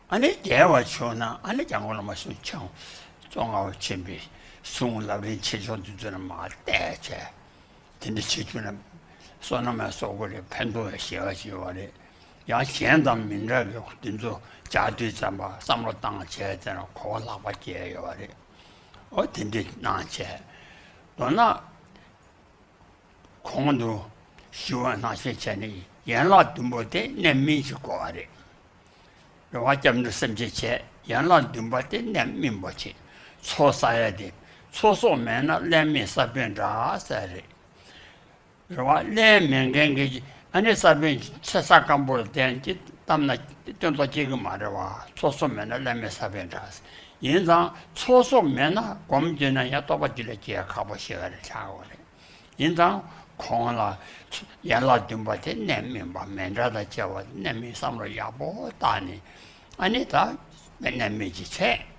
ཨ་ནི་རྒྱལ་བ་མཆོག་ན་ཨ་ནི་སྐྱབས་མགོན་བླ་མ་གསུང་ཆེན་ཙོང་ཁ་པ་ཆེན་པོའི་གསུང་ལམ་རིམ་ཆེ་ཆུང་དེ་ཚོ་ནས་མར་བལྟས་བྱས། དེ་འདྲ་བྱེད་རྒྱུ་ན་བསོད་ནམས་ཡང་གསོག་གི་རེད། ཕན་ཐོགས་ཡང་ཞེ་བ་ཞིག་ཡོད་རེད། ཡང་གཞན་དང་མི་འདྲ་བའི་དེ་ཚོ་སྦྱར་དུས་ཙམ་པ་བསམ་བློ་བཏང་བྱས་ཙང་གོ་བ་ལྷག་པ་སྐྱེ་ཡོད་རེད། འོ་དེ་འདྲ་གནང་བྱས། མདོར་ན་གོང་དུ་ཞུ་བ་ནང་བཞིན་བྱས་ནས་ཡན་ལག་བདུན་པོ་དེ་གནད་སྨིན་གྱི་དགོས་པ་རེད། རེ་བ་སྐྱབས་འགྲོ་སེམས་བསྐྱེད་བྱས། ཡན་ལག་བདུན་པ་དེ་གནད་སྨིན་པོ་བྱེད། ཚོགས་བསགས་ཡ་དེ་ཚོགས་གསོག་མེད་ན་ཀླད་མེད་ས་བོན་འདྲ་ཟེར་རེད། རེ་བ་ཀླད་མེད་མཁན་གྱི་ཨ་ནི་ས་བོན་ཚེ་ས་སྐམ་པོར་བསྟན་གྱི་བཏབ་ན་སྟོན་ཐོག་སྐྱེ་གི་མ་རེད་བ། ཚོགས་གསོག་མེད་ན་ཀླད་མེད་ས་བོན་འདྲ། ཡིན་ཙང་ཚོགས་གསོག་མེད་ན་སྒོམ་བྱས་ན་ཡང་རྟོགས་པ་རྒྱུད་ལ་སྐྱེ་ཡ་ཁག་པོ་ཞེ་དྲག་རེད་ཆགས་ཡོད་རེད། ཡིན་ཙང་གོང་ལ་ཡན་ལག་བདུན་པ་དེ་གནད་སྨིན་པ་མཎྜལ་དང་བཅས་པ་གནད་སྨིན་བསམ་བློ་ཡག་པོ་བཏང་ནས། ཨ་ནི་ད་གནད་སྨིན་གྱི་བྱས།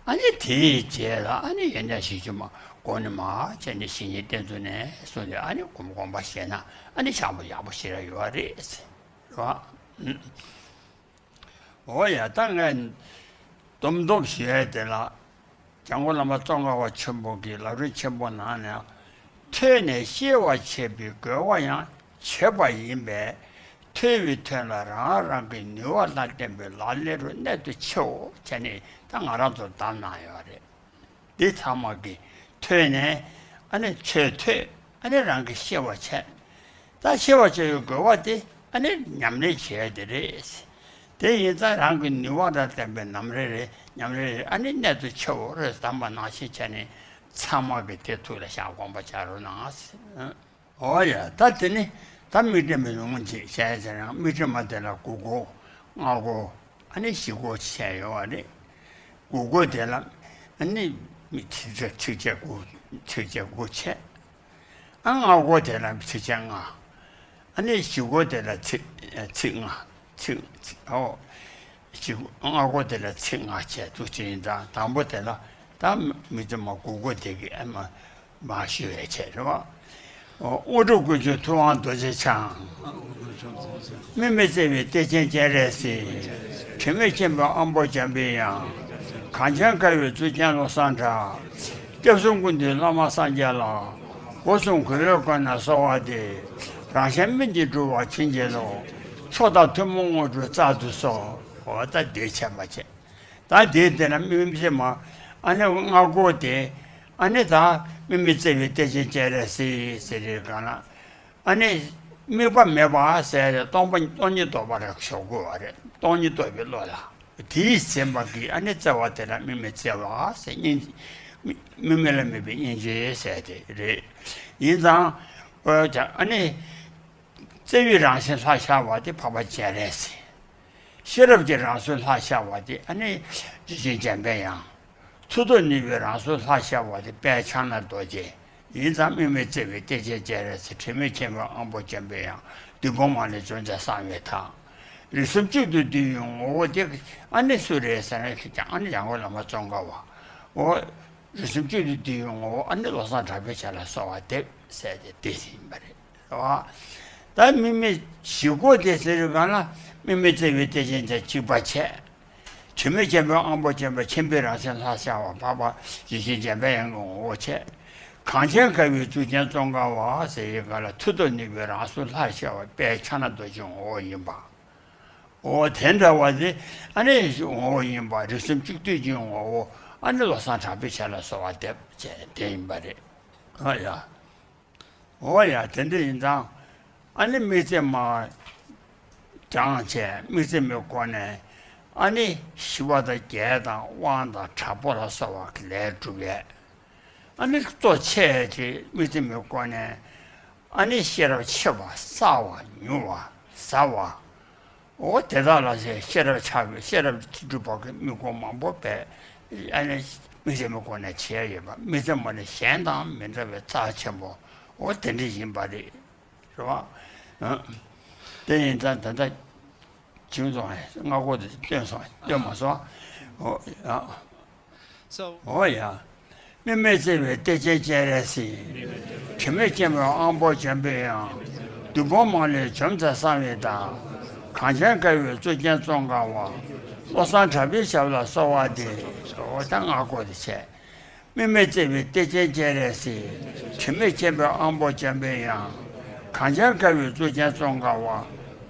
ཨ་ནི་དེའི་རྗེས་ལ་ཨ་ནི་ཡོན་ཏན་བཞི་བཅུ་མ་སྒོམ་ནས་མར་བྱས་ནས་བཤེས་གཉེན་བསྟེན་ཚུལ་ནས་གསུངས་ཏེ། ཨ་ནི་སྒོམ་སྒོམ་པ་བྱས་ན་ཨ་ནི་ཞག་པོ་ཡག་པོ་ཞེ་དྲག་ཡོད་རེད་ཟེར་བ། འོ་ཡ། ད་ངས་སྡོམ་སྡོམ་ཞུ་ཡས་དེ་ལ། སྐྱབས་མགོན་བླ་མ་ཙོང་ཁ་པ་ཆེན་པོ་གི་ལམ་རིམ་ཆེན་པོ་ནང་ནས། ཐོས་ནས་ཤེས་པར་བྱེད་པའི་དགོས་པ་ཡང་བྱེད་པ་ཡིན་པས། ཐོས་པའི་དོན་ལ་རང་རང་གི་ནུས་པ་དང་ལྡན་པའི་ལག་ལེན་རུ་གནད་དུ་ཆེའོ་བྱས་ནས་ད་ང་རང་ཚོར་གདམས་གནང་ཡོད་རེད། འདི་ཚང་མ་གིས་ཐོས་ནས། ཨ་ནི་ཆོས་ཐོས། ཨ་ནི་རང་གིས་ཤེས་པར་བྱས། ད་ཤེས་པར་བྱ་བའི་དགོས་པ་དེ་ཨ་ནི་ཉམས་ལེན་བྱེད་ཡ་དེ་རེད། དེ་ཡིན་ཙང་རང་གི་ནུས་པ་དང་ལྡན་པའི་ཉམས་ལེན་རེ་ཉམས་ལེན་རེ་ཨ་ནི་གནད་དུ་ཆེའོ་རེད་གདམས་པ་ནང་བཞིན་བྱས་ནས། ཚང་མ་གིས་དེ་ཐུགས་ལ་བཞག་སྒོམ་པ་བྱ་རོགས་གནང་། འོ་ཡ། ད་དེ་ནི་ད་དམིགས་བརྩེ་མའི་ལུང་ཅིག་བཤད་ཡ་ཟེར་ན། དམིགས་བརྩེ་མ་དེ་ལ་དགུ་སྐོར། ལྔ་སྐོར། ཨ་ནི་བཞི་སྐོར་བྱས་ཡོད་པ་རེད། དགུ་སྐོར་དེ་ལ་ཨ་ནི་མི་ཚིགས་བཅད་ཚིགས་བཅད་དགུ། ཚིགས་བཅད་དགུ་བྱས། ཨ་ལྔ་སྐོར་དེ་ལ་ཚིགས་བཅད་ལྔ། ཨ་ནི་བཞི་སྐོར་དེ་ལ་ཚིགས་ཚིགས་ལྔ། ཚིགས་ཚིགས། ཨོ། བཞི་སྐོར། ལྔ་སྐོར་དེ་ལ་ཚིགས་ལྔ་བྱས་འདུག་ཅེས་ཡིན་ཙང་། དང་པོ་དེ་ལ་ད་དམིགས་བརྩེ་མ་དགུ་སྐོར་དེ་གི་ཨ་མ་མར་ཞུ་བའི་ཆེད་རེད་བ། དངོས་གྲུབ་ཀུན་འབྱུང་ཐུབ་དབང་རྡོ་རྗེ་འཆང་། དམིགས་མེད་བརྩེ་བའི་གཏེར་ཆེན་སྤྱན་རས་གཟིགས། དྲི་མེད་མཁྱེན་པའི་དབང་པོ་འཇམ་པའི་དབྱངས། གངས་ཅན་དཀར་བའི་གཙུག་རྒྱན་བློ་བཟང་གྲགས། སྐྱབས་གསུམ་ཀུན་འདུས་བླ་མ་སངས་རྒྱས་ལ། སྒོ་གསུམ་གུས་པས་བསྐོར་ནས་གསོལ་བ་འདེབས། རང་གཞན་སྨིན་ཅིང་གྲུབ་པར་བྱིན་གྱིས་རློབས། མཆོག་དང་ཐུན་མོང་དངོས་གྲུབ་སྩལ་དུ་གསོལ། འོ་ད་འདི་བྱས་པ་བྱས། ད་དེའི་དེ་ན་དམིགས་བརྩེ་མ་ཨ་ནི་ལྔ་སྐོར་དེ། ཨ་ནི་ད་དམིགས་མེད་བརྩེ་བའི་གཏེར་ཆེན་སྤྱན་རས་གཟིགས་ཟེར་རེད་གང་ལ། ཨ་ནི་དམིགས་པ་མེད་པ་ཟེར་རེད། སྟོང་པ་སྟོང་ཉིད་རྟོགས་པར་ཞོག་དགོས་པ་རེད། སྟོང་ཉིད་རྟོགས་པའི་བློ་ལ། དེའི་སེམས་པ་གིས་ཨ་ནི་བརྩེ་བ་དེ་ལ་དམིགས་མེད་བརྩེ་བ་ཟེར། སྙིང་། དམིགས་མེད་ལ་དམིགས་པའི་སྙིང་རྗེ་ཟེར་དེ་རེད། ཡིན་ཙང་། ཨོ་ཅག་ཨ་ནི། བརྩེ་བའི་རང་བཞིན་ལྷར་ཤར་བ་དེ་འཕགས་པ་སྤྱན་རས་གཟིགས། ཤེས་རབ་ཀྱི་རང་གཟུགས་ལྷར་ཤར་བ་དེ་ཨ་ནི་རྗེ་བཙུན་འཇམ་པའི་དབྱངས། མཐུ་སྟོབས་ནུས་པའི་རང་གཟུགས་ལྷར་ཤར་བ་དེ་དཔལ་ཕྱག་ན་རྡོ་རྗེ། ཡིན་ཙང་དམིགས་མེད་བརྩེ་བའི་གཏེར་ཆེན་སྤྱན་རས་གཟིགས། དྲི་མེད་མཁྱེན་པའི་དབང་པོ་འཇམ་པའི་དབྱངས། བདུད་དཔུང་མ་ལུས་འཇོམས་མཛད་གསང་བའི་བདག། རིགས་གསུམ་གཅིག་ཏུ་བསྡུས་པའི་ངོ་བོ་དེ་ཨ་ནི་སུ་རེད་ཟེར་ན། ཨ་ནི་སྐྱབས་མགོན་བླ་མ་ཙོང་ཁ་པ། འོ། རིགས་གསུམ་གཅིག་ཏུ་བསྡུས་པའི་ངོ་བོ་ཨ་ནི་བློ་བཟང་གྲགས་པའི་ཞལ་ལ་གསོལ་བ་འདེབས་ཟེར་ཏེ་དེ་ཡིན་པ་རེད། རེད་བ། ད་དམིགས་མེད་བཞི་སྐོར་དེ་ཟེར་བའི་སྒང་ལ་དམིགས་མེད་བརྩེ་བའི་གཏེར་ཆེན་དང་གཅིག་པ་བྱས། དྲི་མེད་མཁྱེན་པའི་དབང་པོ་འཇམ་པ། མཁྱེན་པའི་རང་བཞིན་ལྷར་ཤར་བ་འཕགས་པ་རྗེ་བཙུན་འཇམ་པའི་དབྱངས་ཀྱི་ངོ་བོ་བྱས། གངས་ཅན་དཀར་བའི་གཙུག་རྒྱན་ཙོང་ཁ་པ་ཟེར་བའི་སྒང་ལ་མཐུ་སྟོབས་ནུས་པའི་རང་གཟུགས་ལྷར་ཤར་བ་དཔལ་ཕྱག་ན་རྡོ་རྗེའི་ངོ་བོ་ཡིན་པ། འོ་དེ་འདྲ་བ་དེ་ཨ་ནི་ངོ་བོ་ཡིན་པ། རིགས་གསུམ་གཅིག་བསྡུས་ཀྱི་ངོ་བོ། ཨ་ནི་བློ་བཟང་གྲགས་པའི་ཞབས་ལ་གསོལ་བ་འདེབས་བྱས་དེ་ཡིན་པ་རེད། ཨ་ཡ། འོ་ཡ། དེ་འདྲ་ཡིན་ཙང་། ཨ་ནི་དམིགས་བརྩེ་མ་བགྲངས་བྱས། དམིགས་བརྩེ་མའི་སྒོ་ནས་ཨ་ནི་ཞི་བ་དང་རྒྱས་དང་དབང་དང་དྲག་པོ་ལ་སོགས་པ་གི་ལས་སྒྲུབ་ཡས། ཨ་ནི་གཙོ་ཆེ་ཅིག་དམིགས་བརྩེ་མའི་སྒོ་ནས་ཨ་ནི་ཤེས་རབ་ཆེ་བ། གསལ་བ། མྱུར་བ། ཟབ་པ། འོ་དེ་དག་ལ་ཤེས་རབ་ཆགས་པའི་ཤེས་རབ་སྒྲུབ་པ་གི་དམིགས་སྒོ་མང་པོ་བས། ཨ་ནི་དམིགས་བརྩེ་མའི་སྒོ་ནས་བྱས་ཡོད་པ། དམིགས་བརྩེ་མ་ནི་གཞན་དང་མི་འདྲ་བའི་རྩ་ཆེན་པོ། འོ་དེ་འདྲ་ཡིན་པ་རེད། རེད་བ། ཨ། དེ་ཡིན་ཙང་ད་ལྟ་བྱུང་སོང་། སྔ་གོ་དེ་སྟོན་སོང་། སྟོན་མ་སོང་། འོ་ཡ། འོ་ཡ། དམིགས་མེད་བརྩེ་བའི་གཏེར་ཆེན་སྤྱན་རས་གཟིགས། དྲི་མེད་མཁྱེན་པའི་དབང་པོ་འཇམ་པའི་དབྱངས། བདུད་དཔུང་མ་ལུས་འཇོམས་མཛད་གསང་བའི་བདག། གངས་ཅན་དཀར་པོའི་གཙུག་རྒྱན་ཙོང་ཁ་པ། བློ་བཟང་གྲགས་པའི་ཞབས་ལ་གསོལ་བ་འདེབས། འོ་ད་སྔ་གོ་དེ་བྱས། དམིགས་མེད་བརྩེ་བའི་གཏེར་ཆེན་སྤྱན་རས་གཟིགས། དྲི་མེད་མཁྱེན་པའི་དབང་པོ་འཇམ་པའི་དབྱངས། གངས་ཅན་དཀར་པོའི་གཙུག་རྒྱན་ཙོང་ཁ་པ།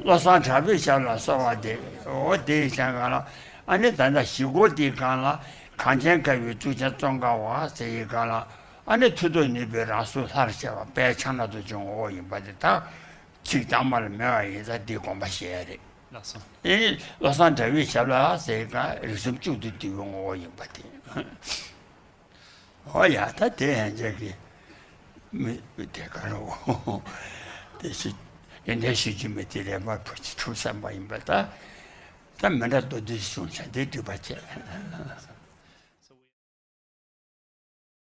བློ་བཟང་གྲགས་པའི་ཞབས་ལ་གསོལ་བ་འདེབས། འོ་དེ་ཡི་སྒང་ལ་ཨ་ནི་ད་ལྟ་བཞི་གོ་དེའི་སྒང་ལ། གངས་ཅན་དཀར་པོའི་གཙུག་རྒྱན་ཙོང་ཁ་པ་ཟེར་ཡི་སྒང་ལ། ཨ་ནི་མཐུ་སྟོབས་ནུས་པའི་རང་གཟུགས་ལྷར་བཅས་པ་དཔལ་ཕྱག་ན་རྡོ་རྗེའི་ངོ་བོ་ཡིན་པ་དེ་དག་ཚིག་དྭངས་མར་མེ་བ་ཡིན་ཙང་འདི་དགོངས་པ་བཞེས་ཡ་རེད། ལགས་སོ། ཨེ་བློ་བཟང་གྲགས་པའི་ཞབས་ལ་ཟེར་ག་རིགས་གསུམ་གཅིག་ཏུ་བསྡུས་པའི་ངོ་བོ་ཡིན་པ་དེ། འོ་ཡ། ད་དེ་ཡན་ཆད་ཀྱི་མི་དེ་ག་རུ་དེ་ཞུ་ཡོན་ཏན་ཞུ་རྒྱུ་མེད། དེ་ལས་མར་བུ་ཅི་ཐུབ་བསམ་པ་ཡིན་པ། ད་ད་མི་འདྲ་མདོར་བསྡུས་བྱུང་བྱ་དེ་འགྲིག་པ་བྱས།